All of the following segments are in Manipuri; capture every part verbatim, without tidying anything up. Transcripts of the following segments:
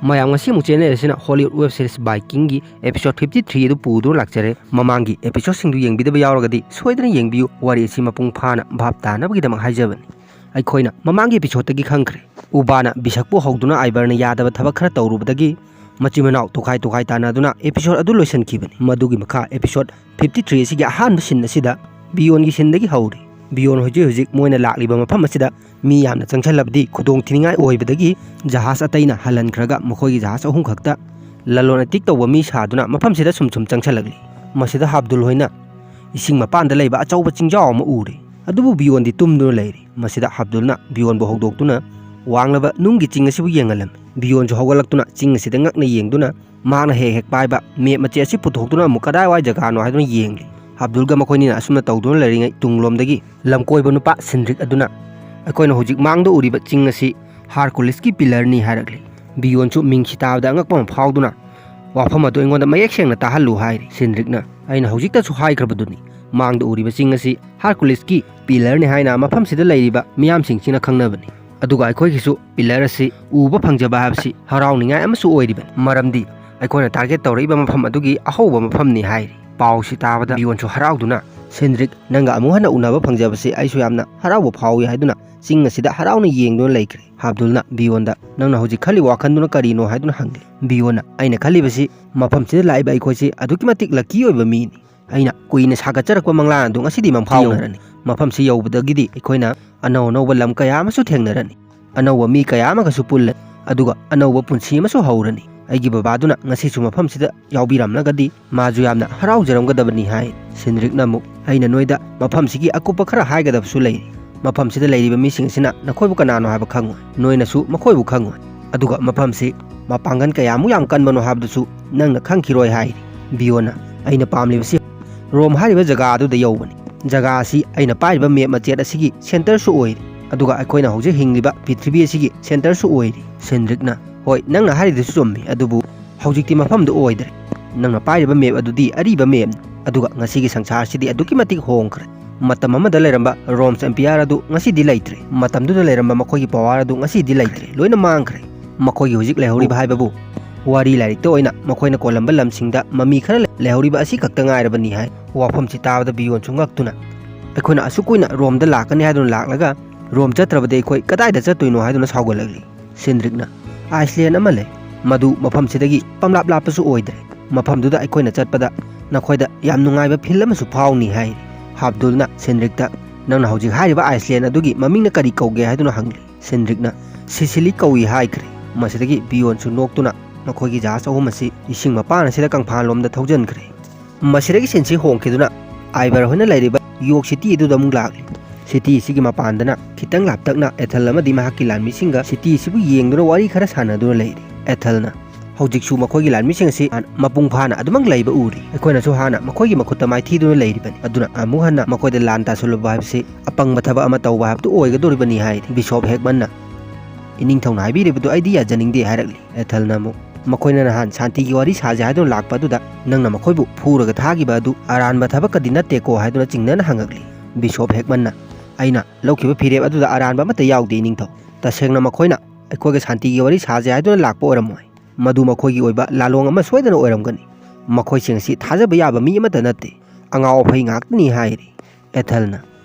ꯃꯌꯥꯝ, ꯉꯁꯤ ꯑꯃꯨꯛ ꯆꯦꯟꯅꯔꯤꯁꯤꯅ Hollywood web series Vikingꯒꯤ episode fifty three ꯑꯗꯨ ꯄꯨꯗꯨꯅ ꯂꯥꯛꯆꯔꯦ꯫ ꯃꯃꯥꯡꯒꯤ episodeꯁꯤꯡꯗꯨ ꯌꯦꯡꯕꯤꯗꯕ ꯌꯥꯎꯔꯒꯗꯤ ꯁꯣꯏꯗꯅ ꯌꯦꯡꯕꯤꯌꯨ, ꯋꯥꯔꯤ ꯑꯁꯤ ꯃꯄꯨꯡ ꯐꯥꯅ ꯚꯥꯞ ꯇꯥꯅꯕꯒꯤꯗꯃꯛ ꯍꯥꯏꯖꯕꯅꯤ꯫ ꯑꯩꯈꯣꯏꯅ ꯃꯃꯥꯡꯒꯤ episodeꯇꯒꯤ ꯈꯪꯈ꯭ꯔꯦ, ꯎꯕꯥꯅ ꯕꯤꯁꯛꯄꯨ ꯍꯧꯗꯨꯅ ꯑꯥꯏꯕꯔꯅ ꯌꯥꯗꯕ ꯊꯕꯛ ꯈꯔ ꯇꯧꯔꯨꯕꯗꯒꯤ ꯃꯆꯤꯟ ꯃꯅꯥꯎ ꯇꯣꯈꯥꯏ ꯇꯣꯈꯥꯏ ꯇꯥꯟꯅꯗꯨꯅ episode ꯑꯗꯨ ꯂꯣꯏꯁꯤꯟꯈꯤꯕꯅꯤ꯫ ꯃꯗꯨꯒꯤ ꯃꯈꯥ episode fifty three ꯑꯁꯤꯒꯤ ꯑꯍꯥꯟꯕ scene ꯑꯁꯤꯗ ꯕꯤꯌꯣꯟꯒꯤ sceneꯗꯒꯤ ꯍꯧꯔꯤ꯫ ꯕꯤꯌꯣꯟ ꯍꯧꯖꯤꯛ ꯍꯧꯖꯤꯛ ꯃꯣꯏꯅ ꯂꯥꯛꯂꯤꯕ ꯃꯐꯝ ꯑꯁꯤꯗ ꯃꯤ ꯌꯥꯝꯅ ꯆꯪꯁꯤꯜꯂꯕꯗꯤ ꯈꯨꯗꯣꯡ ꯊꯤꯅꯤꯡꯉꯥꯏ ꯑꯣꯏꯕꯗꯒꯤ ꯖꯍꯥꯖ ꯑꯇꯩꯅ ꯍꯜꯍꯟꯈ꯭ꯔꯒ ꯃꯈꯣꯏꯒꯤ ꯖꯍꯥꯖ ꯑꯍꯨꯝ ꯈꯛꯇ ꯂꯂꯣꯟ ꯏꯇꯤꯛ ꯇꯧꯕ ꯃꯤ ꯁꯥꯗꯨꯅ ꯃꯐꯝꯁꯤꯗ ꯁꯨꯝ ꯁꯨꯝ ꯆꯪꯁꯤꯜꯂꯛꯂꯤ꯫ ꯃꯁꯤꯗ ꯍꯥꯕꯗꯨꯜ ꯍꯣꯏꯅ ꯏꯁꯤꯡ ꯃꯄꯥꯟꯗ ꯂꯩꯕ ꯑꯆꯧꯕ ꯆꯤꯡꯖꯥꯎ ꯑꯃ ꯎꯔꯦ꯫ ꯑꯗꯨꯕꯨ ꯕꯤꯌꯣꯟꯗꯤ ꯇꯨꯝꯗꯨꯅ ꯂꯩꯔꯤ꯫ ꯃꯁꯤꯗ ꯍꯥꯕꯗꯨꯜꯅ ꯕꯤꯌꯣꯟꯕꯨ ꯍꯧꯗꯣꯛꯇꯨꯅ ꯋꯥꯡꯂꯕ ꯅꯨꯡꯒꯤ ꯆꯤꯡ ꯑꯁꯤꯕꯨ ꯌꯦꯡꯍꯜꯂꯝꯃꯤ꯫ ꯕꯤꯌꯣꯟꯁꯨ ꯍꯧꯒꯠꯂꯛꯇꯨꯅ ꯆꯤꯡ ꯑꯁꯤꯗ ꯉꯛꯅ ꯌꯦꯡꯗꯨꯅ ꯃꯍꯥꯛꯅ ꯍꯦꯛ ꯍꯦꯛ ꯄꯥꯏꯕ map ꯃꯆꯦꯠ ꯑꯁꯤ ꯄꯨꯊꯣꯛꯇꯨꯅ ꯑꯃꯨꯛ ꯀꯗꯥꯏꯋꯥꯏ ꯖꯒꯥꯅꯣ ꯍꯥꯏꯗꯨꯅ ꯌꯦꯡꯂꯤ꯫ ꯍꯥꯕꯗꯨꯜꯒ ꯃꯈꯣꯏꯅꯤꯅ ꯑꯁꯨꯝꯅ ꯇꯧꯗꯨꯅ ꯂꯩꯔꯤꯉꯩ ꯇꯨꯡꯂꯣꯝꯗꯒꯤ ꯂꯝꯀꯣꯏꯕ ꯅꯨꯄꯥ ꯁꯤꯟꯗ꯭ꯔꯤꯛ ꯑꯗꯨꯅ, "ꯑꯩꯈꯣꯏꯅ ꯍꯧꯖꯤꯛ ꯃꯥꯡꯗ ꯎꯔꯤꯕ ꯆꯤꯡ ꯑꯁꯤ ꯍꯥꯔꯀꯨꯂꯤꯁꯀꯤ pillarꯅꯤ" ꯍꯥꯏꯔꯛꯂꯤ꯫ ꯕꯤꯌꯣꯟꯁꯨ ꯃꯤꯡꯁꯤ ꯇꯥꯕꯗ ꯑꯉꯛꯄ ꯑꯃ ꯐꯥꯎꯗꯨꯅ, "ꯋꯥꯐꯝ ꯑꯗꯨ ꯑꯩꯉꯣꯟꯗ ꯃꯌꯦꯛ ꯁꯦꯡꯅ ꯇꯥꯍꯜꯂꯨ" ꯍꯥꯏꯔꯤ꯫ ꯁꯤꯟꯗ꯭ꯔꯤꯛꯅ, "ꯑꯩꯅ ꯍꯧꯖꯤꯛꯇꯁꯨ ꯍꯥꯏꯈ꯭ꯔꯕꯗꯨꯅꯤ, ꯃꯥꯡꯗ ꯎꯔꯤꯕ ꯆꯤꯡ ꯑꯁꯤ ꯍꯥꯔꯀꯨꯂꯤꯁꯀꯤ pillarꯅꯤ ꯍꯥꯏꯅ ꯃꯐꯝꯁꯤꯗ ꯂꯩꯔꯤꯕ ꯃꯤꯌꯥꯝꯁꯤꯡꯁꯤꯅ ꯈꯪꯅꯕꯅꯤ꯫ ꯑꯗꯨꯒ ꯑꯩꯈꯣꯏꯒꯤꯁꯨ pillar ꯑꯁꯤ ꯎꯕ ꯐꯪꯖꯕ ꯍꯥꯏꯕꯁꯤ ꯍꯔꯥꯎꯅꯤꯡꯉꯥꯏ ꯑꯃꯁꯨ ꯑꯣꯏꯔꯤꯕꯅꯤ, ꯃꯔꯝꯗꯤ ꯑꯩꯈꯣꯏꯅ target ꯇꯧꯔꯛꯏꯕ ꯃꯐꯝ ꯑꯗꯨꯒꯤ ꯑꯍꯧꯕ ꯃꯐꯝꯅꯤ" ꯍꯥꯏꯔꯤ꯫ ꯄꯥꯎꯁꯤ ꯇꯥꯕꯗ ꯕꯤꯌꯣꯟꯁꯨ ꯍꯔꯥꯎꯗꯨꯅ, "ꯁꯤꯟꯗ꯭ꯔꯤꯛ, ꯅꯪꯒ ꯑꯃꯨꯛ ꯍꯟꯅ ꯎꯅꯕ ꯐꯪꯖꯕꯁꯤ ꯑꯩꯁꯨ ꯌꯥꯝꯅ ꯍꯔꯥꯎꯕ ꯐꯥꯎꯏ" ꯍꯥꯏꯗꯨꯅ ꯆꯤꯡ ꯑꯁꯤꯗ ꯍꯔꯥꯎꯅ ꯌꯦꯡꯗꯨꯅ ꯂꯩꯈ꯭ꯔꯦ꯫ ꯍꯥꯕꯗꯨꯜꯅ ꯕꯤꯌꯣꯟꯗ, "ꯅꯪꯅ ꯍꯧꯖꯤꯛ ꯈꯜꯂꯤ ꯋꯥꯈꯜꯗꯨꯅ ꯀꯔꯤꯅꯣ?" ꯍꯥꯏꯗꯨꯅ ꯍꯪꯂꯤ꯫ ꯕꯤꯌꯣꯟꯅ, "ꯑꯩꯅ ꯈꯜꯂꯤꯕꯁꯤ ꯃꯐꯝꯁꯤꯗ ꯂꯥꯛꯏꯕ ꯑꯩꯈꯣꯏꯁꯤ ꯑꯗꯨꯛꯀꯤ ꯃꯇꯤꯛ lucky ꯑꯣꯏꯕ ꯃꯤꯅꯤ꯫ ꯑꯩꯅ ꯀꯨꯏꯅ ꯁꯥꯒꯠꯆꯔꯛꯄ ꯃꯪꯂꯥꯟ ꯑꯗꯨ ꯉꯁꯤꯗꯤ ꯃꯪꯐꯥꯎꯅꯔꯅꯤ꯫ ꯃꯐꯝꯁꯤ ꯌꯧꯕꯗꯒꯤꯗꯤ ꯑꯩꯈꯣꯏꯅ ꯑꯅꯧ ꯑꯅꯧꯕ ꯂꯝ ꯀꯌꯥ ꯑꯃꯁꯨ ꯊꯦꯡꯅꯔꯅꯤ, ꯑꯅꯧꯕ ꯃꯤ ꯀꯌꯥ ꯑꯃꯒꯁꯨ ꯄꯨꯜꯂꯅꯤ, ꯑꯗꯨꯒ ꯑꯅꯧꯕ ꯄꯨꯟꯁꯤ ꯑꯃꯁꯨ ꯍꯧꯔꯅꯤ꯫ ꯑꯩꯒꯤ ꯕꯕꯥꯗꯨꯅ ꯉꯁꯤꯁꯨ ꯃꯐꯝꯁꯤꯗ ꯌꯥꯎꯕꯤꯔꯝꯂꯒꯗꯤ ꯃꯥꯁꯨ ꯌꯥꯝꯅ ꯍꯔꯥꯎꯖꯔꯝꯒꯗꯕꯅꯤ" ꯍꯥꯏ꯫ ꯁꯤꯟꯗ꯭ꯔꯤꯛꯅ ꯑꯃꯨꯛ, "ꯑꯩꯅ ꯅꯣꯏꯗ ꯃꯐꯝꯁꯤꯒꯤ ꯑꯀꯨꯞꯄ ꯈꯔ ꯍꯥꯏꯒꯗꯕꯁꯨ ꯂꯩꯔꯤ꯫ ꯃꯐꯝꯁꯤꯗ ꯂꯩꯔꯤꯕ ꯃꯤꯁꯤꯡ ꯑꯁꯤꯅ ꯅꯈꯣꯏꯕꯨ ꯀꯅꯥꯅꯣ ꯍꯥꯏꯕ ꯈꯪꯉꯣꯏ, ꯅꯣꯏꯅꯁꯨ ꯃꯈꯣꯏꯕꯨ ꯈꯪꯉꯣꯏ꯫ ꯑꯗꯨꯒ ꯃꯐꯝꯁꯤ ꯃꯄꯥꯡꯒꯜ ꯀꯌꯥꯃꯨꯛ ꯌꯥꯝ ꯀꯟꯕꯅꯣ ꯍꯥꯏꯕꯗꯨꯁꯨ ꯅꯪꯅ ꯈꯪꯈꯤꯔꯣꯏ" ꯍꯥꯏꯔꯤ꯫ ꯕꯤꯌꯣꯟꯅ, "ꯑꯩꯅ ꯄꯥꯝꯂꯤꯕꯁꯤ ꯔꯣꯝ ꯍꯥꯏꯔꯤꯕ ꯖꯒꯥ ꯑꯗꯨꯗ ꯌꯧꯕꯅꯤ꯫ ꯖꯒꯥ ꯑꯁꯤ ꯑꯩꯅ ꯄꯥꯏꯔꯤꯕ map ꯃꯆꯦꯠ ꯑꯁꯤꯒꯤ centreꯁꯨ ꯑꯣꯏꯔꯤ꯫ ꯑꯗꯨꯒ ꯑꯩꯈꯣꯏꯅ ꯍꯧꯖꯤꯛ ꯍꯤꯡꯂꯤꯕ ꯄ꯭ꯔꯤꯊꯤꯕꯤ ꯑꯁꯤꯒꯤ centreꯁꯨ ꯑꯣꯏꯔꯤ꯫" ꯁꯤꯟꯗ꯭ꯔꯤꯛꯅ, "ꯍꯣꯏ, ꯅꯪꯅ ꯍꯥꯏꯔꯤꯗꯨꯁꯨ ꯆꯨꯝꯃꯤ, ꯑꯗꯨꯕꯨ ꯍꯧꯖꯤꯛꯇꯤ ꯃꯐꯝꯗꯨ ꯑꯣꯏꯗ꯭ꯔꯦ꯫ ꯅꯪꯅ ꯄꯥꯏꯔꯤꯕ map ꯑꯗꯨꯗꯤ ꯑꯔꯤꯕ mapꯅꯤ꯫ ꯑꯗꯨꯒ ꯉꯁꯤꯒꯤ ꯁꯪꯁꯥꯔꯁꯤꯗꯤ ꯑꯗꯨꯛꯀꯤ ꯃꯇꯤꯛ ꯍꯣꯡꯈ꯭ꯔꯦ꯫ ꯃꯇꯝ ꯑꯃꯗ ꯂꯩꯔꯝꯕ Rome's Empire ꯑꯗꯨ ꯉꯁꯤꯗꯤ ꯂꯩꯇ꯭ꯔꯦ꯫ ꯃꯇꯝꯗꯨꯗ ꯂꯩꯔꯝꯕ ꯃꯈꯣꯏꯒꯤ power ꯑꯗꯨ ꯉꯁꯤꯗꯤ ꯂꯩꯇ꯭ꯔꯦ꯫ ꯂꯣꯏꯅ ꯃꯥꯡꯈ꯭ꯔꯦ꯫ ꯃꯈꯣꯏꯒꯤ ꯍꯧꯖꯤꯛ ꯂꯩꯍꯧꯔꯤꯕ ꯍꯥꯏꯕꯕꯨ ꯋꯥꯔꯤ ꯂꯥꯏꯔꯤꯛꯇ ꯑꯣꯏꯅ ꯃꯈꯣꯏꯅ ꯀꯣꯜꯂꯝꯕ ꯂꯝꯁꯤꯡꯗ ꯃꯃꯤ ꯈꯔ ꯂꯩꯍꯧꯔꯤꯕ ꯑꯁꯤ ꯈꯛꯇ ꯉꯥꯏꯔꯕꯅꯤ ꯍꯥꯏ꯫ ꯋꯥꯐꯝꯁꯤ ꯇꯥꯕꯗ ꯕꯤꯌꯣꯟꯁꯨ ꯉꯛꯇꯨꯅ, "ꯑꯩꯈꯣꯏꯅ ꯑꯁꯨꯛ ꯀꯨꯏꯅ ꯔꯣꯝꯗ ꯂꯥꯛꯀꯅꯤ ꯍꯥꯏꯗꯨꯅ ꯂꯥꯛꯂꯒ ꯔꯣꯝ ꯆꯠꯇ꯭ꯔꯕꯗꯤ ꯑꯩꯈꯣꯏ ꯀꯗꯥꯏꯗ ꯆꯠꯇꯣꯏꯅꯣ?" ꯍꯥꯏꯗꯨꯅ ꯁꯥꯎꯒꯠꯂꯛꯂꯤ꯫ ꯁꯦꯟꯗ꯭ꯔꯤꯛꯅ, "ꯑꯥꯏꯁꯂꯦꯟ ꯑꯃ ꯂꯩ, ꯃꯗꯨ ꯃꯐꯝꯁꯤꯗꯒꯤ ꯄꯝꯂꯥꯞ ꯂꯥꯞꯄꯁꯨ ꯑꯣꯏꯗ꯭ꯔꯦ꯫ ꯃꯐꯝꯗꯨꯗ ꯑꯩꯈꯣꯏꯅ ꯆꯠꯄꯗ ꯅꯈꯣꯏꯗ ꯌꯥꯝ ꯅꯨꯡꯉꯥꯏꯕ ꯐꯤꯜ ꯑꯃꯁꯨ ꯐꯥꯎꯅꯤ" ꯍꯥꯏ꯫ ꯍꯥꯞꯗꯨꯜꯅ ꯁꯦꯟꯗ꯭ꯔꯤꯛꯇ, "ꯅꯪꯅ ꯍꯧꯖꯤꯛ ꯍꯥꯏꯔꯤꯕ ꯑꯥꯏꯁꯂꯦꯟ ꯑꯗꯨꯒꯤ ꯃꯃꯤꯡꯅ ꯀꯔꯤ ꯀꯧꯒꯦ?" ꯍꯥꯏꯗꯨꯅ ꯍꯪꯂꯤ꯫ ꯁꯦꯟꯗ꯭ꯔꯤꯛꯅ, "ꯁꯤꯁꯤꯂꯤ ꯀꯧꯏ" ꯍꯥꯏꯈ꯭ꯔꯦ꯫ ꯃꯁꯤꯗꯒꯤ ꯕꯤꯌꯣꯟꯁꯨ ꯅꯣꯛꯇꯨꯅ ꯃꯈꯣꯏꯒꯤ ꯖꯍꯥꯖ ꯑꯍꯨꯝ ꯑꯁꯤ ꯏꯁꯤꯡ ꯃꯄꯥꯟ ꯑꯁꯤꯗ ꯀꯪꯐꯥꯜꯂꯣꯝꯗ ꯊꯧꯖꯤꯟꯈ꯭ꯔꯦ꯫ ꯃꯁꯤꯗꯒꯤ ꯁꯤꯟꯁꯤ ꯍꯣꯡꯈꯤꯗꯨꯅ ꯑꯥꯏꯕꯔ ꯍꯣꯏꯅ ꯂꯩꯔꯤꯕ ꯌꯣꯛ ꯁꯤꯇꯤ ꯑꯗꯨꯗ ꯑꯃꯨꯛ ꯂꯥꯛꯂꯤ꯫ ꯁꯤꯇꯤ ꯑꯁꯤꯒꯤ ꯃꯄꯥꯟꯗꯅ ꯈꯤꯇꯪ ꯂꯥꯞꯇꯛꯅ ꯑꯦꯊꯜ ꯑꯃꯗꯤ ꯃꯍꯥꯛꯀꯤ ꯂꯥꯟꯃꯤꯁꯤꯡꯒ ꯁꯤꯇꯤ ꯑꯁꯤꯕꯨ ꯌꯦꯡꯗꯨꯅ ꯋꯥꯔꯤ ꯈꯔ ꯁꯥꯟꯅꯗꯨꯅ ꯂꯩꯔꯤ꯫ ꯑꯦꯊꯜꯅ, "ꯍꯧꯖꯤꯛꯁꯨ ꯃꯈꯣꯏꯒꯤ ꯂꯥꯟꯃꯤꯁꯤꯡ ꯑꯁꯤ ꯃꯄꯨꯡ ꯐꯥꯅ ꯑꯗꯨꯃꯛ ꯂꯩꯕ ꯎꯔꯤ꯫ ꯑꯩꯈꯣꯏꯅꯁꯨ ꯍꯥꯟꯅ ꯃꯈꯣꯏꯒꯤ ꯃꯈꯨꯠꯇ ꯃꯥꯏꯊꯤꯗꯨꯅ ꯂꯩꯔꯤꯕꯅꯤ꯫ ꯑꯗꯨꯅ ꯑꯃꯨꯛ ꯍꯟꯅ ꯃꯈꯣꯏꯗ ꯂꯥꯟ ꯇꯥꯁꯤꯜꯂꯨꯕ ꯍꯥꯏꯕꯁꯤ ꯑꯄꯪꯕ ꯊꯕꯛ ꯑꯃ ꯇꯧꯕ ꯍꯥꯏꯕꯗꯨ ꯑꯣꯏꯒꯗꯧꯔꯤꯕꯅꯤ" ꯍꯥꯏꯔꯤ꯫ ꯕꯤꯁꯣꯞ ꯍꯦꯛꯃꯟꯅ, "ꯏꯅꯤꯡꯊꯧꯅ ꯍꯥꯏꯕꯤꯔꯤꯕꯗꯨ ꯑꯩꯗꯤ ꯌꯥꯖꯅꯤꯡꯗꯦ" ꯍꯥꯏꯔꯛꯂꯤ꯫ ꯑꯦꯊꯜꯅ ꯑꯃꯨꯛ, "ꯃꯈꯣꯏꯅ ꯅꯍꯥꯟ ꯁꯥꯟꯇꯤꯒꯤ ꯋꯥꯔꯤ ꯁꯥꯁꯦ ꯍꯥꯏꯗꯨꯅ ꯂꯥꯛꯄ ꯑꯗꯨꯗ ꯅꯪꯅ ꯃꯈꯣꯏꯕꯨ ꯐꯨꯔꯒ ꯊꯥꯈꯤꯕ ꯑꯗꯨ ꯑꯔꯥꯟꯕ ꯊꯕꯛꯀꯗꯤ ꯅꯠꯇꯦꯀꯣ?" ꯍꯥꯏꯗꯨꯅ ꯆꯤꯡꯅꯅ ꯍꯪꯉꯛꯂꯤ꯫ ꯕꯤꯁꯣꯞ ꯍꯦꯛꯃꯟꯅ, "ꯑꯩꯅ ꯂꯧꯈꯤꯕ ꯐꯤꯔꯦꯞ ꯑꯗꯨꯗ ꯑꯔꯥꯟꯕ ꯑꯃꯠꯇ ꯌꯥꯎꯗꯦ, ꯏꯅꯤꯡꯊꯧ꯫ ꯇꯁꯦꯡꯅ ꯃꯈꯣꯏꯅ ꯑꯩꯈꯣꯏꯒ ꯁꯥꯟꯇꯤꯒꯤ ꯋꯥꯔꯤ ꯁꯥꯁꯦ ꯍꯥꯏꯗꯨꯅ ꯂꯥꯛꯄ ꯑꯣꯏꯔꯝꯃꯣꯏ꯫ ꯃꯗꯨ ꯃꯈꯣꯏꯒꯤ ꯑꯣꯏꯕ ꯂꯥꯂꯣꯡ ꯑꯃ ꯁꯣꯏꯗꯅ ꯑꯣꯏꯔꯝꯒꯅꯤ꯫ ꯃꯈꯣꯏꯁꯤꯡ ꯑꯁꯤ ꯊꯥꯖꯕ ꯌꯥꯕ ꯃꯤ ꯑꯃꯠꯇ ꯅꯠꯇꯦ꯫ ꯑꯉꯥꯎ ꯑꯐꯩ ꯉꯥꯛꯇꯅꯤ" ꯍꯥꯏꯔꯤ꯫ ꯑꯦꯊꯜꯅ,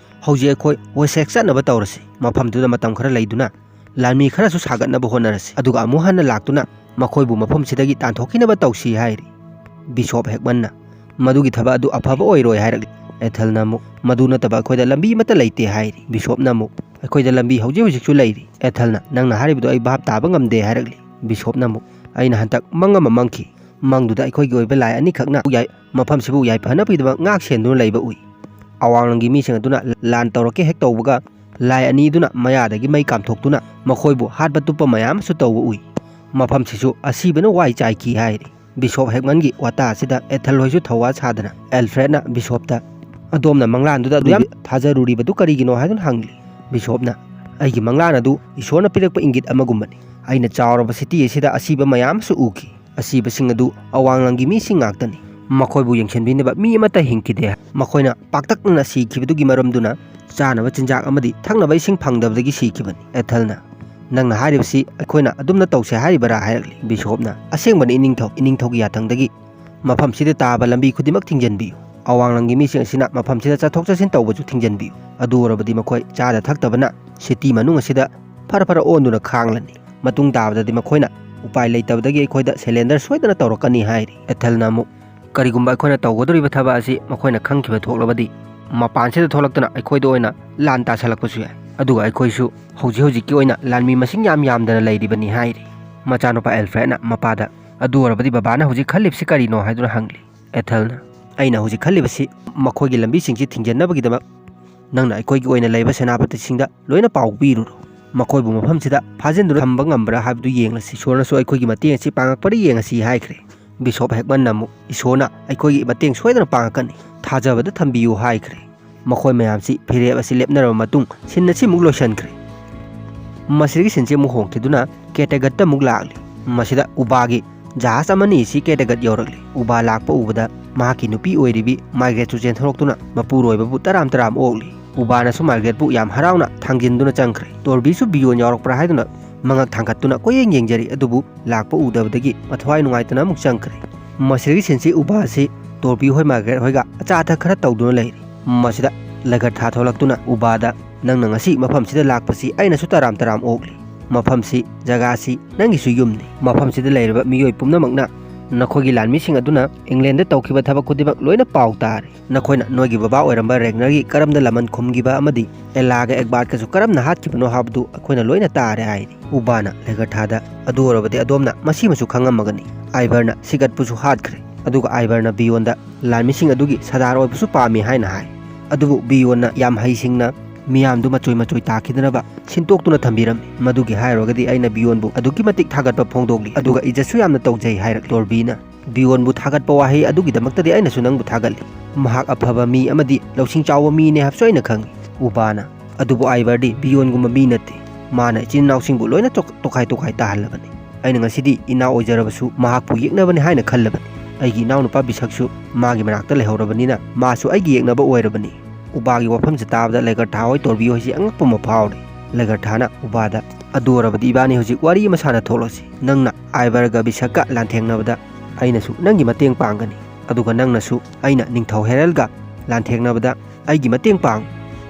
"ꯍꯧꯖꯤꯛ ꯑꯩꯈꯣꯏ ꯋꯦꯁꯦꯛ ꯆꯠꯅꯕ ꯇꯧꯔꯁꯤ꯫ ꯃꯐꯝꯗꯨꯗ ꯃꯇꯝ ꯈꯔ ꯂꯩꯗꯨꯅ ꯂꯥꯟꯃꯤ ꯈꯔꯁꯨ ꯁꯥꯒꯠꯅꯕ ꯍꯣꯠꯅꯔꯁꯤ꯫ ꯑꯗꯨꯒ ꯑꯃꯨꯛ ꯍꯟꯅ ꯂꯥꯛꯇꯨꯅ ꯃꯈꯣꯏꯕꯨ ꯃꯐꯝꯁꯤꯗꯒꯤ ꯇꯥꯟꯊꯣꯛꯈꯤꯅꯕ ꯇꯧꯁꯤ" ꯍꯥꯏꯔꯤ꯫ ꯕꯤꯁꯣꯞ ꯍꯦꯛꯃꯟꯅ, "ꯃꯗꯨꯒꯤ ꯊꯕꯛ ꯑꯗꯨ ꯑꯐꯕ ꯑꯣꯏꯔꯣꯏ" ꯍꯥꯏꯔꯛꯂꯤ꯫ ꯑꯦꯊꯜꯅ ꯑꯃꯨꯛ, "ꯃꯗꯨ ꯅꯠꯇꯕ ꯑꯩꯈꯣꯏꯗ ꯂꯝꯕꯤ ꯑꯃꯠꯇ ꯂꯩꯇꯦ" ꯍꯥꯏꯔꯤ꯫ ꯕꯤꯁꯣꯞꯅ ꯑꯃꯨꯛ, "ꯑꯩꯈꯣꯏꯗ ꯂꯝꯕꯤ ꯍꯧꯖꯤꯛ ꯍꯧꯖꯤꯛꯁꯨ ꯂꯩꯔꯤ꯫" ꯑꯦꯊꯜꯅ, "ꯅꯪꯅ ꯍꯥꯏꯔꯤꯕꯗꯨ ꯑꯩ ꯚꯥꯞ ꯇꯥꯕ ꯉꯝꯗꯦ" ꯍꯥꯏꯔꯛꯂꯤ꯫ ꯕꯤꯁꯣꯞꯅ ꯑꯃꯨꯛ, "ꯑꯩꯅ ꯍꯟꯗꯛ ꯃꯪ ꯑꯃ ꯃꯪꯈꯤ꯫ ꯃꯪꯗꯨꯗ ꯑꯩꯈꯣꯏꯒꯤ ꯑꯣꯏꯕ ꯂꯥꯏ ꯑꯅꯤꯈꯛꯅ ꯌꯥꯏ-, ꯃꯐꯝꯁꯤꯕꯨ ꯌꯥꯏꯐꯅꯕꯒꯤꯗꯃꯛ ꯉꯥꯛ ꯁꯦꯟꯗꯨꯅ ꯂꯩꯕ ꯎꯏ꯫ ꯑꯋꯥꯡꯂꯝꯒꯤ ꯃꯤꯁꯤꯡ ꯑꯗꯨꯅ ꯂꯥꯟ ꯇꯧꯔꯛꯀꯦ ꯍꯦꯛ ꯇꯧꯕꯒ ꯂꯥꯏ ꯑꯅꯤꯗꯨꯅ ꯃꯌꯥꯗꯒꯤ ꯃꯩ ꯀꯥꯝꯊꯣꯛꯇꯨꯅ ꯃꯈꯣꯏꯕꯨ ꯍꯥꯠꯄ ꯇꯨꯞꯄ ꯃꯌꯥꯝ ꯑꯃꯁꯨ ꯇꯧꯕ ꯎꯏ꯫ ꯃꯐꯝꯁꯤꯁꯨ ꯑꯁꯤꯕꯅ ꯋꯥꯏ ꯆꯥꯏꯈꯤ" ꯍꯥꯏꯔꯤ꯫ ꯕꯤꯁꯣꯞ ꯍꯦꯛꯃꯟꯒꯤ ꯋꯥꯇꯥ ꯑꯁꯤꯗ ꯑꯦꯊꯜ ꯍꯣꯏꯁꯨ ꯊꯧꯋꯥ ꯁꯥꯗꯅ ꯑꯦꯜꯐ꯭ꯔꯦꯗꯅ ꯕꯤꯁꯣꯞꯇ, "ꯑꯗꯣꯝꯅ ꯃꯪꯂꯥꯟꯗꯨꯗ ꯑꯗꯨ ꯌꯥꯝ ꯊꯥꯖꯔꯨꯔꯤꯕꯗꯨ ꯀꯔꯤꯒꯤꯅꯣ?" ꯍꯥꯏꯗꯨꯅ ꯍꯪꯂꯤ꯫ ꯕꯤꯁꯣꯞꯅ, "ꯑꯩꯒꯤ ꯃꯪꯂꯥꯟ ꯑꯗꯨ ꯏꯁꯣꯔꯅ ꯄꯤꯔꯛꯄ ꯏꯪꯒꯤꯠ ꯑꯃꯒꯨꯝꯕꯅꯤ꯫ ꯑꯩꯅ ꯆꯥꯎꯔꯕ ꯁꯤꯇꯤ ꯑꯁꯤꯗ ꯑꯁꯤꯕ ꯃꯌꯥꯝ ꯑꯃꯁꯨ ꯎꯈꯤ꯫ ꯑꯁꯤꯕꯁꯤꯡ ꯑꯗꯨ ꯑꯋꯥꯡꯂꯝꯒꯤ ꯃꯤꯁꯤꯡ ꯉꯥꯛꯇꯅꯤ꯫ ꯃꯈꯣꯏꯕꯨ ꯌꯦꯡꯁꯤꯟꯕꯤꯅꯕ ꯃꯤ ꯑꯃꯠꯇ ꯍꯤꯡꯈꯤꯗꯦ꯫ ꯃꯈꯣꯏꯅ ꯄꯥꯛꯇꯛꯅꯅ ꯁꯤꯈꯤꯕꯗꯨꯒꯤ ꯃꯔꯝꯗꯨꯅ ꯆꯥꯅꯕ ꯆꯤꯟꯖꯥꯛ ꯑꯃꯗꯤ ꯊꯛꯅꯕ ꯏꯁꯤꯡ ꯐꯪꯗꯕꯗꯒꯤ ꯁꯤꯈꯤꯕꯅꯤ꯫" ꯑꯦꯊꯜꯅ, "ꯅꯪꯅ ꯍꯥꯏꯔꯤꯕꯁꯤ ꯑꯩꯈꯣꯏꯅ ꯑꯗꯨꯝꯅ ꯇꯧꯁꯦ ꯍꯥꯏꯔꯤꯕꯔꯥ?" ꯍꯥꯏꯔꯛꯂꯤ꯫ ꯕꯤꯁꯣꯞꯅ, "ꯑꯁꯦꯡꯕꯅꯤ ꯏꯅꯤꯡꯊꯧ, ꯏꯅꯤꯡꯊꯧꯒꯤ ꯌꯥꯊꯪꯗꯒꯤ ꯃꯐꯝꯁꯤꯗ ꯇꯥꯕ ꯂꯝꯕꯤ ꯈꯨꯗꯤꯡꯃꯛ ꯊꯤꯡꯖꯤꯟꯕꯤꯌꯨ꯫ ꯑꯋꯥꯡꯂꯝꯒꯤ ꯃꯤꯁꯤꯡ ꯑꯁꯤꯅ ꯃꯐꯝꯁꯤꯗ ꯆꯠꯊꯣꯛ ꯆꯠꯁꯤꯟ ꯇꯧꯕꯁꯨ ꯊꯤꯡꯖꯤꯟꯕꯤꯌꯨ꯫ ꯑꯗꯨ ꯑꯣꯏꯔꯕꯗꯤ ꯃꯈꯣꯏ ꯆꯥꯗ ꯊꯛꯇꯕꯅ ꯁꯤꯇꯤ ꯃꯅꯨꯡ ꯑꯁꯤꯗ ꯐꯔ ꯐꯔ ꯑꯣꯟꯗꯨꯅ ꯈꯥꯡꯂꯅꯤ꯫ ꯃꯇꯨꯡ ꯇꯥꯕꯗꯗꯤ ꯃꯈꯣꯏꯅ ꯎꯄꯥꯏ ꯂꯩꯇꯕꯗꯒꯤ ꯑꯩꯈꯣꯏꯗ ꯁꯦꯂꯦꯟꯗꯔ ꯁꯣꯏꯗꯅ ꯇꯧꯔꯛꯀꯅꯤ" ꯍꯥꯏꯔꯤ꯫ ꯑꯦꯊꯦꯜꯅ ꯑꯃꯨꯛ, "ꯀꯔꯤꯒꯨꯝꯕ ꯑꯩꯈꯣꯏꯅ ꯇꯧꯒꯗꯧꯔꯤꯕ ꯊꯕꯛ ꯑꯁꯤ ꯃꯈꯣꯏꯅ ꯈꯪꯈꯤꯕ ꯊꯣꯛꯂꯕꯗꯤ ꯃꯄꯥꯟꯁꯤꯗ ꯊꯣꯛꯂꯛꯇꯨꯅ ꯑꯩꯈꯣꯏꯗ ꯑꯣꯏꯅ ꯂꯥꯟ ꯇꯥꯁꯜꯂꯛꯄꯁꯨ ꯌꯥꯏ꯫ ꯑꯗꯨꯒ ꯑꯩꯈꯣꯏꯁꯨ ꯍꯧꯖꯤꯛ ꯍꯧꯖꯤꯛꯀꯤ ꯑꯣꯏꯅ ꯂꯥꯟꯃꯤ ꯃꯁꯤꯡ ꯌꯥꯝ ꯌꯥꯝꯗꯅ ꯂꯩꯔꯤꯕꯅꯤ" ꯍꯥꯏꯔꯤ꯫ ꯃꯆꯥꯅꯨꯄꯥ ꯑꯦꯜꯐ꯭ꯔꯦꯗꯅ ꯃꯄꯥꯗ, "ꯑꯗꯨ ꯑꯣꯏꯔꯕꯗꯤ ꯕꯕꯥꯅ ꯍꯧꯖꯤꯛ ꯈꯜꯂꯤꯕꯁꯤ ꯀꯔꯤꯅꯣ?" ꯍꯥꯏꯗꯨꯅ ꯍꯪꯂꯤ꯫ ꯑꯦꯊꯦꯜꯅ, "ꯑꯩꯅ ꯍꯧꯖꯤꯛ ꯈꯜꯂꯤꯕꯁꯤ ꯃꯈꯣꯏꯒꯤ ꯂꯝꯕꯤꯁꯤꯡꯁꯤ ꯊꯤꯡꯖꯤꯟꯅꯕꯒꯤꯗꯃꯛ ꯅꯪꯅ ꯑꯩꯈꯣꯏꯒꯤ ꯑꯣꯏꯅ ꯂꯩꯕ ꯁꯦꯅꯥꯄꯇꯤꯁꯤꯡꯗ ꯂꯣꯏꯅ ꯄꯥꯎ ꯄꯤꯔꯨꯔꯣ꯫ ꯃꯈꯣꯏꯕꯨ ꯃꯐꯝꯁꯤꯗ ꯐꯥꯖꯤꯟꯗꯨꯅ ꯊꯝꯕ ꯉꯝꯕ꯭ꯔꯥ ꯍꯥꯏꯕꯗꯨ ꯌꯦꯡꯂꯁꯤ꯫ ꯏꯁꯣꯔꯅꯁꯨ ꯑꯩꯈꯣꯏꯒꯤ ꯃꯇꯦꯡ ꯑꯁꯤ ꯄꯥꯡꯉꯛꯄ꯭ꯔꯥ ꯌꯦꯡꯉꯁꯤ" ꯍꯥꯏꯈ꯭ꯔꯦ꯫ ꯕꯤꯁꯣꯞ ꯍꯦꯛꯃꯟꯅ ꯑꯃꯨꯛ, "ꯏꯁꯣꯔꯅ ꯑꯩꯈꯣꯏꯒꯤ ꯃꯇꯦꯡ ꯁꯣꯏꯗꯅ ꯄꯥꯡꯉꯛꯀꯅꯤ, ꯊꯥꯖꯕꯗ ꯊꯝꯕꯤꯌꯨ" ꯍꯥꯏꯈ꯭ꯔꯦ꯫ ꯃꯈꯣꯏ ꯃꯌꯥꯝꯁꯤ ꯐꯤꯔꯦꯞ ꯑꯁꯤ ꯂꯦꯞꯅꯔꯕ ꯃꯇꯨꯡ ꯁꯤꯟ ꯑꯁꯤꯃꯨꯛ ꯂꯣꯏꯁꯤꯟꯈ꯭ꯔꯦ꯫ ꯃꯁꯤꯗꯒꯤ ꯁꯤꯟꯁꯤ ꯑꯃꯨꯛ ꯍꯣꯡꯈꯤꯗꯨꯅ ꯀꯦꯇꯒꯠꯇ ꯑꯃꯨꯛ ꯂꯥꯛꯂꯤ꯫ ꯃꯁꯤꯗ ꯎꯕꯥꯒꯤ ꯖꯍꯥꯖ ꯑꯃꯅꯤ ꯑꯁꯤ ꯀꯦꯇꯒꯠ ꯌꯧꯔꯛꯂꯤ꯫ ꯎꯕꯥ ꯂꯥꯛꯄ ꯎꯕꯗ ꯃꯍꯥꯛꯀꯤ ꯅꯨꯄꯤ ꯑꯣꯏꯔꯤꯕꯤ ꯃꯥꯔꯒ꯭ꯔꯦꯠꯁꯨ ꯆꯦꯟꯊꯣꯔꯛꯇꯨꯅ ꯃꯄꯨꯔꯣꯏꯕꯕꯨ ꯇꯔꯥꯝ ꯇꯔꯥꯝ ꯑꯣꯛꯂꯤ꯫ ꯎꯕꯥꯅꯁꯨ ꯃꯥꯔꯒ꯭ꯔꯦꯠꯄꯨ ꯌꯥꯝ ꯍꯔꯥꯎꯅ ꯊꯥꯡꯖꯤꯟꯗꯨꯅ ꯆꯪꯈ꯭ꯔꯦ꯫ ꯇꯣꯔꯕꯤꯁꯨ ꯕꯤꯌꯣꯟ ꯌꯥꯎꯔꯛꯄ꯭ꯔꯥ ꯍꯥꯏꯗꯨꯅ ꯃꯉꯛ ꯊꯥꯡꯒꯠꯇꯨꯅ ꯀꯣꯏꯌꯦꯡ ꯌꯦꯡꯖꯔꯤ, ꯑꯗꯨꯕꯨ ꯂꯥꯛꯄ ꯎꯗꯕꯗꯒꯤ ꯃꯊ꯭ꯋꯥꯏ ꯅꯨꯡꯉꯥꯏꯇꯅ ꯑꯃꯨꯛ ꯆꯪꯈ꯭ꯔꯦ꯫ ꯃꯁꯤꯗꯒꯤ ꯁꯤꯟꯁꯤ ꯎꯕꯥ ꯑꯁꯤ ꯇꯣꯔꯕꯤ ꯍꯣꯏ ꯃꯥꯔꯒ꯭ꯔꯦꯠ ꯍꯣꯏꯒ ꯑꯆꯥ ꯑꯊꯛ ꯈꯔ ꯇꯧꯗꯨꯅ ꯂꯩꯔꯤ꯫ ꯃꯁꯤꯗ ꯂꯩꯒꯔꯊꯥ ꯊꯣꯛꯂꯛꯇꯨꯅ ꯎꯕꯥꯗ, "ꯅꯪꯅ ꯉꯁꯤ ꯃꯐꯝꯁꯤꯗ ꯂꯥꯛꯄꯁꯤ ꯑꯩꯅꯁꯨ ꯇꯔꯥꯝ ꯇꯔꯥꯝ ꯑꯣꯛꯂꯤ꯫ ꯃꯐꯝꯁꯤ, ꯖꯒꯥꯁꯤ ꯅꯪꯒꯤꯁꯨ ꯌꯨꯝꯅꯤ꯫ ꯃꯐꯝꯁꯤꯗ ꯂꯩꯔꯤꯕ ꯃꯤꯑꯣꯏ ꯄꯨꯝꯅꯃꯛꯅ ꯅꯈꯣꯏꯒꯤ ꯂꯥꯟꯃꯤꯁꯤꯡ ꯑꯗꯨꯅ ꯏꯪꯂꯦꯟꯗ ꯇꯧꯈꯤꯕ ꯊꯕꯛ ꯈꯨꯗꯤꯡꯃꯛ ꯂꯣꯏꯅ ꯄꯥꯎ ꯇꯥꯔꯦ꯫ ꯅꯈꯣꯏꯅ ꯅꯣꯏꯒꯤ ꯕꯕꯥ ꯑꯣꯏꯔꯝꯕ ꯔꯦꯒꯅꯔꯒꯤ ꯀꯔꯝꯅ ꯂꯃꯟ ꯈꯨꯝꯈꯤꯕ ꯑꯃꯗꯤ ꯑꯦꯂꯥꯒ ꯑꯦꯒꯕꯥꯔꯠꯀꯁꯨ ꯀꯔꯝꯅ ꯍꯥꯠꯈꯤꯕꯅꯣ ꯍꯥꯏꯕꯗꯨ ꯑꯩꯈꯣꯏꯅ ꯂꯣꯏꯅ ꯇꯥꯔꯦ" ꯍꯥꯏꯔꯤ꯫ ꯎꯕꯥꯅ ꯂꯩꯒꯔꯊꯥꯗ, "ꯑꯗꯨ ꯑꯣꯏꯔꯕꯗꯤ ꯑꯗꯣꯝꯅ ꯃꯁꯤꯃꯁꯨ ꯈꯪꯉꯝꯃꯒꯅꯤ꯫ ꯑꯥꯏꯚꯔꯅ ꯁꯤꯒꯠꯄꯨꯁꯨ ꯍꯥꯠꯈ꯭ꯔꯦ꯫ ꯑꯗꯨꯒ ꯑꯥꯏꯚꯔꯅ ꯕꯤꯌꯣꯟꯗ ꯂꯥꯟꯃꯤꯁꯤꯡ ꯑꯗꯨꯒꯤ ꯁꯔꯗꯥꯔ ꯑꯣꯏꯕꯁꯨ ꯄꯥꯝꯃꯤ" ꯍꯥꯏꯅ ꯍꯥꯏ꯫ ꯑꯗꯨꯕꯨ ꯕꯤꯌꯣꯟꯅ ꯌꯥꯝ ꯍꯩꯁꯤꯡꯅ ꯃꯤꯌꯥꯝꯗꯨ ꯃꯆꯣꯏ ꯃꯆꯣꯏ ꯇꯥꯈꯤꯗꯅꯕ ꯁꯤꯟꯇꯣꯛꯇꯨꯅ ꯊꯝꯕꯤꯔꯝꯃꯤ꯫ ꯃꯗꯨꯒꯤ ꯍꯥꯏꯔꯨꯔꯒꯗꯤ ꯑꯩꯅ ꯕꯤꯌꯣꯟꯕꯨ ꯑꯗꯨꯛꯀꯤ ꯃꯇꯤꯛ ꯊꯥꯒꯠꯄ ꯐꯣꯡꯗꯣꯛꯂꯤ, ꯑꯗꯨꯒ ꯏꯖꯠꯁꯨ ꯌꯥꯝꯅ ꯇꯧꯖꯩ ꯍꯥꯏꯔꯛꯂꯤ꯫ ꯇꯣꯔꯕꯤꯅ, "ꯕꯤꯌꯣꯟꯕꯨ ꯊꯥꯒꯠꯄ ꯋꯥꯍꯩ ꯑꯗꯨꯒꯤꯗꯃꯛꯇꯗꯤ ꯑꯩꯅꯁꯨ ꯅꯪꯕꯨ ꯊꯥꯒꯠꯂꯤ꯫ ꯃꯍꯥꯛ ꯑꯐꯕ ꯃꯤ ꯑꯃꯗꯤ ꯂꯧꯁꯤꯡ ꯆꯥꯎꯕ ꯃꯤꯅꯦ ꯍꯥꯏꯕꯁꯨ ꯑꯩꯅ ꯈꯪꯏ"꯫ ꯎꯕꯥꯅ, "ꯑꯗꯨꯕꯨ ꯑꯥꯏꯚꯔꯗꯤ ꯕꯤꯌꯣꯟꯒꯨꯝꯕ ꯃꯤ ꯅꯠꯇꯦ꯫ ꯃꯥꯅ ꯏꯆꯤꯟ ꯏꯅꯥꯎꯁꯤꯡꯕꯨ ꯂꯣꯏꯅ ꯇꯣꯛ-, ꯇꯣꯈꯥꯏ ꯇꯣꯈꯥꯏ ꯇꯥꯍꯜꯂꯕꯅꯤ꯫ ꯑꯩꯅ ꯉꯁꯤꯗꯤ ꯏꯅꯥꯎ ꯑꯣꯏꯖꯔꯕꯁꯨ ꯃꯍꯥꯛꯄꯨ ꯌꯦꯛꯅꯕꯅꯤ ꯍꯥꯏꯅ ꯈꯜꯂꯕꯅꯤ꯫ ꯑꯩꯒꯤ ꯏꯅꯥꯎꯅꯨꯄꯥ ꯕꯤꯁꯛꯁꯨ ꯃꯥꯒꯤ ꯃꯅꯥꯛꯇ ꯂꯩꯍꯧꯔꯕꯅꯤꯅ ꯃꯥꯁꯨ ꯑꯩꯒꯤ ꯌꯦꯛꯅꯕ ꯑꯣꯏꯔꯕꯅꯤ"꯫ ꯎꯕꯥꯒꯤ ꯋꯥꯐꯝꯁꯤ ꯇꯥꯕꯗ ꯂꯩꯒꯔꯊꯥ ꯍꯣꯏ ꯇꯣꯔꯕꯤ ꯍꯣꯏꯁꯤ ꯑꯉꯛꯄ ꯑꯃ ꯐꯥꯎꯔꯤ꯫ ꯂꯦꯒꯔꯊꯥꯅ ꯎꯕꯥꯗ, "ꯑꯗꯨ ꯑꯣꯏꯔꯕꯗꯤ ꯏꯕꯥꯅꯤ ꯍꯧꯖꯤꯛ ꯋꯥꯔꯤ ꯑꯃ ꯁꯥꯟꯅ ꯊꯣꯛꯂꯁꯤ꯫ ꯅꯪꯅ ꯑꯥꯏꯕꯔꯒ ꯕꯤꯁꯛꯀ ꯂꯥꯟꯊꯦꯡꯅꯕꯗ ꯑꯩꯅꯁꯨ ꯅꯪꯒꯤ ꯃꯇꯦꯡ ꯄꯥꯡꯒꯅꯤ, ꯑꯗꯨꯒ ꯅꯪꯅꯁꯨ ꯑꯩꯅ ꯅꯤꯡꯊꯧ ꯍꯦꯔꯜꯒ ꯂꯥꯟꯊꯦꯡꯅꯕꯗ ꯑꯩꯒꯤ ꯃꯇꯦꯡ ꯄꯥꯡ꯫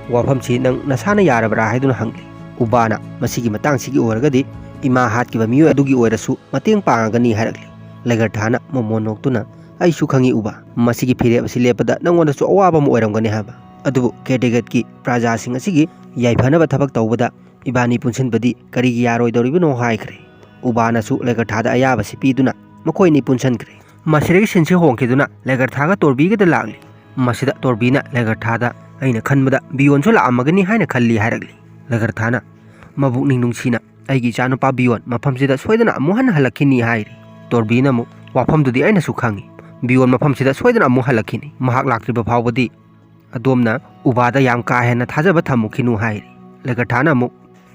ꯋꯥꯐꯝꯁꯤ ꯅꯪ ꯅꯁꯥꯅ ꯌꯥꯔꯕ꯭ꯔꯥ?" ꯍꯥꯏꯗꯨꯅ ꯍꯪꯂꯤ꯫ ꯎꯕꯥꯅ, "ꯃꯁꯤꯒꯤ ꯃꯇꯥꯡꯁꯤꯒꯤ ꯑꯣꯏꯔꯒꯗꯤ ꯏꯃꯥ ꯍꯥꯠꯈꯤꯕ ꯃꯤꯑꯣꯏ ꯑꯗꯨꯒꯤ ꯑꯣꯏꯔꯁꯨ ꯃꯇꯦꯡ ꯄꯥꯡꯉꯒꯅꯤ" ꯍꯥꯏꯔꯛꯂꯤ꯫ ꯂꯦꯒꯔꯊꯥꯅ ꯃꯃꯣꯟ ꯅꯣꯛꯇꯨꯅ, "ꯑꯩꯁꯨ ꯈꯪꯏ ꯎꯕꯥ, ꯃꯁꯤꯒꯤ ꯐꯤꯔꯦꯞ ꯑꯁꯤ ꯂꯦꯞꯄꯗ ꯅꯪꯉꯣꯟꯗꯁꯨ ꯑꯋꯥꯕ ꯑꯃ ꯑꯣꯏꯔꯝꯒꯅꯤ ꯍꯥꯏꯕ꯫ ꯑꯗꯨꯕꯨ ꯀꯦꯗꯤꯒꯠꯀꯤ ꯄ꯭ꯔꯖꯥꯁꯤꯡ ꯑꯁꯤꯒꯤ ꯌꯥꯏꯐꯅꯕ ꯊꯕꯛ ꯇꯧꯕꯗ ꯏꯕꯥꯅꯤ ꯄꯨꯟꯁꯤꯟꯕꯗꯤ ꯀꯔꯤꯒꯤ ꯌꯥꯔꯣꯏꯗꯧꯔꯤꯕꯅꯣ?" ꯍꯥꯏꯈ꯭ꯔꯦ꯫ ꯎꯕꯥꯅꯁꯨ ꯂꯦꯒꯔꯊꯥꯗ ꯑꯌꯥꯕꯁꯤ ꯄꯤꯗꯨꯅ ꯃꯈꯣꯏ ꯑꯅꯤ ꯄꯨꯟꯁꯤꯟꯈ꯭ꯔꯦ꯫ ꯃꯁꯤꯗꯒꯤ ꯁꯤꯟꯁꯤ ꯍꯣꯡꯈꯤꯗꯨꯅ ꯂꯦꯒꯔꯊꯥꯒ ꯇꯣꯔꯕꯤꯒꯗ ꯂꯥꯛꯂꯤ꯫ ꯃꯁꯤꯗ ꯇꯣꯔꯕꯤꯅ ꯂꯦꯒꯔꯊꯥꯗ, "ꯑꯩꯅ ꯈꯟꯕꯗ ꯕꯤꯌꯣꯟꯁꯨ ꯂꯥꯛꯑꯝꯃꯒꯅꯤ ꯍꯥꯏꯅ ꯈꯜꯂꯤ" ꯍꯥꯏꯔꯛꯂꯤ꯫ ꯂꯦꯒꯔꯊꯥꯅ, "ꯃꯕꯨꯛꯅꯤꯡ ꯅꯨꯡꯁꯤꯅ ꯑꯩꯒꯤ ꯏꯆꯥꯅꯨꯄꯥ ꯕꯤꯌꯣꯟ ꯃꯐꯝꯁꯤꯗ ꯁꯣꯏꯗꯅ ꯑꯃꯨꯛ ꯍꯟꯅ ꯍꯜꯂꯛꯈꯤꯅꯤ" ꯍꯥꯏꯔꯤ꯫ ꯇꯣꯔꯕꯤꯅ ꯑꯃꯨꯛ, "ꯋꯥꯐꯝꯗꯨꯗꯤ ꯑꯩꯅꯁꯨ ꯈꯪꯏ꯫ ꯕꯤꯌꯣꯟ ꯃꯐꯝꯁꯤꯗ ꯁꯣꯏꯗꯅ ꯑꯃꯨꯛ ꯍꯜꯂꯛꯈꯤꯅꯤ꯫ ꯃꯍꯥꯛ ꯂꯥꯛꯇ꯭ꯔꯤꯕ ꯐꯥꯎꯕꯗꯤ ꯑꯗꯣꯝꯅ ꯎꯕꯥꯗ ꯌꯥꯝ ꯀꯥ ꯍꯦꯟꯅ ꯊꯥꯖꯕ ꯊꯝꯃꯨꯈꯤꯅꯨ" ꯍꯥꯏꯔꯤ꯫ ꯂꯦꯒꯔꯊꯥꯅ ꯑꯃꯨꯛ,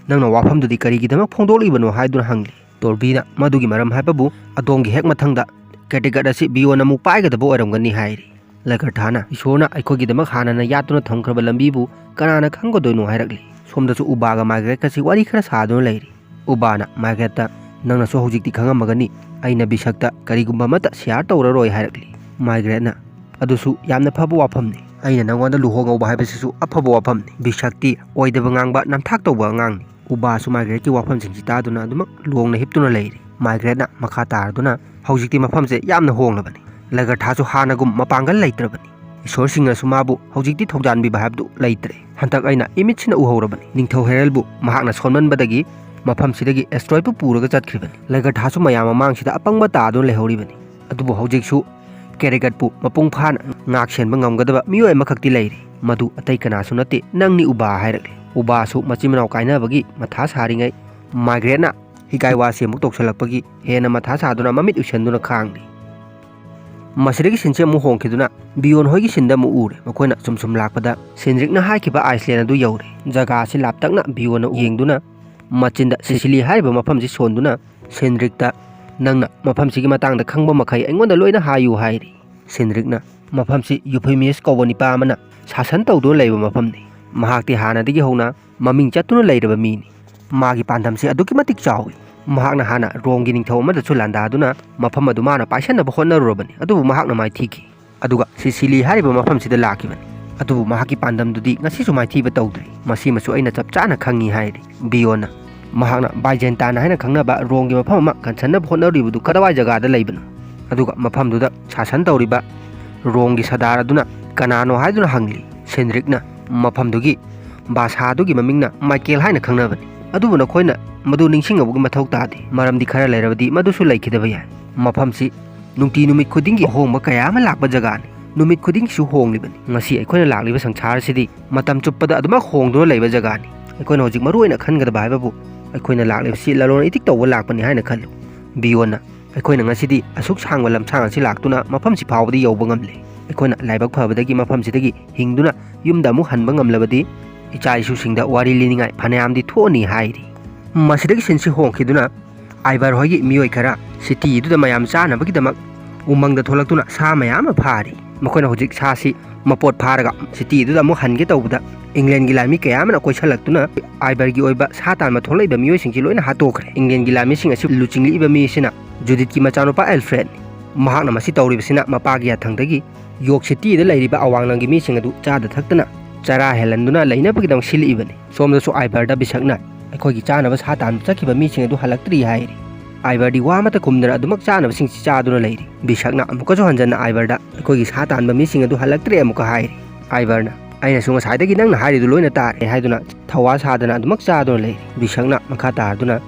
"ꯅꯪꯅ ꯋꯥꯐꯝꯗꯨꯗꯤ ꯀꯔꯤꯒꯤꯗꯃꯛ ꯐꯣꯡꯗꯣꯛꯂꯤꯕꯅꯣ?" ꯍꯥꯏꯗꯨꯅ ꯍꯪꯂꯤ꯫ ꯇꯣꯔꯕꯤꯅ, "ꯃꯗꯨꯒꯤ ꯃꯔꯝ ꯍꯥꯏꯕꯕꯨ ꯑꯗꯣꯝꯒꯤ ꯍꯦꯛ ꯃꯊꯪꯗ ꯀꯦꯗꯤꯒꯠ ꯑꯁꯤ ꯕꯤꯌꯣꯟ ꯑꯃꯨꯛ ꯄꯥꯏꯒꯗꯕ ꯑꯣꯏꯔꯝꯒꯅꯤ" ꯍꯥꯏꯔꯤ꯫ ꯂꯦꯒꯔꯊꯥꯅ, "ꯏꯁꯣꯔꯅ ꯑꯩꯈꯣꯏꯒꯤꯗꯃꯛ ꯍꯥꯟꯅꯅ ꯌꯥꯠꯇꯨꯅ ꯊꯝꯈ꯭ꯔꯕ ꯂꯝꯕꯤꯕꯨ ꯀꯅꯥꯅ ꯈꯪꯒꯗꯣꯏꯅꯣ?" ꯍꯥꯏꯔꯛꯂꯤ꯫ ꯁꯣꯝꯗꯁꯨ ꯎꯕꯥꯒ ꯃꯥꯏꯒ꯭ꯔꯦꯠꯀꯁꯤ ꯋꯥꯔꯤ ꯈꯔ ꯁꯥꯗꯨꯅ ꯂꯩꯔꯤ꯫ ꯎꯕꯥꯅ ꯃꯥꯏꯒ꯭ꯔꯦꯠꯇ, "ꯅꯪꯅꯁꯨ ꯍꯧꯖꯤꯛꯇꯤ ꯈꯪꯉꯝꯃꯒꯅꯤ, ꯑꯩꯅ ꯕꯤꯁꯛꯇ ꯀꯔꯤꯒꯨꯝꯕ ꯑꯃꯠꯇ ꯁꯤꯌꯥꯔ ꯇꯧꯔꯔꯣꯏ" ꯍꯥꯏꯔꯛꯂꯤ꯫ ꯃꯥꯏꯒ꯭ꯔꯦꯠꯅ, "ꯑꯗꯨꯁꯨ ꯌꯥꯝꯅ ꯐꯕ ꯋꯥꯐꯝꯅꯤ꯫ ꯑꯩꯅ ꯅꯪꯉꯣꯟꯗ ꯂꯨꯍꯣꯡꯍꯧꯕ ꯍꯥꯏꯕꯁꯤꯁꯨ ꯑꯐꯕ ꯋꯥꯐꯝꯅꯤ꯫ ꯕꯤꯁꯛꯇꯤ ꯑꯣꯏꯗꯕ ꯉꯥꯡꯕ, ꯅꯝꯊꯥꯛ ꯇꯧꯕ ꯑꯉꯥꯡꯅꯤ"꯫ ꯎꯕꯥꯁꯨ ꯃꯥꯏꯒ꯭ꯔꯦꯠꯀꯤ ꯋꯥꯐꯝꯁꯤꯡꯁꯤ ꯇꯥꯗꯨꯅ ꯑꯗꯨꯃꯛ ꯂꯣꯡꯅ ꯍꯤꯞꯇꯨꯅ ꯂꯩꯔꯤ꯫ ꯃꯥꯏꯒ꯭ꯔꯦꯠꯅ ꯃꯈꯥ ꯇꯥꯔꯗꯨꯅ, "ꯍꯧꯖꯤꯛꯇꯤ ꯃꯐꯝꯁꯦ ꯌꯥꯝꯅ ꯍꯣꯡꯂꯕꯅꯤ꯫ ꯂꯦꯒꯔꯊꯥꯁꯨ ꯍꯥꯟꯅꯒꯨꯝ ꯃꯄꯥꯡꯒꯜ ꯂꯩꯇ꯭ꯔꯕꯅꯤ꯫ ꯏꯁꯣꯔꯁꯤꯡꯅꯁꯨ ꯃꯥꯕꯨ ꯍꯧꯖꯤꯛꯇꯤ ꯊꯧꯖꯥꯟꯕꯤꯕ ꯍꯥꯏꯕꯗꯨ ꯂꯩꯇ꯭ꯔꯦ꯫ ꯍꯟꯗꯛ ꯑꯩꯅ ꯏꯃꯤꯠꯁꯤꯅ ꯎꯍꯧꯔꯕꯅꯤ꯫ ꯅꯤꯡꯊꯧ ꯍꯦꯔꯜꯕꯨ ꯃꯍꯥꯛꯅ ꯁꯣꯟꯃꯟꯕꯗꯒꯤ ꯃꯐꯝꯁꯤꯗꯒꯤ ꯑꯦꯁꯇ꯭ꯔꯣꯏꯗꯄꯨ ꯄꯨꯔꯒ ꯆꯠꯈ꯭ꯔꯤꯕꯅꯤ꯫ ꯂꯦꯒꯔꯊꯥꯁꯨ ꯃꯌꯥꯝ ꯃꯃꯥꯡꯁꯤꯗ ꯑꯄꯪꯕ ꯇꯥꯗꯨꯅ ꯂꯩꯍꯧꯔꯤꯕꯅꯤ꯫ ꯑꯗꯨꯕꯨ ꯍꯧꯖꯤꯛꯁꯨ ꯀꯦꯗꯤꯒꯠꯄꯨ ꯃꯄꯨꯡ ꯐꯥꯅ ꯉꯥꯛ ꯁꯦꯟꯕ ꯉꯝꯒꯗꯕ ꯃꯤꯑꯣꯏ ꯑꯃꯈꯛꯇꯤ ꯂꯩꯔꯤ꯫ ꯃꯗꯨ ꯑꯇꯩ ꯀꯅꯥꯁꯨ ꯅꯠꯇꯦ, ꯅꯪꯅꯤ ꯎꯕꯥ" ꯍꯥꯏꯔꯛꯂꯤ꯫ ꯎꯕꯥꯁꯨ ꯃꯆꯤꯟ ꯃꯅꯥꯎ ꯀꯥꯏꯅꯕꯒꯤ ꯃꯊꯥ ꯁꯥꯔꯤꯉꯩ, ꯃꯥꯏꯒ꯭ꯔꯦꯠꯅ ꯍꯤꯒꯥꯏ ꯋꯥꯁꯤ ꯑꯃꯨꯛ ꯇꯧꯁꯜꯂꯛꯄꯒꯤ ꯍꯦꯟꯅ ꯃꯊꯥ ꯁꯥꯗꯨꯅ ꯃꯃꯤꯠ ꯎꯏꯁꯟꯗꯨꯅ ꯈꯥꯡꯂꯤ꯫ ꯃꯁꯤꯗꯒꯤ ꯁꯤꯟꯁꯤ ꯑꯃꯨꯛ ꯍꯣꯡꯈꯤꯗꯨꯅ ꯕꯤꯌꯣꯟ ꯍꯣꯏꯒꯤ ꯁꯤꯟꯗ ꯑꯃꯨꯛ ꯎꯔꯦ꯫ ꯃꯈꯣꯏꯅ ꯁꯨꯝ ꯁꯨꯝ ꯂꯥꯛꯄꯗ ꯁꯦꯟꯗ꯭ꯔꯤꯛꯅ ꯍꯥꯏꯈꯤꯕ ꯑꯥꯏꯁꯂꯦꯟ ꯑꯗꯨ ꯌꯧꯔꯦ꯫ ꯖꯒꯥ ꯑꯁꯤ ꯂꯥꯞꯇꯛꯅ ꯕꯤꯌꯣꯟꯅ ꯌꯦꯡꯗꯨꯅ ꯃꯆꯤꯟꯗ ꯁꯤꯁꯤꯂꯤ ꯍꯥꯏꯔꯤꯕ ꯃꯐꯝꯁꯤ ꯁꯣꯟꯗꯨꯅ ꯁꯦꯟꯗ꯭ꯔꯤꯛꯇ, "ꯅꯪꯅ ꯃꯐꯝꯁꯤꯒꯤ ꯃꯇꯥꯡꯗ ꯈꯪꯕ ꯃꯈꯩ ꯑꯩꯉꯣꯟꯗ ꯂꯣꯏꯅ ꯍꯥꯏꯌꯨ" ꯍꯥꯏꯔꯤ꯫ ꯁꯦꯟꯗ꯭ꯔꯤꯛꯅ, "ꯃꯐꯝꯁꯤ ꯌꯨꯐꯦꯃꯤꯌꯁ ꯀꯧꯕ ꯅꯤꯄꯥ ꯑꯃꯅ ꯁꯥꯁꯟ ꯇꯧꯗꯨꯅ ꯂꯩꯕ ꯃꯐꯝꯅꯤ꯫ ꯃꯍꯥꯛꯇꯤ ꯍꯥꯟꯅꯗꯒꯤ ꯍꯧꯅ ꯃꯃꯤꯡ ꯆꯠꯇꯨꯅ ꯂꯩꯔꯕ ꯃꯤꯅꯤ꯫ ꯃꯥꯒꯤ ꯄꯥꯟꯗꯝꯁꯤ ꯑꯗꯨꯛꯀꯤ ꯃꯇꯤꯛ ꯆꯥꯎꯏ꯫ ꯃꯍꯥꯛꯅ ꯍꯥꯟꯅ ꯔꯣꯝꯒꯤ ꯅꯤꯡꯊꯧ ꯑꯃꯗꯁꯨ ꯂꯥꯟꯗꯥꯗꯨꯅ ꯃꯐꯝ ꯑꯗꯨ ꯃꯥꯅ ꯄꯥꯏꯁꯟꯅꯕ ꯍꯣꯠꯅꯔꯨꯔꯕꯅꯤ, ꯑꯗꯨꯕꯨ ꯃꯍꯥꯛꯅ ꯃꯥꯏꯊꯤꯈꯤ꯫ ꯑꯗꯨꯒ ꯁꯤꯁꯤꯂꯤ ꯍꯥꯏꯔꯤꯕ ꯃꯐꯝꯁꯤꯗ ꯂꯥꯛꯈꯤꯕꯅꯤ꯫ ꯑꯗꯨꯕꯨ ꯃꯍꯥꯛꯀꯤ ꯄꯥꯟꯗꯝꯗꯨꯗꯤ ꯉꯁꯤꯁꯨ ꯃꯥꯏꯊꯤꯕ ꯇꯧꯗ꯭ꯔꯤ꯫ ꯃꯁꯤꯃꯁꯨ ꯑꯩꯅ ꯆꯞ ꯆꯥꯅ ꯈꯪꯉꯤ ꯍꯥꯏꯔꯤ ꯕꯤꯌꯣꯟꯅ꯫ ꯃꯍꯥꯛꯅ ꯕꯥꯏꯖꯦꯟꯇꯥꯏꯟ ꯍꯥꯏꯅ ꯈꯪꯅꯕ ꯔꯣꯝꯒꯤ ꯃꯐꯝ ꯑꯃ ꯀꯟꯁꯟꯅꯕ ꯍꯣꯠꯅꯔꯤꯕꯗꯨ ꯀꯗꯥꯏ ꯖꯒꯥꯗ ꯂꯩꯕꯅꯣ? ꯑꯗꯨꯒ ꯃꯐꯝꯗꯨꯗ ꯁꯥꯁꯟ ꯇꯧꯔꯤꯕ ꯔꯣꯝꯒꯤ ꯁꯔꯗꯥꯔ ꯑꯗꯨꯅ ꯀꯅꯥꯅꯣ ꯍꯥꯏꯗꯨꯅ ꯍꯪꯂꯤ꯫ ꯁꯦꯟꯗ꯭ꯔꯤꯛꯅ ꯃꯐꯝꯗꯨꯒꯤ ꯕꯥꯁꯥ ꯑꯗꯨꯒꯤ ꯃꯃꯤꯡꯅ ꯃꯥꯏꯀꯦꯜ ꯍꯥꯏꯅ ꯈꯪꯅꯕꯅꯤ꯫ ꯑꯗꯨꯕꯨ ꯅꯈꯣꯏꯅ ꯃꯗꯨ ꯅꯤꯡꯁꯤꯡꯅꯕꯒꯤ ꯃꯊꯧ ꯇꯥꯗꯦ, ꯃꯔꯝꯗꯤ ꯈꯔ ꯂꯩꯔꯕꯗꯤ ꯃꯗꯨꯁꯨ ꯂꯩꯈꯤꯗꯕ ꯌꯥꯏ꯫ ꯃꯐꯝꯁꯤ ꯅꯨꯡꯇꯤ ꯅꯨꯃꯤꯠ ꯈꯨꯗꯤꯡꯒꯤ ꯑꯍꯣꯡꯕ ꯀꯌꯥ ꯑꯃ ꯂꯥꯛꯄ ꯖꯒꯥꯅꯤ꯫ ꯅꯨꯃꯤꯠ ꯈꯨꯗꯤꯡꯒꯤꯁꯨ ꯍꯣꯡꯂꯤꯕꯅꯤ꯫ ꯉꯁꯤ ꯑꯩꯈꯣꯏꯅ ꯂꯥꯛꯂꯤꯕ ꯁꯪꯁꯥꯔꯁꯤꯗꯤ ꯃꯇꯝ ꯆꯨꯞꯄꯗ ꯑꯗꯨꯃꯛ ꯍꯣꯡꯗꯨꯅ ꯂꯩꯕ ꯖꯒꯥꯅꯤ꯫ ꯑꯩꯈꯣꯏꯅ ꯍꯧꯖꯤꯛ ꯃꯔꯨ ꯑꯣꯏꯅ ꯈꯟꯒꯗꯕ ꯍꯥꯏꯕꯕꯨ ꯑꯩꯈꯣꯏꯅ ꯂꯥꯛꯂꯤꯕꯁꯤ ꯂꯂꯣꯟ ꯏꯇꯤꯛ ꯇꯧꯕ ꯂꯥꯛꯄꯅꯤ ꯍꯥꯏꯅ ꯈꯜꯂꯨ꯫ ꯕꯤꯌꯣꯟꯅ ꯑꯩꯈꯣꯏꯅ ꯉꯁꯤꯗꯤ ꯑꯁꯨꯛ ꯁꯥꯡꯕ ꯂꯝꯁꯥꯡ ꯑꯁꯤ ꯂꯥꯛꯇꯨꯅ ꯃꯐꯝꯁꯤ ꯐꯥꯎꯕꯗꯤ ꯌꯧꯕ ꯉꯝꯂꯦ꯫ ꯑꯩꯈꯣꯏꯅ ꯂꯥꯏꯕꯛ ꯐꯕꯗꯒꯤ ꯃꯐꯝꯁꯤꯗꯒꯤ ꯍꯤꯡꯗꯨꯅ ꯌꯨꯝꯗ ꯑꯃꯨꯛ ꯍꯟꯕ ꯉꯝꯂꯕꯗꯤ ꯏꯆꯥ ꯏꯁꯨꯁꯤꯡꯗ ꯋꯥꯔꯤ ꯂꯤꯅꯤꯡꯉꯥꯏ ꯐꯅꯌꯥꯝꯗꯤ ꯊꯣꯛꯑꯅꯤ ꯍꯥꯏꯔꯤ꯫ ꯃꯁꯤꯗꯒꯤ ꯁꯤꯟꯁꯤ ꯍꯣꯡꯈꯤꯗꯨꯅ ꯑꯥꯏꯕꯔ ꯍꯣꯏꯒꯤ ꯃꯤꯑꯣꯏ ꯈꯔ ꯁꯤꯇꯤꯗꯨꯗ ꯃꯌꯥꯝ ꯆꯥꯅꯕꯒꯤꯗꯃꯛ ꯎꯃꯪꯗ ꯊꯣꯛꯂꯛꯇꯨꯅ ꯁꯥ ꯃꯌꯥꯝ ꯑꯃ ꯐꯥꯔꯤ꯫ ꯃꯈꯣꯏꯅ ꯍꯧꯖꯤꯛ ꯁꯥꯁꯤ ꯃꯄꯣꯠ ꯐꯥꯔꯒ ꯁꯤꯇꯤꯗꯨꯗ ꯑꯃꯨꯛ ꯍꯟꯒꯦ ꯇꯧꯕꯗ ꯏꯪꯂꯦꯟꯒꯤ ꯂꯥꯟꯃꯤ ꯀꯌꯥ ꯑꯃꯅ ꯀꯣꯏꯁꯜꯂꯛꯇꯨꯅ ꯑꯥꯏꯕꯔꯒꯤ ꯑꯣꯏꯕ ꯁꯥ ꯇꯥꯟꯕ ꯊꯣꯛꯂꯛꯏꯕ ꯃꯤꯑꯣꯏꯁꯤꯡꯁꯤ ꯂꯣꯏꯅ ꯍꯥꯠꯇꯣꯛꯈ꯭ꯔꯦ꯫ ꯏꯪꯂꯦꯟꯒꯤ ꯂꯥꯟꯃꯤꯁꯤꯡ ꯑꯁꯤ ꯂꯨꯆꯤꯡꯂꯛꯏꯕ ꯃꯤ ꯑꯁꯤꯅ ꯖꯨꯗꯤꯠꯀꯤ ꯃꯆꯥꯅꯨꯄꯥ ꯑꯦꯜꯐ꯭ꯔꯦꯗꯅꯤ꯫ ꯃꯍꯥꯛꯅ ꯃꯁꯤ ꯇꯧꯔꯤꯕꯁꯤꯅ ꯃꯄꯥꯒꯤ ꯌꯥꯊꯪꯗꯒꯤ ꯌꯣꯔꯛ ꯁꯤꯇꯤꯗ ꯂꯩꯔꯤꯕ ꯑꯋꯥꯡꯂꯝꯒꯤ ꯃꯤꯁꯤꯡ ꯑꯗꯨ ꯆꯥꯗ ꯊꯛꯇꯅ ꯆꯔꯥ ꯍꯦꯜꯍꯟꯗꯨꯅ ꯂꯩꯅꯕꯒꯤꯗꯃꯛ ꯁꯤꯜꯂꯛꯏꯕꯅꯤ꯫ ꯁꯣꯝꯗꯁꯨ ꯑꯥꯏꯕꯔꯗ ꯕꯤꯁꯛꯅ ꯑꯩꯈꯣꯏꯒꯤ ꯆꯥꯅꯕ ꯁꯥ ꯇꯥꯟꯕ ꯆꯠꯈꯤꯕ ꯃꯤꯁꯤꯡ ꯑꯗꯨ ꯍꯜꯂꯛꯇ꯭ꯔꯤ ꯍꯥꯏꯔꯤ꯫ ꯑꯥꯏꯕꯔꯗꯤ ꯋꯥ ꯑꯃꯠꯇ ꯈꯨꯝꯗꯅ ꯑꯗꯨꯃꯛ ꯆꯥꯅꯕꯁꯤꯡꯁꯤ ꯆꯥꯗꯨꯅ ꯂꯩꯔꯤ꯫ ꯕꯤꯁꯛꯅ ꯑꯃꯨꯛꯀꯁꯨ ꯍꯟꯖꯟꯅ ꯑꯥꯏꯕꯔꯗ ꯑꯩꯈꯣꯏꯒꯤ ꯁꯥ ꯇꯥꯟꯕ ꯃꯤꯁꯤꯡ ꯑꯗꯨ ꯍꯜꯂꯛꯇ꯭ꯔꯦ ꯑꯃꯨꯛꯀ ꯍꯥꯏꯔꯤ꯫ ꯑꯥꯏꯕꯔꯅ ꯑꯩꯅꯁꯨ ꯉꯁꯥꯏꯗꯒꯤ ꯅꯪꯅ ꯍꯥꯏꯔꯤꯗꯨ ꯂꯣꯏꯅ ꯇꯥꯔꯦ ꯍꯥꯏꯗꯨꯅ ꯊꯧꯋꯥ ꯁꯥꯗꯅ ꯑꯗꯨꯃꯛ ꯆꯥꯗꯨꯅ ꯂꯩꯔꯤ꯫ ꯕꯤꯁꯛꯅ ꯃꯈꯥ ꯇꯥꯔꯗꯨꯅ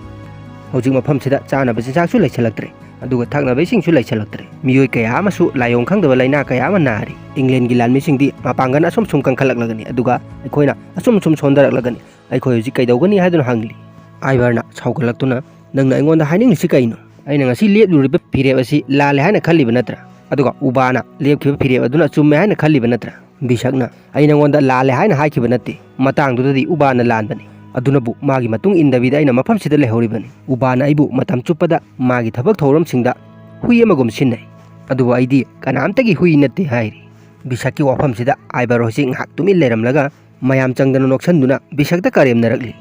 ꯍꯧꯖꯤꯛ ꯃꯐꯝꯁꯤꯗ ꯆꯥꯅꯕ ꯆꯤꯟꯖꯥꯛꯁꯨ ꯂꯩꯁꯤꯜꯂꯛꯇ꯭ꯔꯦ, ꯑꯗꯨꯒ ꯊꯛꯅꯕ ꯏꯁꯤꯡꯁꯨ ꯂꯩꯁꯤꯜꯂꯛꯇ꯭ꯔꯦ꯫ ꯃꯤꯑꯣꯏ ꯀꯌꯥ ꯑꯃꯁꯨ ꯂꯥꯏꯑꯣꯡ ꯈꯪꯗꯕ ꯂꯥꯏꯅꯥ ꯀꯌꯥ ꯑꯃ ꯅꯥꯔꯤ꯫ ꯏꯪꯂꯦꯟꯒꯤ ꯂꯥꯟꯃꯤꯁꯤꯡꯗꯤ ꯃꯄꯥꯡꯒꯜ ꯑꯁꯨꯝ ꯁꯨꯝ ꯀꯟꯈꯠꯂꯛꯂꯒꯅꯤ, ꯑꯗꯨꯒ ꯑꯩꯈꯣꯏꯅ ꯑꯁꯨꯝ ꯁꯨꯝ ꯁꯣꯟꯊꯔꯛꯂꯒꯅꯤ꯫ ꯑꯩꯈꯣꯏ ꯍꯧꯖꯤꯛ ꯀꯩꯗꯧꯒꯅꯤ ꯍꯥꯏꯗꯨꯅ ꯍꯪꯂꯤ꯫ ꯑꯥꯏꯕꯔꯅ ꯁꯥꯎꯒꯠꯂꯛꯇꯨꯅ, "ꯅꯪꯅ ꯑꯩꯉꯣꯟꯗ ꯍꯥꯏꯅꯤꯡꯂꯤꯁꯤ ꯀꯩꯅꯣ? ꯑꯩꯅ ꯉꯁꯤ ꯂꯦꯞꯂꯨꯔꯤꯕ ꯐꯤꯔꯦꯞ ꯑꯁꯤ ꯂꯥꯜꯂꯦ ꯍꯥꯏꯅ ꯈꯜꯂꯤꯕ ꯅꯠꯇ꯭ꯔꯥ? ꯑꯗꯨꯒ ꯎꯕꯥꯅ ꯂꯦꯞꯈꯤꯕ ꯐꯤꯔꯦꯞ ꯑꯗꯨꯅ ꯆꯨꯝꯃꯦ ꯍꯥꯏꯅ ꯈꯜꯂꯤꯕ ꯅꯠꯇ꯭ꯔꯥ?" ꯕꯤꯁꯛꯅ, "ꯑꯩ ꯅꯉꯣꯟꯗ ꯂꯥꯜꯂꯦ ꯍꯥꯏꯅ ꯍꯥꯏꯈꯤꯕ ꯅꯠꯇꯦ꯫ ꯃꯇꯥꯡꯗꯨꯗꯗꯤ ꯎꯕꯥꯅ ꯂꯥꯟꯕꯅꯤ꯫ ꯑꯗꯨꯅꯕꯨ ꯃꯥꯒꯤ ꯃꯇꯨꯡ ꯏꯟꯗꯕꯤꯗ ꯑꯩꯅ ꯃꯐꯝꯁꯤꯗ ꯂꯩꯍꯧꯔꯤꯕꯅꯤ꯫ ꯎꯕꯥꯅ ꯑꯩꯕꯨ ꯃꯇꯝ ꯆꯨꯞꯄꯗ ꯃꯥꯒꯤ ꯊꯕꯛ ꯊꯧꯔꯝꯁꯤꯡꯗ ꯍꯨꯏ ꯑꯃꯒꯨꯝ ꯁꯤꯟꯅꯩ꯫ ꯑꯗꯨꯕꯨ ꯑꯩꯗꯤ ꯀꯅꯥꯝꯇꯒꯤ ꯍꯨꯏ ꯅꯠꯇꯦ" ꯍꯥꯏꯔꯤ꯫ ꯕꯤꯁꯛꯀꯤ ꯋꯥꯐꯝꯁꯤꯗ ꯑꯥꯏꯕꯔ ꯍꯣꯏꯁꯤ ꯉꯥꯏꯍꯥꯛ ꯇꯨꯃꯤꯟ ꯂꯩꯔꯝꯂꯒ ꯃꯌꯥꯝ ꯆꯪꯗꯅ ꯅꯣꯛꯁꯟꯗꯨꯅ ꯕꯤꯁꯛꯇ ꯀꯔꯦꯝꯅꯔꯛꯂꯤ꯫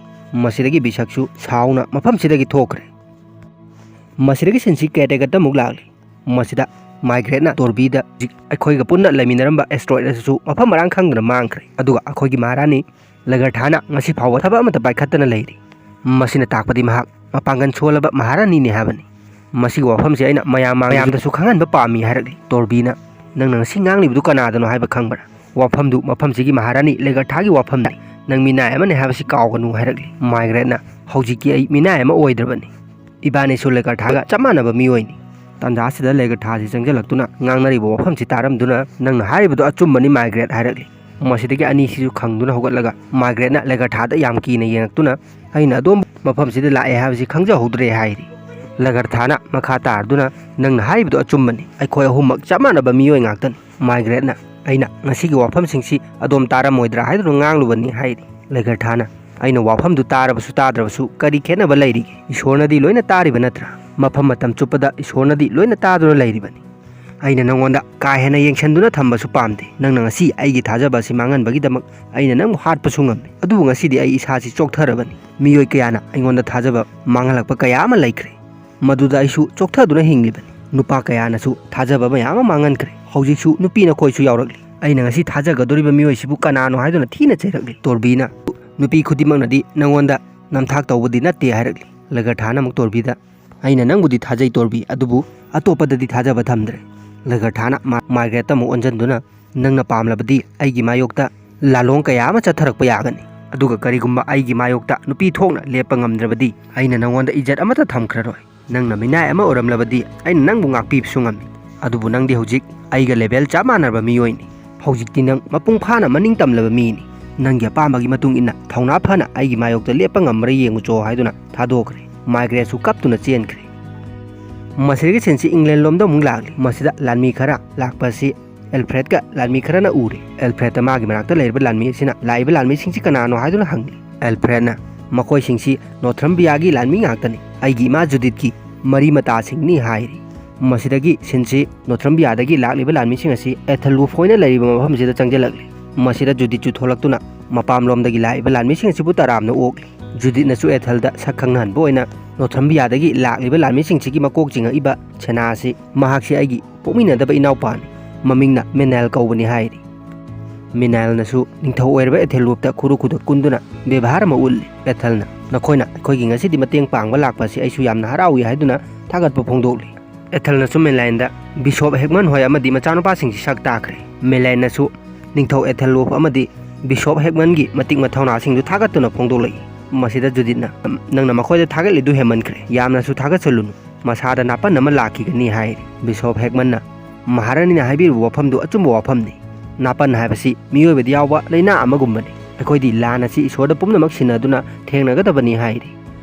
ꯃꯁꯤꯗꯒꯤ ꯕꯤꯁꯛꯁꯨ ꯁꯥꯎꯅ ꯃꯐꯝꯁꯤꯗꯒꯤ ꯊꯣꯛꯈ꯭ꯔꯦ꯫ ꯃꯁꯤꯗꯒꯤ ꯁꯤꯟꯁꯤ ꯀꯦꯇꯦꯒꯠꯇ ꯑꯃꯨꯛ ꯂꯥꯛꯂꯤ꯫ ꯃꯁꯤꯗ ꯃꯥꯏꯒ꯭ꯔꯦꯠꯅ ꯇꯣꯔꯕꯤꯗ ꯍꯧꯖꯤꯛ ꯑꯩꯈꯣꯏꯒ ꯄꯨꯟꯅ ꯂꯩꯃꯤꯟꯅꯔꯝꯕ ꯑꯦꯁꯇ꯭ꯔꯣꯏꯗ ꯑꯁꯤꯁꯨ ꯃꯐꯝ ꯃꯔꯥꯡ ꯈꯪꯗꯅ ꯃꯥꯡꯈ꯭ꯔꯦ꯫ ꯑꯗꯨꯒ ꯑꯩꯈꯣꯏꯒꯤ ꯃꯍꯥꯔꯥꯅꯤ ꯂꯦꯒꯔꯊꯥꯅ ꯉꯁꯤ ꯐꯥꯎꯕ ꯊꯕꯛ ꯑꯃꯠꯇ ꯄꯥꯏꯈꯠꯇꯅ ꯂꯩꯔꯤ꯫ ꯃꯁꯤꯅ ꯇꯥꯛꯄꯗꯤ ꯃꯍꯥꯛ ꯃꯄꯥꯡꯒꯜ ꯁꯣꯜꯂꯕ ꯃꯍꯥꯔꯥꯅꯤꯅꯤ ꯍꯥꯏꯕꯅꯤ꯫ ꯃꯁꯤꯒꯤ ꯋꯥꯐꯝꯁꯤ ꯑꯩꯅ ꯃꯌꯥꯝ ꯃꯌꯥꯝꯗꯁꯨ ꯈꯪꯍꯟꯕ ꯄꯥꯝꯃꯤ ꯍꯥꯏꯔꯛꯂꯤ꯫ ꯇꯣꯔꯕꯤꯅ, "ꯅꯪꯅ ꯉꯁꯤ ꯉꯥꯡꯂꯤꯕꯗꯨ ꯀꯅꯥꯗꯅꯣ ꯍꯥꯏꯕ ꯈꯪꯕ꯭ꯔꯥ? ꯋꯥꯐꯝꯗꯨ ꯃꯐꯝꯁꯤꯒꯤ ꯃꯍꯥꯔꯥꯅꯤ ꯂꯦꯒꯔꯊꯥꯒꯤ ꯋꯥꯐꯝꯅꯤ꯫ ꯅꯪ ꯃꯤꯅꯥꯏ ꯑꯃꯅꯤ ꯍꯥꯏꯕꯁꯤ ꯀꯥꯎꯒꯅꯨ" ꯍꯥꯏꯔꯛꯂꯤ꯫ ꯃꯥꯏꯒ꯭ꯔꯦꯠꯅ, "ꯍꯧꯖꯤꯛꯇꯤ ꯑꯩ ꯃꯤꯅꯥꯏ ꯑꯃ ꯑꯣꯏꯗ꯭ꯔꯕꯅꯤ꯫ ꯏꯕꯥꯅꯤꯁꯨ ꯂꯦꯒꯔꯊꯥꯒ ꯆꯞ ꯃꯥꯟꯅꯕ ꯃꯤꯑꯣꯏꯅꯤ"꯫ ꯇꯥꯟꯖꯥ ꯑꯁꯤꯗ ꯂꯦꯒꯔꯊꯥꯁꯤ ꯆꯪꯁꯤꯜꯂꯛꯇꯨꯅ ꯉꯥꯡꯅꯔꯤꯕ ꯋꯥꯐꯝꯁꯤ ꯇꯥꯔꯝꯗꯨꯅ, "ꯅꯪꯅ ꯍꯥꯏꯔꯤꯕꯗꯨ ꯑꯆꯨꯝꯕꯅꯤ ꯃꯥꯏꯒ꯭ꯔꯦꯠ" ꯍꯥꯏꯔꯛꯂꯤ꯫ ꯃꯁꯤꯗꯒꯤ ꯑꯅꯤꯁꯤꯁꯨ ꯈꯪꯗꯨꯅ ꯍꯧꯒꯠꯂꯒ ꯃꯥꯏꯒ꯭ꯔꯦꯠꯅ ꯂꯦꯒꯔꯊꯥꯗ ꯌꯥꯝ ꯀꯤꯅ ꯌꯦꯡꯉꯛꯇꯨꯅ, "ꯑꯩꯅ ꯑꯗꯣꯝ ꯃꯐꯝꯁꯤꯗ ꯂꯥꯛꯑꯦ ꯍꯥꯏꯕꯁꯤ ꯈꯪꯖꯍꯧꯗ꯭ꯔꯦ" ꯍꯥꯏꯔꯤ꯫ ꯂꯦꯒꯔꯊꯥꯅ ꯃꯈꯥ ꯇꯥꯔꯗꯨꯅ, "ꯅꯪꯅ ꯍꯥꯏꯔꯤꯕꯗꯨ ꯑꯆꯨꯝꯕꯅꯤ, ꯑꯩꯈꯣꯏ ꯑꯍꯨꯝꯃꯛ ꯆꯞ ꯃꯥꯟꯅꯕ ꯃꯤꯑꯣꯏ ꯉꯥꯛꯇꯅꯤ꯫ ꯃꯥꯏꯒ꯭ꯔꯦꯠꯅ ꯑꯩꯅ ꯉꯁꯤꯒꯤ ꯋꯥꯐꯝꯁꯤꯡꯁꯤ ꯑꯗꯣꯝ ꯇꯥꯔꯝꯃꯣꯏꯗ꯭ꯔꯥ ꯍꯥꯏꯗꯨꯅ ꯉꯥꯡꯂꯨꯕꯅꯤ" ꯍꯥꯏꯔꯤ꯫ ꯂꯦꯒꯔꯊꯥꯅ, "ꯑꯩꯅ ꯋꯥꯐꯝꯗꯨ ꯇꯥꯔꯕꯁꯨ ꯇꯥꯗ꯭ꯔꯕꯁꯨ ꯀꯔꯤ ꯈꯦꯠꯅꯕ ꯂꯩꯔꯤꯒꯦ? ꯏꯁꯣꯔꯅꯗꯤ ꯂꯣꯏꯅ ꯇꯥꯔꯤꯕ ꯅꯠꯇ꯭ꯔꯥ? ꯃꯐꯝ ꯃꯇꯝ ꯆꯨꯞꯄꯗ ꯏꯁꯣꯔꯅꯗꯤ ꯂꯣꯏꯅ ꯇꯥꯗꯨꯅ ꯂꯩꯔꯤꯕꯅꯤ꯫ ꯑꯩꯅ ꯅꯪꯉꯣꯟꯗ ꯀꯥ ꯍꯦꯟꯅ ꯌꯦꯡꯁꯤꯟꯗꯨꯅ ꯊꯝꯕꯁꯨ ꯄꯥꯝꯗꯦ꯫ ꯅꯪꯅ ꯉꯁꯤ ꯑꯩꯒꯤ ꯊꯥꯖꯕ ꯑꯁꯤ ꯃꯥꯡꯍꯟꯕꯒꯤꯗꯃꯛ ꯑꯩꯅ ꯅꯪꯕꯨ ꯍꯥꯠꯄꯁꯨ ꯉꯝꯃꯤ꯫ ꯑꯗꯨꯕꯨ ꯉꯁꯤꯗꯤ ꯑꯩ ꯏꯁꯥꯁꯤ ꯆꯣꯛꯊꯔꯕꯅꯤ꯫ ꯃꯤꯑꯣꯏ ꯀꯌꯥꯅ ꯑꯩꯉꯣꯟꯗ ꯊꯥꯖꯕ ꯃꯥꯡꯍꯜꯂꯛꯄ ꯀꯌꯥ ꯑꯃ ꯂꯩꯈ꯭ꯔꯦ꯫ ꯃꯗꯨꯗ ꯑꯩꯁꯨ ꯆꯣꯛꯊꯗꯨꯅ ꯍꯤꯡꯂꯤꯕꯅꯤ꯫ ꯅꯨꯄꯥ ꯀꯌꯥꯅꯁꯨ ꯊꯥꯖꯕ ꯃꯌꯥꯝ ꯑꯃ ꯃꯥꯡꯍꯟꯈ꯭ꯔꯦ꯫ ꯍꯧꯖꯤꯛꯁꯨ ꯅꯨꯄꯤ ꯅꯈꯣꯏꯁꯨ ꯌꯥꯎꯔꯛꯂꯤ꯫ ꯑꯩꯅ ꯉꯁꯤ ꯊꯥꯖꯒꯗꯧꯔꯤꯕ ꯃꯤꯑꯣꯏꯁꯤꯕꯨ ꯀꯅꯥꯅꯣ ꯍꯥꯏꯗꯨꯅ ꯊꯤꯅ ꯆꯩꯔꯛꯂꯤ꯫" ꯇꯣꯔꯕꯤꯅ, "ꯅꯨꯄꯤ ꯈꯨꯗꯤꯡꯃꯛꯅꯗꯤ ꯅꯪꯉꯣꯟꯗ ꯅꯝꯊꯥꯛ ꯇꯧꯕꯗꯤ ꯅꯠꯇꯦ" ꯍꯥꯏꯔꯛꯂꯤ꯫ ꯂꯦꯒꯔꯊꯥꯅ ꯑꯃꯨꯛ ꯇꯣꯔꯕꯤꯗ, "ꯑꯩꯅ ꯅꯪꯕꯨꯗꯤ ꯊꯥꯖꯩ ꯇꯣꯔꯕꯤ, ꯑꯗꯨꯕꯨ ꯑꯇꯣꯞꯄꯗꯗꯤ ꯊꯥꯖꯕ ꯊꯝꯗ꯭ꯔꯦ꯫" ꯂꯦꯒꯔꯊꯥꯅ ꯃꯥ-, ꯃꯥꯏꯒ꯭ꯔꯦꯠꯇ ꯑꯃꯨꯛ ꯑꯣꯟꯁꯤꯟꯗꯨꯅ, "ꯅꯪꯅ ꯄꯥꯝꯂꯕꯗꯤ ꯑꯩꯒꯤ ꯃꯥꯌꯣꯛꯇ ꯂꯥꯂꯣꯡ ꯀꯌꯥ ꯑꯃ ꯆꯠꯊꯔꯛꯄ ꯌꯥꯒꯅꯤ꯫ ꯑꯗꯨꯒ ꯀꯔꯤꯒꯨꯝꯕ ꯑꯩꯒꯤ ꯃꯥꯌꯣꯛꯇ ꯅꯨꯄꯤ ꯊꯣꯛꯅ ꯂꯦꯞꯄ ꯉꯝꯗ꯭ꯔꯕꯗꯤ ꯑꯩꯅ ꯅꯪꯉꯣꯟꯗ ꯏꯖꯠ ꯑꯃꯠꯇ ꯊꯝꯈ꯭ꯔꯔꯣꯏ꯫ ꯅꯪꯅ ꯃꯤꯅꯥꯏ ꯑꯃ ꯑꯣꯏꯔꯝꯂꯕꯗꯤ ꯑꯩꯅ ꯅꯪꯕꯨ ꯉꯥꯛꯄꯤꯕꯁꯨ ꯉꯝꯃꯤ꯫ ꯑꯗꯨꯕꯨ ꯅꯪꯗꯤ ꯍꯧꯖꯤꯛ ꯑꯩꯒ ꯂꯦꯚꯦꯜ ꯆꯞ ꯃꯥꯟꯅꯔꯕ ꯃꯤꯑꯣꯏꯅꯤ꯫ ꯍꯧꯖꯤꯛꯇꯤ ꯅꯪ ꯃꯄꯨꯡ ꯐꯥꯅ ꯃꯅꯤꯡ ꯇꯝꯂꯕ ꯃꯤꯅꯤ꯫ ꯅꯪꯒꯤ ꯑꯄꯥꯝꯕꯒꯤ ꯃꯇꯨꯡ ꯏꯟꯅ ꯊꯧꯅꯥ ꯐꯅ ꯑꯩꯒꯤ ꯃꯥꯌꯣꯛꯇ ꯂꯦꯞꯄ ꯉꯝꯕ꯭ꯔꯥ ꯌꯦꯡꯉꯨꯆꯣ" ꯍꯥꯏꯗꯨꯅ ꯊꯥꯗꯣꯛꯈ꯭ꯔꯦ꯫ ꯃꯥꯏꯒ꯭ꯔꯦꯠꯁꯨ ꯀꯞꯇꯨꯅ ꯆꯦꯟꯈ꯭ꯔꯦ꯫ ꯃꯁꯤꯗꯒꯤ ꯁꯤꯟꯁꯤ ꯏꯪꯂꯦꯟ ꯂꯣꯝꯗ ꯑꯃꯨꯛ ꯂꯥꯛꯂꯤ꯫ ꯃꯁꯤꯗ ꯂꯥꯟꯃꯤ ꯈꯔ ꯂꯥꯛꯄ ꯑꯁꯤ ꯑꯦꯜꯐ꯭ꯔꯦꯗꯀ ꯂꯥꯟꯃꯤ ꯈꯔꯅ ꯎꯔꯦ꯫ ꯑꯦꯜꯐ꯭ꯔꯦꯗꯇ ꯃꯥꯒꯤ ꯃꯅꯥꯛꯇ ꯂꯩꯔꯤꯕ ꯂꯥꯟꯃꯤ ꯑꯁꯤꯅ ꯂꯥꯛꯏꯕ ꯂꯥꯟꯃꯤꯁꯤꯡꯁꯤ ꯀꯅꯥꯅꯣ ꯍꯥꯏꯗꯨꯅ ꯍꯪꯂꯤ꯫ ꯑꯦꯜꯐ꯭ꯔꯦꯗꯅ, "ꯃꯈꯣꯏꯁꯤꯡꯁꯤ ꯅꯣꯊ꯭ꯔꯝꯕꯤꯌꯥꯒꯤ ꯂꯥꯟꯃꯤ ꯉꯥꯛꯇꯅꯤ꯫ ꯑꯩꯒꯤ ꯏꯃꯥ ꯖꯨꯗꯤꯠꯀꯤ ꯃꯔꯤ ꯃꯇꯥꯁꯤꯡꯅꯤ" ꯍꯥꯏꯔꯤ꯫ ꯃꯁꯤꯗꯒꯤ ꯁꯤꯟꯁꯤ ꯅꯣꯊ꯭ꯔꯝꯕꯤꯌꯥꯗꯒꯤ ꯂꯥꯛꯂꯤꯕ ꯂꯥꯟꯃꯤꯁꯤꯡ ꯑꯁꯤ ꯑꯦꯊꯜꯋꯨꯐ ꯍꯣꯏꯅ ꯂꯩꯔꯤꯕ ꯃꯐꯝꯁꯤꯗ ꯆꯪꯁꯤꯜꯂꯛꯂꯤ꯫ ꯃꯁꯤꯗ ꯖꯨꯗꯤꯠꯁꯨ ꯊꯣꯛꯂꯛꯇꯨꯅ ꯃꯄꯥꯝꯂꯣꯝꯗꯒꯤ ꯂꯥꯛꯏꯕ ꯂꯥꯟꯃꯤꯁꯤꯡ ꯑꯁꯤꯕꯨ ꯇꯔꯥꯝꯅ ꯑꯣꯛꯂꯤ꯫ ꯖꯨꯗꯤꯠꯅꯁꯨ ꯑꯦꯊꯦꯜꯗ ꯁꯛ ꯈꯪꯅꯍꯟꯕ ꯑꯣꯏꯅ ꯅꯣꯊꯝꯕꯤꯌꯥꯗꯒꯤ ꯂꯥꯛꯂꯤꯕ ꯂꯥꯟꯃꯤꯁꯤꯡꯁꯤꯒꯤ ꯃꯀꯣꯛ ꯆꯤꯡꯉꯛꯏꯕ ꯁꯦꯅꯥ ꯑꯁꯤ ꯃꯍꯥꯛꯁꯤ ꯑꯩꯒꯤ ꯄꯣꯛꯃꯤꯟꯅꯗꯕ ꯏꯅꯥꯎꯄꯥꯅꯤ, ꯃꯃꯤꯡꯅ ꯃꯦꯅꯥꯏꯜ ꯀꯧꯕꯅꯤ ꯍꯥꯏꯔꯤ꯫ ꯃꯦꯅꯥꯏꯜꯅꯁꯨ ꯅꯤꯡꯊꯧ ꯑꯣꯏꯔꯕ ꯑꯦꯊꯦꯜꯋꯣꯞꯇ ꯈꯨꯔꯨ ꯈꯨꯗꯛ ꯀꯨꯟꯗꯨꯅ ꯕꯦꯕꯥꯔ ꯑꯃ ꯎꯠꯂꯤ꯫ ꯑꯦꯊꯦꯜꯅ, "ꯅꯈꯣꯏꯅ ꯑꯩꯈꯣꯏꯒꯤ ꯉꯁꯤꯗꯤ ꯃꯇꯦꯡ ꯄꯥꯡꯕ ꯂꯥꯛꯄ ꯑꯁꯤ ꯑꯩꯁꯨ ꯌꯥꯝꯅ ꯍꯔꯥꯎꯏ" ꯍꯥꯏꯗꯨꯅ ꯊꯥꯒꯠꯄ ꯐꯣꯡꯗꯣꯛꯂꯤ꯫ ꯑꯦꯊꯦꯜꯅꯁꯨ ꯃꯦꯂꯥꯏꯟꯗ ꯕꯤꯁꯣꯞ ꯍꯦꯒꯃꯟ ꯍꯣꯏ ꯑꯃꯗꯤ ꯃꯆꯥꯅꯨꯄꯥꯁꯤꯡꯁꯤ ꯁꯛ ꯇꯥꯛꯈ꯭ꯔꯦ꯫ ꯃꯦꯂꯥꯏꯟꯅꯁꯨ ꯅꯤꯡꯊꯧ ꯑꯦꯊꯦꯜꯋꯣꯞ ꯑꯃꯗꯤ ꯕꯤꯁꯣꯞ ꯍꯦꯒꯃꯟꯒꯤ ꯃꯇꯤꯛ ꯃꯊꯧꯅꯥꯁꯤꯡꯗꯨ ꯊꯥꯒꯠꯇꯨꯅ ꯐꯣꯡꯗꯣꯛꯂꯛꯏ꯫ ꯃꯁꯤꯗ ꯖꯨꯗꯤꯠꯅ, "ꯅꯪꯅ ꯃꯈꯣꯏꯗ ꯊꯥꯒꯠꯂꯤꯗꯨ ꯍꯦꯟꯃꯟꯈ꯭ꯔꯦ, ꯌꯥꯝꯅꯁꯨ ꯊꯥꯒꯠꯆꯜꯂꯨꯅꯨ, ꯃꯁꯥꯗ ꯅꯥꯄꯟ ꯑꯃ ꯂꯥꯛꯈꯤꯒꯅꯤ" ꯍꯥꯏꯔꯤ꯫ ꯕꯤꯁꯣꯞ ꯍꯦꯒꯃꯟꯅ, "ꯃꯍꯥꯔꯥꯅꯤꯅ ꯍꯥꯏꯕꯤꯔꯤꯕ ꯋꯥꯐꯝꯗꯨ ꯑꯆꯨꯝꯕ ꯋꯥꯐꯝꯅꯤ꯫ ꯅꯥꯄꯟ ꯍꯥꯏꯕꯁꯤ ꯃꯤꯑꯣꯏꯕꯗ ꯌꯥꯎꯕ ꯂꯥꯏꯅꯥ ꯑꯃꯒꯨꯝꯕꯅꯤ꯫ ꯑꯩꯈꯣꯏꯗꯤ ꯂꯥꯟ ꯑꯁꯤ ꯏꯁꯣꯔꯗ ꯄꯨꯝꯅꯃꯛ ꯁꯤꯟꯅꯗꯨꯅ ꯊꯦꯡꯅꯒꯗꯕꯅꯤ" ꯍꯥꯏꯔꯤ꯫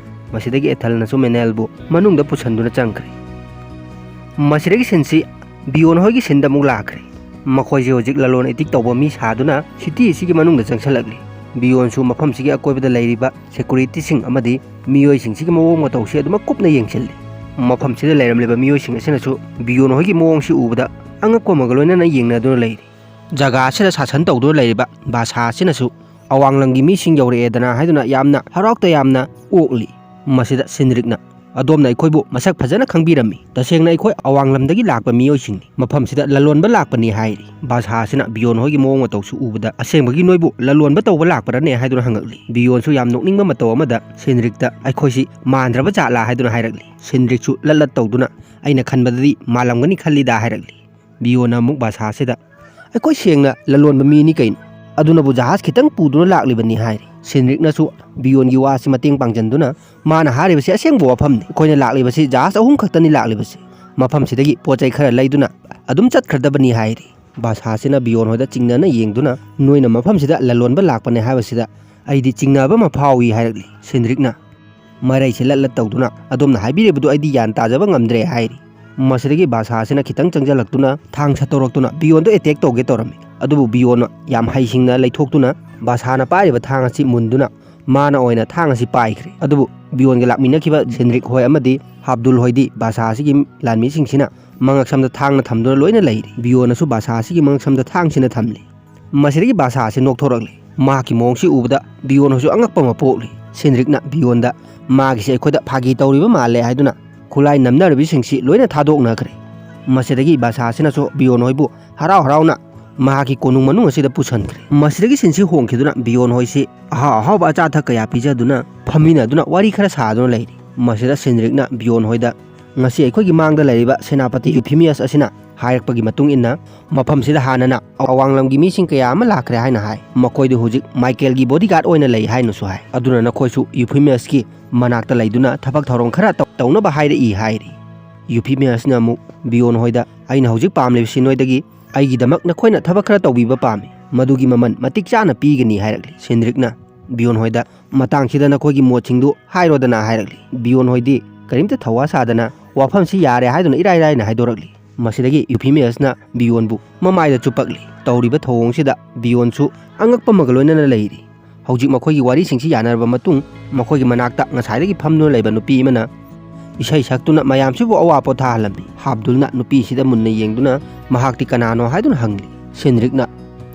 ꯃꯁꯤꯗꯒꯤ ꯑꯦꯊꯦꯜꯅꯁꯨ ꯃꯦꯅꯦꯜꯕꯨ ꯃꯅꯨꯡꯗ ꯄꯨꯁꯟꯗꯨꯅ ꯆꯪꯈ꯭ꯔꯦ꯫ ꯃꯁꯤꯗꯒꯤ ꯁꯤꯟꯁꯤ ꯕꯤꯌꯣꯟ ꯍꯣꯏꯒꯤ ꯁꯤꯟꯗ ꯑꯃꯨꯛ ꯂꯥꯛꯈ꯭ꯔꯦ꯫ ꯃꯈꯣꯏꯁꯦ ꯍꯧꯖꯤꯛ ꯂꯂꯣꯟ ꯏꯇꯤꯛ ꯇꯧꯕ ꯃꯤ ꯁꯥꯗꯨꯅ ꯁꯤꯇꯤ ꯑꯁꯤꯒꯤ ꯃꯅꯨꯡꯗ ꯆꯪꯁꯤꯜꯂꯛꯂꯤ꯫ ꯕꯤꯌꯣꯟꯁꯨ ꯃꯐꯝꯁꯤꯒꯤ ꯑꯀꯣꯏꯕꯗ ꯂꯩꯔꯤꯕ ꯁꯦꯀꯨꯔꯤꯇꯤꯁꯤꯡ ꯑꯃꯗꯤ ꯃꯤꯑꯣꯏꯁꯤꯡꯁꯤꯒꯤ ꯃꯑꯣꯡ ꯃꯇꯧꯁꯤ ꯑꯗꯨꯃꯛ ꯀꯨꯞꯅ ꯌꯦꯡꯁꯤꯜꯂꯤ꯫ ꯃꯐꯝꯁꯤꯗ ꯂꯩꯔꯝꯂꯤꯕ ꯃꯤꯑꯣꯏꯁꯤꯡ ꯑꯁꯤꯅꯁꯨ ꯕꯤꯌꯣꯟ ꯍꯣꯏꯒꯤ ꯃꯑꯣꯡꯁꯤ ꯎꯕꯗ ꯑꯉꯛꯄ ꯑꯃꯒ ꯂꯣꯏꯅꯅ ꯌꯦꯡꯅꯗꯨꯅ ꯂꯩꯔꯤ꯫ ꯖꯒꯥ ꯑꯁꯤꯗ ꯁꯥꯁꯟ ꯇꯧꯗꯨꯅ ꯂꯩꯔꯤꯕ ꯕꯥꯁꯥ ꯑꯁꯤꯅꯁꯨ ꯑꯋꯥꯡ ꯂꯝꯒꯤ ꯃꯤꯁꯤꯡ ꯌꯧꯔꯛꯑꯦꯗꯅ ꯍꯥꯏꯗꯨꯅ ꯌꯥꯝꯅ ꯍꯔꯥꯎ ꯇꯌꯥꯝꯅ ꯑꯣꯛꯂꯤ꯫ ꯃꯁꯤꯗ ꯁꯤꯟꯔꯤꯛꯅ, "ꯑꯗꯣꯝꯅ ꯑꯩꯈꯣꯏꯕꯨ ꯃꯁꯛ ꯐꯖꯅ ꯈꯪꯕꯤꯔꯝꯃꯤ꯫ ꯇꯁꯦꯡꯅ ꯑꯩꯈꯣꯏ ꯑꯋꯥꯡ ꯂꯝꯗꯒꯤ ꯂꯥꯛꯄ ꯃꯤꯑꯣꯏꯁꯤꯡꯅꯤ꯫ ꯃꯐꯝꯁꯤꯗ ꯂꯂꯣꯟꯕ ꯂꯥꯛꯄꯅꯤ" ꯍꯥꯏꯔꯤ꯫ ꯕꯥꯁꯥ ꯑꯁꯤꯅ ꯕꯤꯌꯣꯟ ꯍꯣꯏꯒꯤ ꯃꯑꯣꯡ ꯃꯇꯧꯁꯨ ꯎꯕꯗ, "ꯑꯁꯦꯡꯕꯒꯤ ꯅꯣꯏꯕꯨ ꯂꯂꯣꯟꯕ ꯇꯧꯕ ꯂꯥꯛꯄꯔꯅꯦ?" ꯍꯥꯏꯗꯨꯅ ꯍꯪꯉꯛꯂꯤ꯫ ꯕꯤꯌꯣꯟꯁꯨ ꯌꯥꯝ ꯅꯣꯛꯅꯤꯡꯕ ꯃꯇꯧ ꯑꯃꯗ ꯁꯤꯟꯔꯤꯛꯇ, "ꯑꯩꯈꯣꯏꯁꯤ ꯃꯥꯟꯗ꯭ꯔꯕ ꯖꯥꯠꯂꯥ?" ꯍꯥꯏꯗꯨꯅ ꯍꯥꯏꯔꯛꯂꯤ꯫ ꯁꯤꯟꯔꯤꯛꯁꯨ ꯂꯠ ꯂꯠ ꯇꯧꯗꯨꯅ, "ꯑꯩꯅ ꯈꯟꯕꯗꯗꯤ ꯃꯥꯜꯂꯝꯒꯅꯤ ꯈꯜꯂꯤꯗ" ꯍꯥꯏꯔꯛꯂꯤ꯫ ꯕꯤꯌꯣꯟꯅ ꯑꯃꯨꯛ ꯕꯥꯁꯥ ꯑꯁꯤꯗ, "ꯑꯩꯈꯣꯏ ꯁꯦꯡꯅ ꯂꯂꯣꯟꯕ ꯃꯤꯅꯤ ꯀꯩꯅꯣ, ꯑꯗꯨꯅꯕꯨ ꯖꯍꯥꯖ ꯈꯤꯇꯪ ꯄꯨꯗꯨꯅ ꯂꯥꯛꯂꯤꯕꯅꯤ" ꯍꯥꯏꯔꯤ꯫ ꯁꯤꯟꯔꯤꯛꯅꯁꯨ ꯕꯤꯌꯣꯟꯒꯤ ꯋꯥꯁꯤ ꯃꯇꯦꯡ ꯄꯥꯡꯖꯟꯗꯨꯅ, "ꯃꯥꯅ ꯍꯥꯏꯔꯤꯕꯁꯤ ꯑꯁꯦꯡꯕ ꯋꯥꯐꯝꯅꯤ꯫ ꯑꯩꯈꯣꯏꯅ ꯂꯥꯛꯂꯤꯕꯁꯤ ꯖꯍꯥꯖ ꯑꯍꯨꯝ ꯈꯛꯇꯅꯤ ꯂꯥꯛꯂꯤꯕꯁꯤ꯫ ꯃꯐꯝꯁꯤꯗꯒꯤ ꯄꯣꯠ ꯆꯩ ꯈꯔ ꯂꯩꯗꯨꯅ ꯑꯗꯨꯝ ꯆꯠꯈ꯭ꯔꯗꯕꯅꯤ" ꯍꯥꯏꯔꯤ꯫ ꯕꯥꯁꯥꯁꯤꯅ ꯕꯤꯌꯣꯟ ꯍꯣꯏꯗ ꯆꯤꯡꯅꯅ ꯌꯦꯡꯗꯨꯅ, "ꯅꯣꯏꯅ ꯃꯐꯝꯁꯤꯗ ꯂꯂꯣꯟꯕ ꯂꯥꯛꯄꯅꯦ ꯍꯥꯏꯕꯁꯤꯗ ꯑꯩꯗꯤ ꯆꯤꯡꯅꯕ ꯑꯃ ꯐꯥꯎꯏ" ꯍꯥꯏꯔꯛꯂꯤ꯫ ꯁꯤꯟꯔꯤꯛꯅ, "ꯃꯔꯩꯁꯦ ꯂꯠ ꯂꯠ ꯇꯧꯗꯨꯅ ꯑꯗꯣꯝꯅ ꯍꯥꯏꯕꯤꯔꯤꯕꯗꯨ ꯑꯩꯗꯤ ꯒ꯭ꯌꯥꯟ ꯇꯥꯖꯕ ꯉꯝꯗ꯭ꯔꯦ" ꯍꯥꯏꯔꯤ꯫ ꯃꯁꯤꯗꯒꯤ ꯕꯥꯁꯥꯁꯤꯅ ꯈꯤꯇꯪ ꯆꯪꯁꯤꯜꯂꯛꯇꯨꯅ ꯊꯥꯡ ꯁꯠꯇꯣꯔꯛꯇꯨꯅ ꯕꯤꯌꯣꯟꯗꯣ ꯑꯦꯇꯦꯛ ꯇꯧꯒꯦ ꯇꯧꯔꯝꯃꯤ꯫ ꯑꯗꯨꯕꯨ ꯕꯤꯌꯣꯟꯅ ꯌꯥꯝ ꯍꯩꯁꯤꯡꯅ ꯂꯩꯊꯣꯛꯇꯨꯅ ꯕꯥꯁꯥꯅ ꯄꯥꯏꯔꯤꯕ ꯊꯥꯡ ꯑꯁꯤ ꯃꯨꯟꯗꯨꯅ ꯃꯥꯅ ꯑꯣꯏꯅ ꯊꯥꯡ ꯑꯁꯤ ꯄꯥꯏꯈ꯭ꯔꯦ꯫ ꯑꯗꯨꯕꯨ ꯕꯤꯌꯣꯟꯒ ꯂꯥꯛꯃꯤꯟꯅꯈꯤꯕ ꯁꯤꯟꯔꯤꯛ ꯍꯣꯏ ꯑꯃꯗꯤ ꯍꯥꯕꯗꯨꯜ ꯍꯣꯏꯗꯤ ꯕꯥꯁꯥ ꯑꯁꯤꯒꯤ ꯂꯥꯟꯃꯤꯁꯤꯡꯁꯤꯅ ꯃꯉꯛꯁꯝꯗ ꯊꯥꯡꯅ ꯊꯝꯗꯨꯅ ꯂꯣꯏꯅ ꯂꯩꯔꯤ꯫ ꯕꯤꯌꯣꯟꯅꯁꯨ ꯕꯥꯁꯥ ꯑꯁꯤꯒꯤ ꯃꯉꯛꯁꯝꯗ ꯊꯥꯡꯁꯤꯅ ꯊꯝꯂꯤ꯫ ꯃꯁꯤꯗꯒꯤ ꯕꯥꯁꯥ ꯑꯁꯤ ꯅꯣꯛꯊꯣꯔꯛꯂꯤ꯫ ꯃꯍꯥꯛꯀꯤ ꯃꯑꯣꯡꯁꯤ ꯎꯕꯗ ꯕꯤꯌꯣꯟ ꯍꯣꯏꯁꯨ ꯑꯉꯛꯄ ꯑꯃ ꯄꯣꯛꯂꯤ꯫ ꯁꯤꯟꯗ꯭ꯔꯤꯛꯅ ꯕꯤꯌꯣꯟꯗ ꯃꯥꯒꯤꯁꯦ ꯑꯩꯈꯣꯏꯗ ꯐꯥꯒꯤ ꯇꯧꯔꯤꯕ ꯃꯥꯜꯂꯦ ꯍꯥꯏꯗꯨꯅ ꯈꯨꯠꯂꯥꯏ ꯅꯝꯅꯔꯤꯕꯁꯤꯡꯁꯤ ꯂꯣꯏꯅ ꯊꯥꯗꯣꯛꯅꯈ꯭ꯔꯦ꯫ ꯃꯁꯤꯗꯒꯤ ꯕꯥꯁꯥ ꯑꯁꯤꯅꯁꯨ ꯕꯤꯌꯣꯟ ꯍꯣꯏꯕꯨ ꯍꯔꯥꯎ ꯍꯔꯥꯎꯅ ꯃꯍꯥꯛꯀꯤ ꯀꯣꯅꯨꯡ ꯃꯅꯨꯡ ꯑꯁꯤꯗ ꯄꯨꯁꯤꯟꯈ꯭ꯔꯦ꯫ ꯃꯁꯤꯗꯒꯤ ꯁꯤꯟꯁꯤ ꯍꯣꯡꯈꯤꯗꯨꯅ ꯕꯤꯌꯣꯟ ꯍꯣꯏꯁꯤ ꯑꯍꯥꯎ ꯑꯍꯥꯎꯕ ꯑꯆꯥ ꯑꯊꯛ ꯀꯌꯥ ꯄꯤꯖꯗꯨꯅ ꯐꯝꯃꯤꯟꯅꯗꯨꯅ ꯋꯥꯔꯤ ꯈꯔ ꯁꯥꯗꯨꯅ ꯂꯩꯔꯤ꯫ ꯃꯁꯤꯗ ꯁꯤꯟꯗ꯭ꯔꯤꯛꯅ ꯕꯤꯌꯣꯟ ꯍꯣꯏꯗ ꯉꯁꯤ ꯑꯩꯈꯣꯏꯒꯤ ꯃꯥꯡꯗ ꯂꯩꯔꯤꯕ ꯁꯦꯅꯥꯄꯇꯤ ꯌꯨꯐꯤꯃꯤꯌꯁ ꯑꯁꯤꯅ ꯍꯥꯏꯔꯛꯄꯒꯤ ꯃꯇꯨꯡ ꯏꯟꯅ ꯃꯐꯝꯁꯤꯗ ꯍꯥꯟꯅꯅ ꯑꯋꯥꯡꯂꯝꯒꯤ ꯃꯤꯁꯤꯡ ꯀꯌꯥ ꯑꯃ ꯂꯥꯛꯈ꯭ꯔꯦ ꯍꯥꯏꯅ ꯍꯥꯏ꯫ ꯃꯈꯣꯏꯗꯨ ꯍꯧꯖꯤꯛ ꯃꯥꯏꯀꯦꯜꯒꯤ ꯕꯣꯗꯤꯒꯥꯔꯗ ꯑꯣꯏꯅ ꯂꯩ ꯍꯥꯏꯅꯁꯨ ꯍꯥꯏ꯫ ꯑꯗꯨꯅ ꯅꯈꯣꯏꯁꯨ ꯌꯨꯐꯤꯃꯤꯌꯁꯀꯤ ꯃꯅꯥꯛꯇ ꯂꯩꯗꯨꯅ ꯊꯕꯛ ꯊꯧꯔꯝ ꯈꯔ ꯇꯧ-, ꯇꯧꯅꯕ ꯍꯥꯏꯔꯛꯏ ꯍꯥꯏꯔꯤ꯫ ꯌꯨꯐꯤꯃꯤꯌꯁꯅ ꯑꯃꯨꯛ ꯕꯤꯌꯣꯟ ꯍꯣꯏꯗ, "ꯑꯩꯅ ꯍꯧꯖꯤꯛ ꯄꯥꯝꯂꯤꯕꯁꯤ ꯅꯣꯏꯗꯒꯤ ꯑꯩꯒꯤꯗꯃꯛ ꯅꯈꯣꯏꯅ ꯊꯕꯛ ꯈꯔ ꯇꯧꯕꯤꯕ ꯄꯥꯝꯃꯤ꯫ ꯃꯗꯨꯒꯤ ꯃꯃꯜ ꯃꯇꯤꯛ ꯆꯥꯅ ꯄꯤꯒꯅꯤ" ꯍꯥꯏꯔꯛꯂꯤ꯫ ꯁꯤꯟꯗ꯭ꯔꯤꯛꯅ ꯕꯤꯌꯣꯟ ꯍꯣꯏꯗ, "ꯃꯇꯥꯡꯁꯤꯗ ꯅꯈꯣꯏꯒꯤ ꯃꯣꯠꯁꯤꯡꯗꯨ ꯍꯥꯏꯔꯣꯗꯅ" ꯍꯥꯏꯔꯛꯂꯤ꯫ ꯕꯤꯌꯣꯟ ꯍꯣꯏꯗꯤ ꯀꯔꯤꯝꯇ ꯊꯧꯋꯥ ꯁꯥꯗꯅ ꯋꯥꯐꯝꯁꯤ ꯌꯥꯔꯦ ꯍꯥꯏꯗꯨꯅ ꯏꯔꯥꯏ ꯂꯥꯏꯅ ꯍꯥꯏꯗꯣꯔꯛꯂꯤ꯫ ꯃꯁꯤꯗꯒꯤ ꯌꯨꯐꯤꯃꯤꯌꯁꯅ ꯕꯤꯌꯣꯟꯕꯨ ꯃꯃꯥꯏꯗ ꯆꯨꯞꯄꯛꯂꯤ꯫ ꯇꯧꯔꯤꯕ ꯊꯧꯑꯣꯡꯁꯤꯗ ꯕꯤꯌꯣꯟꯁꯨ ꯑꯉꯛꯄ ꯑꯃꯒ ꯂꯣꯏꯅꯅ ꯂꯩꯔꯤ꯫ ꯍꯧꯖꯤꯛ ꯃꯈꯣꯏꯒꯤ ꯋꯥꯔꯤꯁꯤꯡꯁꯤ ꯌꯥꯅꯔꯕ ꯃꯇꯨꯡ, ꯃꯈꯣꯏꯒꯤ ꯃꯅꯥꯛꯇ ꯉꯁꯥꯏꯗꯒꯤ ꯐꯝꯗꯨꯅ ꯂꯩꯕ ꯅꯨꯄꯤ ꯑꯃꯅ ꯏꯁꯩ ꯁꯛꯇꯨꯅ ꯃꯌꯥꯝꯁꯤꯕꯨ ꯑꯋꯥ ꯄꯣꯊꯥꯍꯜꯂꯝꯃꯤ꯫ ꯍꯥꯞꯗꯨꯜꯅ ꯅꯨꯄꯤꯁꯤꯗ ꯃꯨꯟꯅ ꯌꯦꯡꯗꯨꯅ ꯃꯍꯥꯛꯇꯤ ꯀꯅꯥꯅꯣ ꯍꯥꯏꯗꯨꯅ ꯍꯪꯂꯤ꯫ ꯁꯤꯟꯗ꯭ꯔꯤꯛꯅ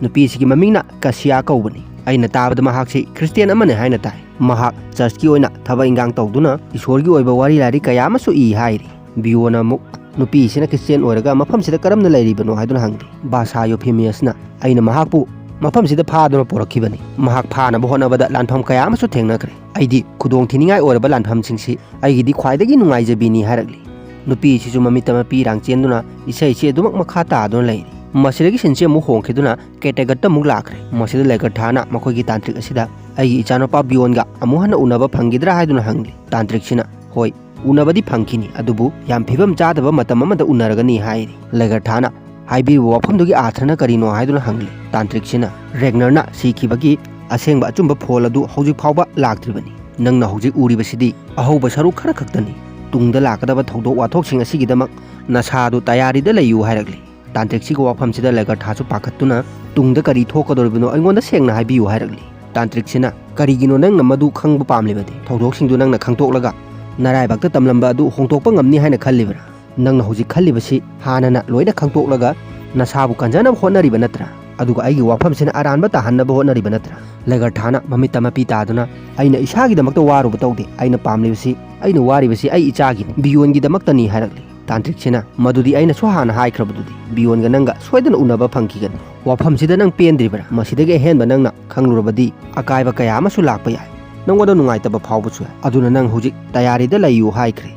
ꯅꯨꯄꯤꯁꯤꯒꯤ ꯃꯃꯤꯡꯅ ꯀꯁꯤꯌꯥ ꯀꯧꯕꯅꯤ꯫ ꯑꯩꯅ ꯇꯥꯕꯗ ꯃꯍꯥꯛꯁꯤ ꯈ꯭ꯔꯤꯁꯇꯤꯌꯥꯟ ꯑꯃꯅꯤ ꯍꯥꯏꯅ ꯇꯥꯏ꯫ ꯃꯍꯥꯛ ꯆꯔꯆꯀꯤ ꯑꯣꯏꯅ ꯊꯕꯛ ꯏꯟꯈꯥꯡ ꯇꯧꯗꯨꯅ ꯏꯁꯣꯔꯒꯤ ꯑꯣꯏꯕ ꯋꯥꯔꯤ ꯂꯥꯏꯔꯤꯛ ꯀꯌꯥ ꯑꯃꯁꯨ ꯏ ꯍꯥꯏꯔꯤ꯫ ꯕꯤꯌꯣꯅ ꯑꯃꯨꯛ ꯅꯨꯄꯤꯁꯤꯅ ꯈ꯭ꯔꯤꯁꯇꯤꯌꯥꯟ ꯑꯣꯏꯔꯒ ꯃꯐꯝꯁꯤꯗ ꯀꯔꯝꯅ ꯂꯩꯔꯤꯕꯅꯣ ꯍꯥꯏꯗꯨꯅ ꯍꯪꯂꯤ꯫ ꯕꯥꯁꯥ ꯌꯣꯐꯤꯃꯤꯌꯁꯅ, "ꯑꯩꯅ ꯃꯍꯥꯛꯄꯨ ꯃꯐꯝꯁꯤꯗ ꯐꯥꯗꯨꯅ ꯄꯨꯔꯛꯈꯤꯕꯅꯤ꯫ ꯃꯍꯥꯛ ꯐꯥꯅꯕ ꯍꯣꯠꯅꯕꯗ ꯂꯥꯟꯐꯝ ꯀꯌꯥ ꯑꯃꯁꯨ ꯊꯦꯡꯅꯈ꯭ꯔꯦ꯫ ꯑꯩꯗꯤ ꯈꯨꯗꯣꯡ ꯊꯤꯅꯤꯡꯉꯥꯏ ꯑꯣꯏꯔꯕ ꯂꯥꯟꯐꯝꯁꯤꯡꯁꯤ ꯑꯩꯒꯤꯗꯤ ꯈ꯭ꯋꯥꯏꯗꯒꯤ ꯅꯨꯡꯉꯥꯏꯖꯕꯤꯅꯤ" ꯍꯥꯏꯔꯛꯂꯤ꯫ ꯅꯨꯄꯤꯁꯤꯁꯨ ꯃꯃꯤꯠꯇ ꯃꯄꯤ ꯏꯔꯥꯡ ꯆꯦꯟꯗꯨꯅ ꯏꯁꯩꯁꯤ ꯑꯗꯨꯃꯛ ꯃꯈꯥ ꯇꯥꯗꯨꯅ ꯂꯩꯔꯤ꯫ ꯃꯁꯤꯗꯒꯤ ꯁꯤꯟꯁꯤ ꯑꯃꯨꯛ ꯍꯣꯡꯈꯤꯗꯨꯅ ꯀꯦꯇꯦꯒꯠꯇ ꯑꯃꯨꯛ ꯂꯥꯛꯈ꯭ꯔꯦ꯫ ꯃꯁꯤꯗ ꯂꯦꯒꯔꯊꯥꯅ ꯃꯈꯣꯏꯒꯤ ꯇꯥꯟꯇ꯭ꯔꯤꯛ ꯑꯁꯤꯗ, "ꯑꯩꯒꯤ ꯏꯆꯥꯅꯨꯄꯥ ꯕꯤꯌꯣꯟꯒ ꯑꯃꯨꯛ ꯍꯟꯅ ꯎꯅꯕ ꯐꯪꯈꯤꯗ꯭ꯔꯥ?" ꯍꯥꯏꯗꯨꯅ ꯍꯪꯂꯤ꯫ ꯇꯥꯟꯇ꯭ꯔꯤꯛꯁꯤꯅ, "ꯍꯣꯏ, ꯎꯅꯕꯗꯤ ꯐꯪꯈꯤꯅꯤ, ꯑꯗꯨꯕꯨ ꯌꯥꯝ ꯐꯤꯕꯝ ꯆꯥꯗꯕ ꯃꯇꯝ ꯑꯃꯗ ꯎꯅꯔꯒꯅꯤ" ꯍꯥꯏꯔꯤ꯫ ꯂꯦꯒꯔꯊꯥꯅ ꯍꯥꯏꯕꯤꯔꯤꯕ ꯋꯥꯐꯝꯗꯨꯒꯤ ꯑꯥꯊ꯭ꯔꯅ ꯀꯔꯤꯅꯣ ꯍꯥꯏꯗꯨꯅ ꯍꯪꯂꯤ꯫ ꯇꯥꯟꯇ꯭ꯔꯤꯛꯁꯤꯅ, "ꯔꯦꯒꯅꯔꯅ ꯁꯤꯈꯤꯕꯒꯤ ꯑꯁꯦꯡꯕ ꯑꯆꯨꯝꯕ ꯐꯣꯜ ꯑꯗꯨ ꯍꯧꯖꯤꯛ ꯐꯥꯎꯕ ꯂꯥꯛꯇ꯭ꯔꯤꯕꯅꯤ꯫ ꯅꯪꯅ ꯍꯧꯖꯤꯛ ꯎꯔꯤꯕꯁꯤꯗꯤ ꯑꯍꯧꯕ ꯁꯔꯨꯛ ꯈꯔ ꯈꯛꯇꯅꯤ꯫ ꯇꯨꯡꯗ ꯂꯥꯛꯀꯗꯕ ꯊꯧꯗꯣꯛ ꯋꯥꯊꯣꯛꯁꯤꯡ ꯑꯁꯤꯒꯤꯗꯃꯛ ꯅꯁꯥꯗꯨ ꯇꯌꯥꯔꯤꯗ ꯂꯩꯌꯨ" ꯍꯥꯏꯔꯛꯂꯤ꯫ ꯇꯥꯟꯇ꯭ꯔꯤꯛꯁꯤꯒꯤ ꯋꯥꯐꯝꯁꯤꯗ ꯂꯦꯒꯔꯊꯥꯁꯨ ꯄꯥꯈꯠꯇꯨꯅ, "ꯇꯨꯡꯗ ꯀꯔꯤ ꯊꯣꯛꯀꯗꯧꯔꯤꯕꯅꯣ ꯑꯩꯉꯣꯟꯗ ꯁꯦꯡꯅ ꯍꯥꯏꯕꯤꯌꯨ" ꯍꯥꯏꯔꯛꯂꯤ꯫ ꯇꯥꯟꯇ꯭ꯔꯤꯛꯁꯤꯅ, "ꯀꯔꯤꯒꯤꯅꯣ ꯅꯪꯅ ꯃꯗꯨ ꯈꯪꯕ ꯄꯥꯝꯂꯤꯕꯗꯤ? ꯊꯧꯗꯣꯛꯁꯤꯡꯗꯨ ꯅꯪꯅ ꯈꯪꯗꯣꯛꯂꯒ ꯅꯔꯥꯏꯕꯛꯇ ꯇꯝꯂꯝꯕ ꯑꯗꯨ ꯍꯣꯡꯗꯣꯛꯄ ꯉꯝꯅꯤ ꯍꯥꯏꯅ ꯈꯜꯂꯤꯕ꯭ꯔꯥ? ꯅꯪꯅ ꯍꯧꯖꯤꯛ ꯈꯜꯂꯤꯕꯁꯤ ꯍꯥꯟꯅꯅ ꯂꯣꯏꯅ ꯈꯪꯗꯣꯛꯂꯒ ꯅꯁꯥꯕꯨ ꯀꯟꯖꯅꯕ ꯍꯣꯠꯅꯔꯤꯕ ꯅꯠꯇ꯭ꯔꯥ?" ꯑꯗꯨꯒ ꯑꯩꯒꯤ ꯋꯥꯐꯝꯁꯤꯅ ꯑꯔꯥꯟꯕ ꯇꯥꯍꯟꯅꯕ ꯍꯣꯠꯅꯔꯤꯕ ꯅꯠꯇ꯭ꯔꯥ? ꯂꯦꯒꯔꯊꯥꯅ ꯃꯃꯤꯠꯇ ꯃꯄꯤ ꯇꯥꯗꯨꯅ, "ꯑꯩꯅ ꯏꯁꯥꯒꯤꯗꯃꯛꯇ ꯋꯥꯔꯨꯕ ꯇꯧꯗꯦ, ꯑꯩꯅ ꯄꯥꯝꯂꯤꯕꯁꯤ, ꯑꯩꯅ ꯋꯥꯔꯤꯕꯁꯤ ꯑꯩ ꯏꯆꯥꯒꯤꯅꯤ, ꯕꯤꯌꯣꯟꯒꯤꯗꯃꯛꯇꯅꯤ" ꯍꯥꯏꯔꯛꯂꯤ꯫ ꯇꯥꯟꯇ꯭ꯔꯤꯛꯁꯤꯅ, "ꯃꯗꯨꯗꯤ ꯑꯩꯅꯁꯨ ꯍꯥꯟꯅ ꯍꯥꯏꯈ꯭ꯔꯕꯗꯨꯗꯤ, ꯕꯤꯌꯣꯟꯒ ꯅꯪꯒ ꯁꯣꯏꯗꯅ ꯎꯅꯕ ꯐꯪꯈꯤꯒꯅꯤ꯫ ꯋꯥꯐꯝꯁꯤꯗ ꯅꯪ ꯄꯦꯟꯗ꯭ꯔꯤꯕ꯭ꯔꯥ? ꯃꯁꯤꯗꯒꯤ ꯑꯍꯦꯟꯕ ꯅꯪꯅ ꯈꯪꯂꯨꯔꯕꯗꯤ ꯑꯀꯥꯏꯕ ꯀꯌꯥ ꯑꯃꯁꯨ ꯂꯥꯛꯄ ꯌꯥꯏ꯫ ꯅꯪꯉꯣꯟꯗ ꯅꯨꯡꯉꯥꯏꯇꯕ ꯐꯥꯎꯕꯁꯨ ꯌꯥꯏ꯫ ꯑꯗꯨꯅ ꯅꯪ ꯍꯧꯖꯤꯛ ꯇꯌꯥꯔꯤꯗ ꯂꯩꯌꯨ" ꯍꯥꯏꯈ꯭ꯔꯦ꯫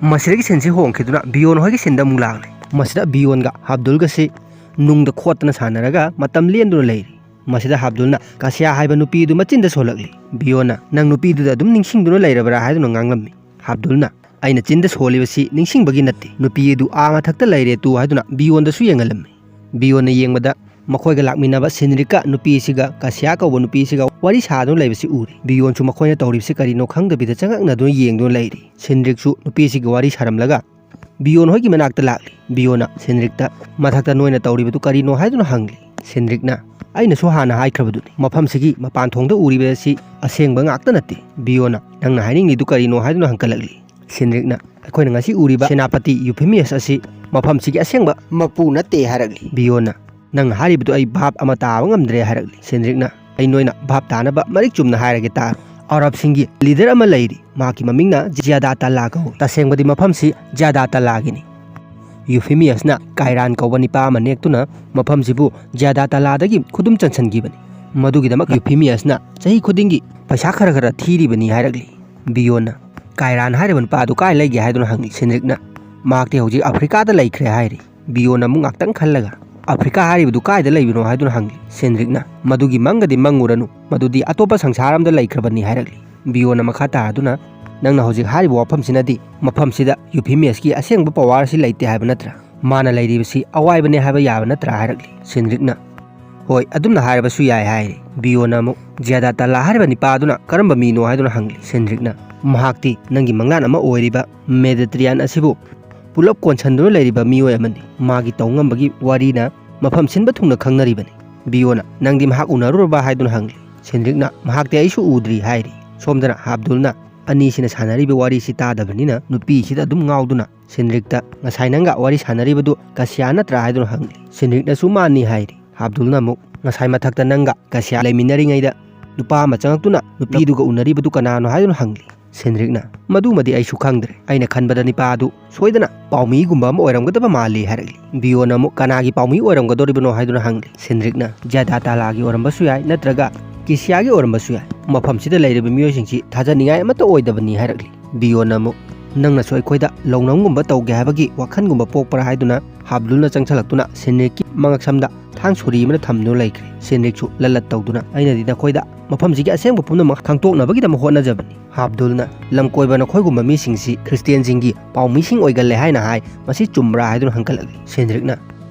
ꯃꯁꯤꯗꯒꯤ ꯁꯤꯟꯁꯤ ꯍꯣꯡꯈꯤꯗꯨꯅ ꯕꯤꯌꯣꯟ ꯍꯣꯏꯒꯤ ꯁꯤꯟꯗ ꯑꯃꯨꯛ ꯂꯥꯛꯂꯦ꯫ ꯃꯁꯤꯗ ꯕꯤꯌꯣꯟꯒ ꯍꯥꯕꯗꯨꯜꯒꯁꯤ ꯅꯨꯡꯗ ꯈꯣꯠꯇꯅ ꯁꯥꯟꯅꯔꯒ ꯃꯇꯝ ꯂꯦꯟꯗꯨꯅ ꯂꯩꯔꯤ꯫ ꯃꯁꯤꯗ ꯍꯥꯕꯗꯨꯜꯅ ꯀꯥꯁꯤꯌꯥ ꯍꯥꯏꯕ ꯅꯨꯄꯤꯗꯨ ꯃꯆꯤꯟꯗ ꯁꯣꯜꯂꯛꯂꯤ꯫ ꯕꯤꯌꯣꯟꯅ, "ꯅꯪ ꯅꯨꯄꯤꯗꯨꯗ ꯑꯗꯨꯝ ꯅꯤꯡꯁꯤꯡꯗꯨꯅ ꯂꯩꯔꯕ꯭ꯔꯥ?" ꯍꯥꯏꯗꯨꯅ ꯉꯥꯡꯂꯝꯃꯤ꯫ ꯍꯥꯕꯗꯨꯜꯅ, "ꯑꯩꯅ ꯆꯤꯟꯗ ꯁꯣꯜꯂꯤꯕꯁꯤ ꯅꯤꯡꯁꯤꯡꯕꯒꯤ ꯅꯠꯇꯦ, ꯅꯨꯄꯤ ꯑꯗꯨ ꯑꯥ ꯃꯊꯛꯇ ꯂꯩꯔꯦ ꯇꯨ" ꯍꯥꯏꯗꯨꯅ ꯕꯤꯌꯣꯟꯗꯁꯨ ꯌꯦꯡꯍꯜꯂꯝꯃꯤ꯫ ꯕꯤꯌꯣꯟꯅ ꯌꯦꯡꯕꯗ ꯃꯈꯣꯏꯒ ꯂꯥꯛꯃꯤꯟꯅꯕ ꯁꯤꯟꯔꯤꯛꯀ ꯅꯨꯄꯤꯁꯤꯒ ꯀꯥꯁꯤꯌꯥ ꯀꯧꯕ ꯅꯨꯄꯤꯁꯤꯒ ꯋꯥꯔꯤ ꯁꯥꯗꯨꯅ ꯂꯩꯕꯁꯤ ꯎꯔꯤ꯫ ꯕꯤꯌꯣꯟꯁꯨ ꯃꯈꯣꯏꯅ ꯇꯧꯔꯤꯕꯁꯤ ꯀꯔꯤꯅꯣ ꯈꯪꯗꯕꯤꯗ ꯆꯉꯛꯅꯗꯨꯅ ꯌꯦꯡꯗꯨꯅ ꯂꯩꯔꯤ꯫ ꯁꯤꯟꯔꯤꯛꯁꯨ ꯅꯨꯄꯤꯁꯤꯒ ꯋꯥꯔꯤ ꯁꯥꯔꯝꯂꯒ ꯕꯤꯌꯣꯟ ꯍꯣꯏꯒꯤ ꯃꯅꯥꯛꯇ ꯂꯥꯛꯂꯤ꯫ ꯕꯤꯌꯣꯟꯅ ꯁꯤꯟꯔꯤꯛꯇ, "ꯃꯊꯛꯇ ꯅꯣꯏꯅ ꯇꯧꯔꯤꯕꯗꯨ ꯀꯔꯤꯅꯣ?" ꯍꯥꯏꯗꯨꯅ ꯍꯪꯂꯤ꯫ ꯁꯤꯟꯔꯤꯛꯅ, "ꯑꯩꯅꯁꯨ ꯍꯥꯟꯅ ꯍꯥꯏꯈ꯭ꯔꯕꯗꯨꯅꯤ, ꯃꯐꯝꯁꯤꯒꯤ ꯃꯄꯥꯟ ꯊꯣꯡꯗ ꯎꯔꯤꯕ ꯑꯁꯤ ꯑꯁꯦꯡꯕ ꯉꯥꯛꯇ ꯅꯠꯇꯦ꯫" ꯕꯤꯌꯣꯟꯅ, "ꯅꯪꯅ ꯍꯥꯏꯅꯤꯡꯂꯤꯗꯨ ꯀꯔꯤꯅꯣ?" ꯍꯥꯏꯗꯨꯅ ꯍꯪꯀꯠꯂꯛꯂꯤ꯫ ꯁꯤꯟꯔꯤꯛꯅ, "ꯑꯩꯈꯣꯏꯅ ꯉꯁꯤ ꯎꯔꯤꯕ ꯁꯦꯅꯥꯄꯇꯤ ꯌꯨꯐꯤꯃꯤꯌꯁ ꯑꯁꯤ ꯃꯐꯝꯁꯤꯒꯤ ꯑꯁꯦꯡꯕ ꯃꯄꯨ ꯅꯠꯇꯦ" ꯍꯥꯏꯔꯛꯂꯤ꯫ ꯕꯤꯌꯣꯟꯅ, "ꯅꯪ ꯍꯥꯏꯔꯤꯕꯗꯨ ꯑꯩ ꯚꯥꯞ ꯑꯃ ꯇꯥꯕ ꯉꯝꯗ꯭ꯔꯦ" ꯍꯥꯏꯔꯛꯂꯤ꯫ ꯁꯤꯟꯔꯤꯛꯅ, "ꯑꯩ ꯅꯣꯏꯅ ꯚꯥꯞ ꯇꯥꯅꯕ ꯃꯔꯤꯛ ꯆꯨꯝꯅ ꯍꯥꯏꯔꯒꯦ ꯇꯥꯔꯣ꯫ ꯑꯔꯕꯁꯤꯡꯒꯤ ꯂꯤꯗꯔ ꯑꯃ ꯂꯩꯔꯤ, ꯃꯍꯥꯛꯀꯤ ꯃꯃꯤꯡꯅ ꯖꯤꯌꯥꯗꯥ ꯇꯜꯂꯥ ꯀꯧꯏ꯫ ꯇꯁꯦꯡꯕꯗꯤ ꯃꯐꯝꯁꯤ ꯖꯤꯌꯥꯗꯥ ꯇꯜꯂꯥꯒꯤꯅꯤ꯫ ꯌꯨꯐꯤꯃꯤꯌꯁꯅ ꯀꯥꯏꯔꯥꯟ ꯀꯧꯕ ꯅꯤꯄꯥ ꯑꯃ ꯅꯦꯛꯇꯨꯅ ꯃꯐꯝꯁꯤꯕꯨ ꯖꯤꯌꯥꯗꯥ ꯇꯜꯂꯥꯗꯒꯤ ꯈꯨꯗꯨꯝ ꯆꯟꯁꯤꯟꯈꯤꯕꯅꯤ꯫ ꯃꯗꯨꯒꯤꯗꯃꯛ ꯌꯨꯐꯤꯃꯤꯌꯁꯅ ꯆꯍꯤ ꯈꯨꯗꯤꯡꯒꯤ ꯄꯩꯁꯥ ꯈꯔ ꯈꯔ ꯊꯤꯔꯤꯕꯅꯤ" ꯍꯥꯏꯔꯛꯂꯤ꯫ ꯕꯤꯌꯣꯟꯅ, "ꯀꯥꯏꯔꯥꯟ ꯍꯥꯏꯔꯤꯕ ꯅꯨꯄꯥ ꯑꯗꯨ ꯀꯥꯏ ꯂꯩꯒꯦ?" ꯍꯥꯏꯗꯨꯅ ꯍꯪꯂꯤ꯫ ꯁꯤꯟꯔꯤꯛꯅ, "ꯃꯍꯥꯛꯇꯤ ꯍꯧꯖꯤꯛ ꯑꯐ꯭ꯔꯤꯀꯥꯗ ꯂꯩꯈ꯭ꯔꯦ" ꯍꯥꯏꯔꯤ꯫ ꯕꯤꯌꯣꯟꯅ ꯑꯃꯨꯛ ꯉꯥꯛꯇꯪ ꯈꯜꯂꯒ, "ꯑꯐ꯭ꯔꯤꯀꯥ ꯍꯥꯏꯔꯤꯕꯗꯨ ꯀꯥꯏꯗ ꯂꯩꯕꯅꯣ?" ꯍꯥꯏꯗꯨꯅ ꯍꯪꯂꯤ꯫ ꯁꯤꯟꯔꯤꯛꯅ, "ꯃꯗꯨꯒꯤ ꯃꯪꯒꯗꯤ ꯃꯪꯉꯨꯔꯅꯨ, ꯃꯗꯨꯗꯤ ꯑꯇꯣꯞꯄ ꯁꯪꯁꯥꯔ ꯑꯃꯗ ꯂꯩꯈ꯭ꯔꯕꯅꯤ" ꯍꯥꯏꯔꯛꯂꯤ꯫ ꯕꯤꯌꯣꯟꯅ ꯃꯈꯥ ꯇꯥꯗꯨꯅ, "ꯅꯪꯅ ꯍꯧꯖꯤꯛ ꯍꯥꯏꯔꯤꯕ ꯋꯥꯐꯝꯁꯤꯅꯗꯤ ꯃꯐꯝꯁꯤꯗ ꯌꯨꯐꯤꯃꯤꯌꯁꯀꯤ ꯑꯁꯦꯡꯕ ꯄꯋꯥꯔ ꯑꯁꯤ ꯂꯩꯇꯦ ꯍꯥꯏꯕ ꯅꯠꯇ꯭ꯔꯥ? ꯃꯥꯅ ꯂꯩꯔꯤꯕꯁꯤ ꯑꯋꯥꯏꯕꯅꯦ ꯍꯥꯏꯕ ꯌꯥꯕ ꯅꯠꯇ꯭ꯔꯥ?" ꯍꯥꯏꯔꯛꯂꯤ꯫ ꯁꯤꯟꯔꯤꯛꯅ, "ꯍꯣꯏ, ꯑꯗꯨꯝꯅ ꯍꯥꯏꯔꯕꯁꯨ ꯌꯥꯏ" ꯍꯥꯏꯔꯤ꯫ ꯕꯤꯌꯣꯟꯅ ꯑꯃꯨꯛ, "ꯖꯤꯌꯥꯗꯥ ꯇꯜꯂꯥ ꯍꯥꯏꯔꯤꯕ ꯅꯤꯄꯥ ꯑꯗꯨꯅ ꯀꯔꯝꯕ ꯃꯤꯅꯣ?" ꯍꯥꯏꯗꯨꯅ ꯍꯪꯂꯤ꯫ ꯁꯤꯟꯔꯤꯛꯅ, "ꯃꯍꯥꯛꯇꯤ ꯅꯪꯒꯤ ꯃꯪꯂꯥꯟ ꯑꯃ ꯑꯣꯏꯔꯤꯕ ꯃꯦꯗꯤꯇꯔꯤꯌꯥꯟ ꯑꯁꯤꯕꯨ ꯄꯨꯂꯞ ꯀꯣꯟꯁꯟꯗꯨꯅ ꯂꯩꯔꯤꯕ ꯃꯤꯑꯣꯏ ꯑꯃꯅꯤ꯫ ꯃꯥꯒꯤ ꯇꯧꯉꯝꯕꯒꯤ ꯋꯥꯔꯤꯅ ꯃꯐꯝ ꯁꯤꯟꯕ ꯊꯨꯡꯅ ꯈꯪꯅꯔꯤꯕꯅꯤ꯫" ꯕꯤꯌꯣꯟꯅ, "ꯅꯪꯗꯤ ꯃꯍꯥꯛ ꯎꯅꯔꯨꯔꯕ?" ꯍꯥꯏꯗꯨꯅ ꯍꯪꯂꯤ꯫ ꯁꯤꯟꯔꯤꯛꯅ, "ꯃꯍꯥꯛꯇꯤ ꯑꯩꯁꯨ ꯎꯗ꯭ꯔꯤ" ꯍꯥꯏꯔꯤ꯫ ꯁꯣꯝꯗꯅ ꯍꯥꯕꯗꯨꯜꯅ ꯑꯅꯤꯁꯤꯅ ꯁꯥꯟꯅꯔꯤꯕ ꯋꯥꯔꯤꯁꯤ ꯇꯥꯗꯕꯅꯤꯅ ꯅꯨꯄꯤꯁꯤꯗ ꯑꯗꯨꯝ ꯉꯥꯎꯗꯨꯅ ꯁꯤꯟꯔꯤꯛꯇ, "ꯉꯁꯥꯏ ꯅꯪꯒ ꯋꯥꯔꯤ ꯁꯥꯟꯅꯔꯤꯕꯗꯨ ꯀꯁꯤꯌꯥ ꯅꯠꯇ꯭ꯔꯥ?" ꯍꯥꯏꯗꯨꯅ ꯍꯪꯂꯤ꯫ ꯁꯤꯟꯔꯤꯛꯅꯁꯨ, "ꯃꯥꯅꯤ" ꯍꯥꯏꯔꯤ꯫ ꯍꯥꯞꯗꯨꯜꯅ ꯑꯃꯨꯛ, "ꯉꯁꯥꯏ ꯃꯊꯛꯇ ꯅꯪꯒ ꯀꯁꯤꯌꯥ ꯂꯩꯃꯤꯟꯅꯔꯤꯉꯩꯗ ꯅꯨꯄꯥ ꯑꯃ ꯆꯪꯉꯛꯇꯨꯅ ꯅꯨꯄꯤꯗꯨꯒ ꯎꯅꯔꯤꯕꯗꯨ ꯀꯅꯥꯅꯣ?" ꯍꯥꯏꯗꯨꯅ ꯍꯪꯂꯤ꯫ ꯁꯦꯟꯗ꯭ꯔꯤꯛꯅ, "ꯃꯗꯨꯃꯗꯤ ꯑꯩꯁꯨ ꯈꯪꯗ꯭ꯔꯦ꯫ ꯑꯩꯅ ꯈꯟꯕꯗ ꯅꯤꯄꯥꯗꯨ ꯁꯣꯏꯗꯅ ꯄꯥꯎꯃꯤꯒꯨꯝꯕ ꯑꯃ ꯑꯣꯏꯔꯝꯒꯗꯕ ꯃꯥꯜꯂꯤ" ꯍꯥꯏꯔꯛꯂꯤ꯫ ꯕꯤꯌꯣꯟꯅ ꯑꯃꯨꯛ, "ꯀꯅꯥꯒꯤ ꯄꯥꯎꯃꯤ ꯑꯣꯏꯔꯝꯒꯗꯧꯔꯤꯕꯅꯣ?" ꯍꯥꯏꯗꯨꯅ ꯍꯪꯂꯤ꯫ ꯁꯦꯟꯗ꯭ꯔꯤꯛꯅ, "ꯖ꯭ꯌꯥꯗꯥ ꯇꯥꯂꯥꯒꯤ ꯑꯣꯏꯔꯝꯕꯁꯨ ꯌꯥꯏ, ꯅꯠꯇ꯭ꯔꯒ ꯀꯤꯁꯤꯌꯥꯒꯤ ꯑꯣꯏꯔꯝꯕꯁꯨ ꯌꯥꯏ꯫ ꯃꯐꯝꯁꯤꯗ ꯂꯩꯔꯤꯕ ꯃꯤꯑꯣꯏꯁꯤꯡꯁꯤ ꯊꯥꯖꯅꯤꯡꯉꯥꯏ ꯑꯃꯠꯇ ꯑꯣꯏꯗꯕꯅꯤ" ꯍꯥꯏꯔꯛꯂꯤ꯫ ꯕꯤꯌꯣꯟꯅ ꯑꯃꯨꯛ, "ꯅꯪꯅꯁꯨ ꯑꯩꯈꯣꯏꯗ ꯂꯧꯅꯝꯒꯨꯝꯕ ꯇꯧꯒꯦ ꯍꯥꯏꯕꯒꯤ ꯋꯥꯈꯜꯒꯨꯝꯕ ꯄꯣꯛꯄ꯭ꯔꯥ?" ꯍꯥꯏꯗꯨꯅ ꯍꯥꯞꯗꯨꯜꯅ ꯆꯪꯁꯤꯜꯂꯛꯇꯨꯅ ꯁꯦꯟꯗ꯭ꯔꯤꯛꯀꯤ ꯃꯉꯛꯁꯝꯗ ꯊꯥꯡ ꯁꯣꯔꯤ ꯑꯃꯅ ꯊꯝꯗꯨꯅ ꯂꯩꯈ꯭ꯔꯦ꯫ ꯁꯦꯟꯗ꯭ꯔꯤꯛꯁꯨ ꯂꯠꯂꯠ ꯇꯧꯗꯨꯅ, "ꯑꯩꯅꯗꯤ ꯅꯈꯣꯏꯗ ꯃꯐꯝꯁꯤꯒꯤ ꯑꯁꯦꯡꯕ ꯄꯨꯝꯅꯃꯛ ꯈꯪꯗꯣꯛꯅꯕꯒꯤꯗꯃꯛ ꯍꯣꯠꯅꯖꯕꯅꯤ꯫ ꯍꯥꯞꯗꯨꯜꯅ ꯂꯝꯀꯣꯏꯕ ꯅꯈꯣꯏꯒꯨꯝꯕ ꯃꯤꯁꯤꯡꯁꯤ ꯈ꯭ꯔꯤꯁꯇꯤꯌꯥꯟꯁꯤꯡꯒꯤ ꯄꯥꯎꯃꯤꯁꯤꯡ ꯑꯣꯏꯒꯜꯂꯦ ꯍꯥꯏꯅ ꯍꯥꯏ, ꯃꯁꯤ ꯆꯨꯝꯕ꯭ꯔꯥ?" ꯍꯥꯏꯗꯨꯅ ꯍꯪꯒꯠꯂꯛꯂꯤ꯫ ꯁꯦꯟꯗ꯭ꯔꯤꯛꯅ,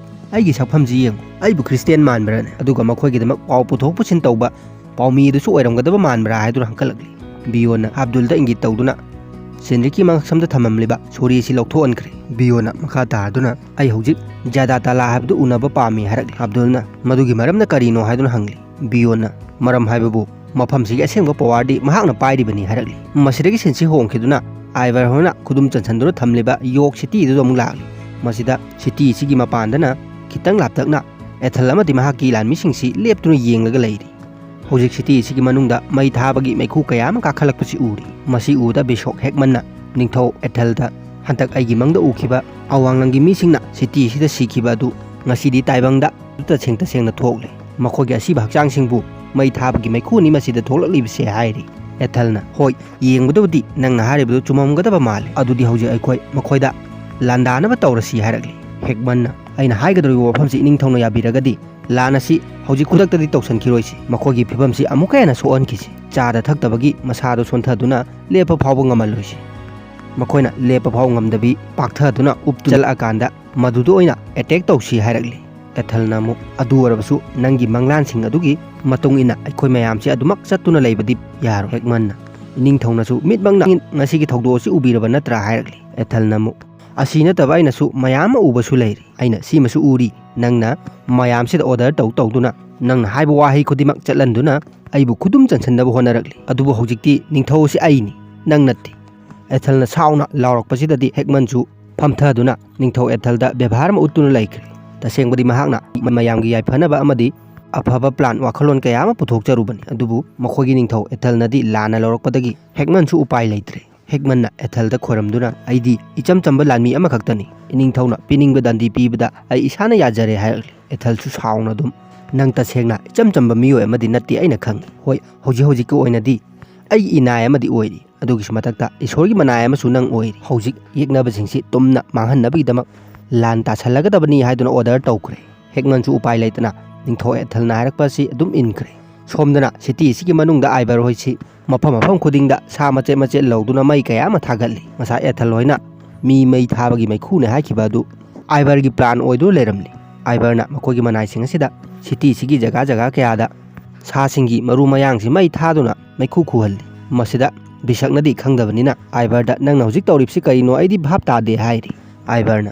"ꯑꯩꯒꯤ ꯁꯛꯐꯝꯁꯤ ꯌꯦꯡꯉꯨ, ꯑꯩꯕꯨ ꯈ꯭ꯔꯤꯁꯇꯤꯌꯥꯟ ꯃꯥꯟꯕ꯭ꯔꯥꯅꯦ? ꯑꯗꯨꯒ ꯃꯈꯣꯏꯒꯤꯗꯃꯛ ꯄꯥꯎ ꯄꯨꯊꯣꯛ ꯄꯨꯁꯤꯟ ꯇꯧꯕ ꯄꯥꯎꯃꯤ ꯑꯗꯨꯁꯨ ꯑꯣꯏꯔꯝꯒꯗꯕ ꯃꯥꯟꯕ꯭ꯔꯥ?" ꯍꯥꯏꯗꯨꯅ ꯍꯪꯒꯠꯂꯛꯂꯤ꯫ ꯕꯤꯌꯣꯟꯅ ꯍꯥꯞꯗꯨꯜꯗ ꯏꯪꯒꯤꯠ ꯇꯧꯗꯨꯅ ꯁꯦꯟꯗ꯭ꯔꯤꯛꯀꯤ ꯃꯉꯛꯁꯝꯗ ꯊꯝꯂꯝꯂꯤꯕ ꯁꯣꯔꯤ ꯑꯁꯤ ꯂꯧꯊꯣꯛꯍꯟꯈ꯭ꯔꯦ꯫ ꯕꯤꯌꯣꯟꯅ ꯃꯈꯥ ꯇꯥꯗꯨꯅ, "ꯑꯩ ꯍꯧꯖꯤꯛ ꯖ꯭ꯌꯥꯗꯥ ꯇꯥꯂꯥ ꯍꯥꯏꯕꯗꯨ ꯎꯅꯕ ꯄꯥꯝꯃꯤ" ꯍꯥꯏꯔꯛꯂꯤ꯫ ꯍꯥꯞꯗꯨꯜꯅ, "ꯃꯗꯨꯒꯤ ꯃꯔꯝꯅ ꯀꯔꯤꯅꯣ?" ꯍꯥꯏꯗꯨꯅ ꯍꯪꯂꯤ꯫ ꯕꯤꯌꯣꯟꯅ, "ꯃꯔꯝ ꯍꯥꯏꯕꯕꯨ ꯃꯐꯝꯁꯤꯒꯤ ꯑꯁꯦꯡꯕ ꯄꯋꯥꯔꯗꯤ ꯃꯍꯥꯛꯅ ꯄꯥꯏꯔꯤꯕꯅꯤ" ꯍꯥꯏꯔꯛꯂꯤ꯫ ꯃꯁꯤꯗꯒꯤ ꯁꯤꯟꯁꯤ ꯍꯣꯡꯈꯤꯗꯨꯅ ꯑꯥꯏꯚꯔ ꯍꯣꯏꯅ ꯈꯨꯗꯨꯝ ꯆꯟꯁꯤꯟꯗꯨꯅ ꯊꯝꯂꯤꯕ ꯌꯣꯛ ꯁꯤꯇꯤ ꯑꯗꯨꯗ ꯑꯃꯨꯛ ꯂꯥꯛꯂꯤ꯫ ꯃꯁꯤꯗ ꯁꯤꯇꯤ ꯑꯁꯤꯒꯤ ꯃꯄꯥꯟꯗꯅ ꯈꯤꯇꯪ ꯂꯥꯞꯇꯛꯅ ꯑꯦꯊꯜ ꯑꯃꯗꯤ ꯃꯍꯥꯛꯀꯤ ꯂꯥꯟꯃꯤꯁꯤꯡꯁꯤ ꯂꯦꯞꯇꯨꯅ ꯌꯦꯡꯂꯒ ꯂꯩꯔꯤ꯫ ꯍꯧꯖꯤꯛ ꯁꯤꯇꯤ ꯑꯁꯤꯒꯤ ꯃꯅꯨꯡꯗ ꯃꯩ ꯊꯥꯕꯒꯤ ꯃꯩꯈꯨ ꯀꯌꯥ ꯑꯃ ꯀꯥꯈꯠꯂꯛꯄꯁꯤ ꯎꯔꯤ꯫ ꯃꯁꯤ ꯎꯕꯗ ꯕꯤꯁꯣꯛ ꯍꯦꯛꯃꯟꯅ ꯅꯤꯡꯊꯧ ꯑꯦꯊꯜꯗ, "ꯍꯟꯗꯛ ꯑꯩꯒꯤ ꯃꯪꯗ ꯎꯈꯤꯕ ꯑꯋꯥꯡꯂꯪꯒꯤ ꯃꯤꯁꯤꯡꯅ ꯁꯤꯇꯤ ꯑꯁꯤꯗ ꯁꯤꯈꯤꯕ ꯑꯗꯨ ꯉꯁꯤꯗꯤ ꯇꯥꯏꯕꯪꯗ ꯇꯁꯦꯡ ꯇꯁꯦꯡꯅ ꯊꯣꯛꯂꯦ꯫ ꯃꯈꯣꯏꯒꯤ ꯑꯁꯤꯕ ꯍꯛꯆꯥꯡꯁꯤꯡꯕꯨ ꯃꯩ ꯊꯥꯕꯒꯤ ꯃꯩꯈꯨꯅꯤ ꯃꯁꯤꯗ ꯊꯣꯛꯂꯛꯂꯤꯕꯁꯦ" ꯍꯥꯏꯔꯤ꯫ ꯑꯦꯊꯜꯅ, "ꯍꯣꯏ, ꯌꯦꯡꯕꯗꯕꯨꯗꯤ ꯅꯪꯅ ꯍꯥꯏꯔꯤꯕꯗꯨ ꯆꯨꯝꯃꯝꯒꯗꯕ ꯃꯥꯜꯂꯤ꯫ ꯑꯗꯨꯗꯤ ꯍꯧꯖꯤꯛ ꯑꯩꯈꯣꯏ ꯃꯈꯣꯏꯗ ꯂꯥꯟꯗꯥꯅꯕ ꯇꯧꯔꯁꯤ" ꯍꯥꯏꯔꯛꯂꯤ꯫ ꯍꯦꯛꯃꯟꯅ, "ꯑꯩꯅ ꯍꯥꯏꯒꯗꯧꯔꯤꯕ ꯋꯥꯐꯝꯁꯤ ꯏꯅꯤꯡꯊꯧꯅ ꯌꯥꯕꯤꯔꯒꯗꯤ ꯂꯥꯟ ꯑꯁꯤ ꯍꯧꯖꯤꯛ ꯈꯨꯗꯛꯇꯗꯤ ꯇꯧꯁꯤꯟꯈꯤꯔꯣꯏꯁꯤ꯫ ꯃꯈꯣꯏꯒꯤ ꯐꯤꯕꯝꯁꯤ ꯑꯃꯨꯛꯀ ꯍꯦꯟꯅ ꯁꯣꯛꯍꯟꯈꯤꯁꯤ꯫ ꯆꯥꯗ ꯊꯛꯇꯕꯒꯤ ꯃꯁꯥꯗꯨ ꯁꯣꯟꯊꯗꯨꯅ ꯂꯦꯞꯄ ꯐꯥꯎꯕ ꯉꯝꯍꯜꯂꯣꯏꯁꯤ꯫ ꯃꯈꯣꯏꯅ ꯂꯦꯞꯄ ꯐꯥꯎ ꯉꯝꯗꯕꯤ ꯄꯥꯛꯊꯗꯨꯅ ꯎꯞꯇꯨ ꯆꯠꯂꯛꯑꯀꯥꯟꯗ ꯃꯗꯨꯗ ꯑꯣꯏꯅ ꯑꯦꯇꯦꯛ ꯇꯧꯁꯤ" ꯍꯥꯏꯔꯛꯂꯤ꯫ ꯑꯦꯊꯜꯅ ꯑꯃꯨꯛ, "ꯑꯗꯨ ꯑꯣꯏꯔꯕꯁꯨ ꯅꯪꯒꯤ ꯃꯪꯂꯥꯟꯁꯤꯡ ꯑꯗꯨꯒꯤ ꯃꯇꯨꯡ ꯏꯟꯅ ꯑꯩꯈꯣꯏ ꯃꯌꯥꯝꯁꯦ ꯑꯗꯨꯃꯛ ꯆꯠꯇꯨꯅ ꯂꯩꯕꯗꯤ ꯌꯥꯔꯣꯏ꯫ ꯍꯦꯛꯃꯟꯅ, ꯏꯅꯤꯡꯊꯧꯅꯁꯨ ꯃꯤꯠꯃꯛꯅ ꯉꯁꯤꯒꯤ ꯊꯧꯗꯣꯛ ꯑꯁꯤ ꯎꯕꯤꯔꯕ ꯅꯠꯇ꯭ꯔꯥ?" ꯍꯥꯏꯔꯛꯂꯤ꯫ ꯑꯦꯊꯜꯅ ꯑꯃꯨꯛ, "ꯑꯁꯤ ꯅꯠꯇꯕ ꯑꯩꯅꯁꯨ ꯃꯌꯥꯝ ꯑꯃ ꯎꯕꯁꯨ ꯂꯩꯔꯤ꯫ ꯑꯩꯅ ꯁꯤꯃꯁꯨ ꯎꯔꯤ, ꯅꯪꯅ ꯃꯌꯥꯝꯁꯤꯗ ꯑꯣꯔꯗꯔ ꯇꯧ ꯇꯧꯗꯨꯅ ꯅꯪꯅ ꯍꯥꯏꯕ ꯋꯥꯍꯩ ꯈꯨꯗꯤꯡꯃꯛ ꯆꯠꯍꯟꯗꯨꯅ ꯑꯩꯕꯨ ꯈꯨꯗꯨꯝ ꯆꯟꯁꯤꯟꯅꯕ ꯍꯣꯠꯅꯔꯛꯂꯤ꯫ ꯑꯗꯨꯕꯨ ꯍꯧꯖꯤꯛꯇꯤ ꯅꯤꯡꯊꯧ ꯑꯁꯤ ꯑꯩꯅꯤ, ꯅꯪ ꯅꯠꯇꯦ꯫" ꯑꯦꯊꯜꯅ ꯁꯥꯎꯅ ꯂꯥꯎꯔꯛꯄꯁꯤꯗꯗꯤ ꯍꯦꯛꯃꯟꯁꯨ ꯐꯝꯊꯗꯨꯅ ꯅꯤꯡꯊꯧ ꯑꯦꯊꯜꯗ ꯕꯦꯕꯥꯔ ꯑꯃ ꯎꯠꯇꯨꯅ ꯂꯩꯈ꯭ꯔꯦ꯫ ꯇꯁꯦꯡꯕꯗꯤ ꯃꯍꯥꯛꯅ ꯃꯌꯥꯝꯒꯤ ꯌꯥꯏꯐꯅꯕ ꯑꯃꯗꯤ ꯑꯐꯕ ꯄ꯭ꯂꯥꯟ, ꯋꯥꯈꯜꯂꯣꯟ ꯀꯌꯥ ꯑꯃ ꯄꯨꯊꯣꯛꯆꯔꯨꯕꯅꯤ꯫ ꯑꯗꯨꯕꯨ ꯃꯈꯣꯏꯒꯤ ꯅꯤꯡꯊꯧ ꯑꯦꯊꯜꯅꯗꯤ ꯂꯥꯟꯅ ꯂꯧꯔꯛꯄꯗꯒꯤ ꯍꯦꯛꯃꯟꯁꯨ ꯎꯄꯥꯏ ꯂꯩꯇ꯭ꯔꯦ꯫ ꯍꯦꯛꯃꯟꯅ ꯑꯦꯊꯜꯗ ꯈꯣꯏꯔꯝꯗꯨꯅ, "ꯑꯩꯗꯤ ꯏꯆꯝ ꯆꯝꯕ ꯂꯥꯟꯃꯤ ꯑꯃꯈꯛꯇꯅꯤ꯫ ꯏꯅꯤꯡꯊꯧꯅ ꯄꯤꯅꯤꯡꯕ ꯗꯟꯗꯤ ꯄꯤꯕꯗ ꯑꯩ ꯏꯁꯥꯅ ꯌꯥꯖꯔꯦ" ꯍꯥꯏꯔꯛꯂꯤ꯫ ꯑꯦꯊꯜꯁꯨ ꯁꯥꯎꯅ ꯑꯗꯨꯝ, "ꯅꯪ ꯇꯁꯦꯡꯅ ꯏꯆꯝ ꯆꯝꯕ ꯃꯤꯑꯣꯏ ꯑꯃꯗꯤ ꯅꯠꯇꯦ, ꯑꯩꯅ ꯈꯪꯏ꯫ ꯍꯣꯏ, ꯍꯧꯖꯤꯛ ꯍꯧꯖꯤꯛꯀꯤ ꯑꯣꯏꯅꯗꯤ ꯑꯩꯒꯤ ꯏꯅꯥꯏ ꯑꯃꯗꯤ ꯑꯣꯏꯔꯤ, ꯑꯗꯨꯒꯤꯁꯨ ꯃꯊꯛꯇ ꯏꯁꯣꯔꯒꯤ ꯃꯅꯥꯏ ꯑꯃꯁꯨ ꯅꯪ ꯑꯣꯏꯔꯤ꯫ ꯍꯧꯖꯤꯛ ꯌꯦꯛꯅꯕꯁꯤꯡꯁꯤ ꯇꯨꯝꯅ ꯃꯥꯡꯍꯟꯅꯕꯒꯤꯗꯃꯛ ꯂꯥꯟ ꯇꯥꯁꯜꯂꯒꯗꯕꯅꯤ" ꯍꯥꯏꯗꯨꯅ ꯑꯣꯔꯗꯔ ꯇꯧꯈ꯭ꯔꯦ꯫ ꯍꯦꯛꯃꯟꯁꯨ ꯎꯄꯥꯏ ꯂꯩꯇꯅ ꯅꯤꯡꯊꯧ ꯑꯦꯊꯜꯅ ꯍꯥꯏꯔꯛꯄ ꯑꯁꯤ ꯑꯗꯨꯝ ꯏꯟꯈ꯭ꯔꯦ꯫ ꯁꯣꯝꯗꯅ ꯁꯤꯇꯤ ꯑꯁꯤꯒꯤ ꯃꯅꯨꯡꯗ ꯑꯥꯏꯕꯔ ꯍꯣꯏꯁꯤ ꯃꯐꯝ ꯃꯐꯝ ꯈꯨꯗꯤꯡꯗ ꯁꯥ ꯃꯆꯦꯠ ꯃꯆꯦꯠ ꯂꯧꯗꯨꯅ ꯃꯩ ꯀꯌꯥ ꯑꯃ ꯊꯥꯒꯠꯂꯤ꯫ ꯉꯁꯥꯏ ꯑꯦꯊꯜ ꯍꯣꯏꯅ ꯃꯤ ꯃꯩ ꯊꯥꯕꯒꯤ ꯃꯩꯈꯨꯅꯦ ꯍꯥꯏꯈꯤꯕ ꯑꯗꯨ ꯑꯥꯏꯕꯔꯒꯤ ꯄ꯭ꯂꯥꯟ ꯑꯣꯏꯗꯨꯅ ꯂꯩꯔꯝꯂꯤ꯫ ꯑꯥꯏꯕꯔꯅ ꯃꯈꯣꯏꯒꯤ ꯃꯅꯥꯏꯁꯤꯡ ꯑꯁꯤꯗ ꯁꯤꯇꯤ ꯑꯁꯤꯒꯤ ꯖꯒꯥ ꯖꯒꯥ ꯀꯌꯥꯗ ꯁꯥꯁꯤꯡꯒꯤ ꯃꯔꯨ ꯃꯌꯥꯡꯁꯤ ꯃꯩ ꯊꯥꯗꯨꯅ ꯃꯩꯈꯨ ꯈꯨꯍꯜꯂꯤ꯫ ꯃꯁꯤꯗ ꯕꯤꯁꯛꯅꯗꯤ ꯈꯪꯗꯕꯅꯤꯅ ꯑꯥꯏꯕꯔꯗ, "ꯅꯪꯅ ꯍꯧꯖꯤꯛ ꯇꯧꯔꯤꯕꯁꯤ ꯀꯔꯤꯅꯣ? ꯑꯩꯗꯤ ꯚꯥꯞ ꯇꯥꯗꯦ" ꯍꯥꯏꯔꯤ꯫ ꯑꯥꯏꯕꯔꯅ,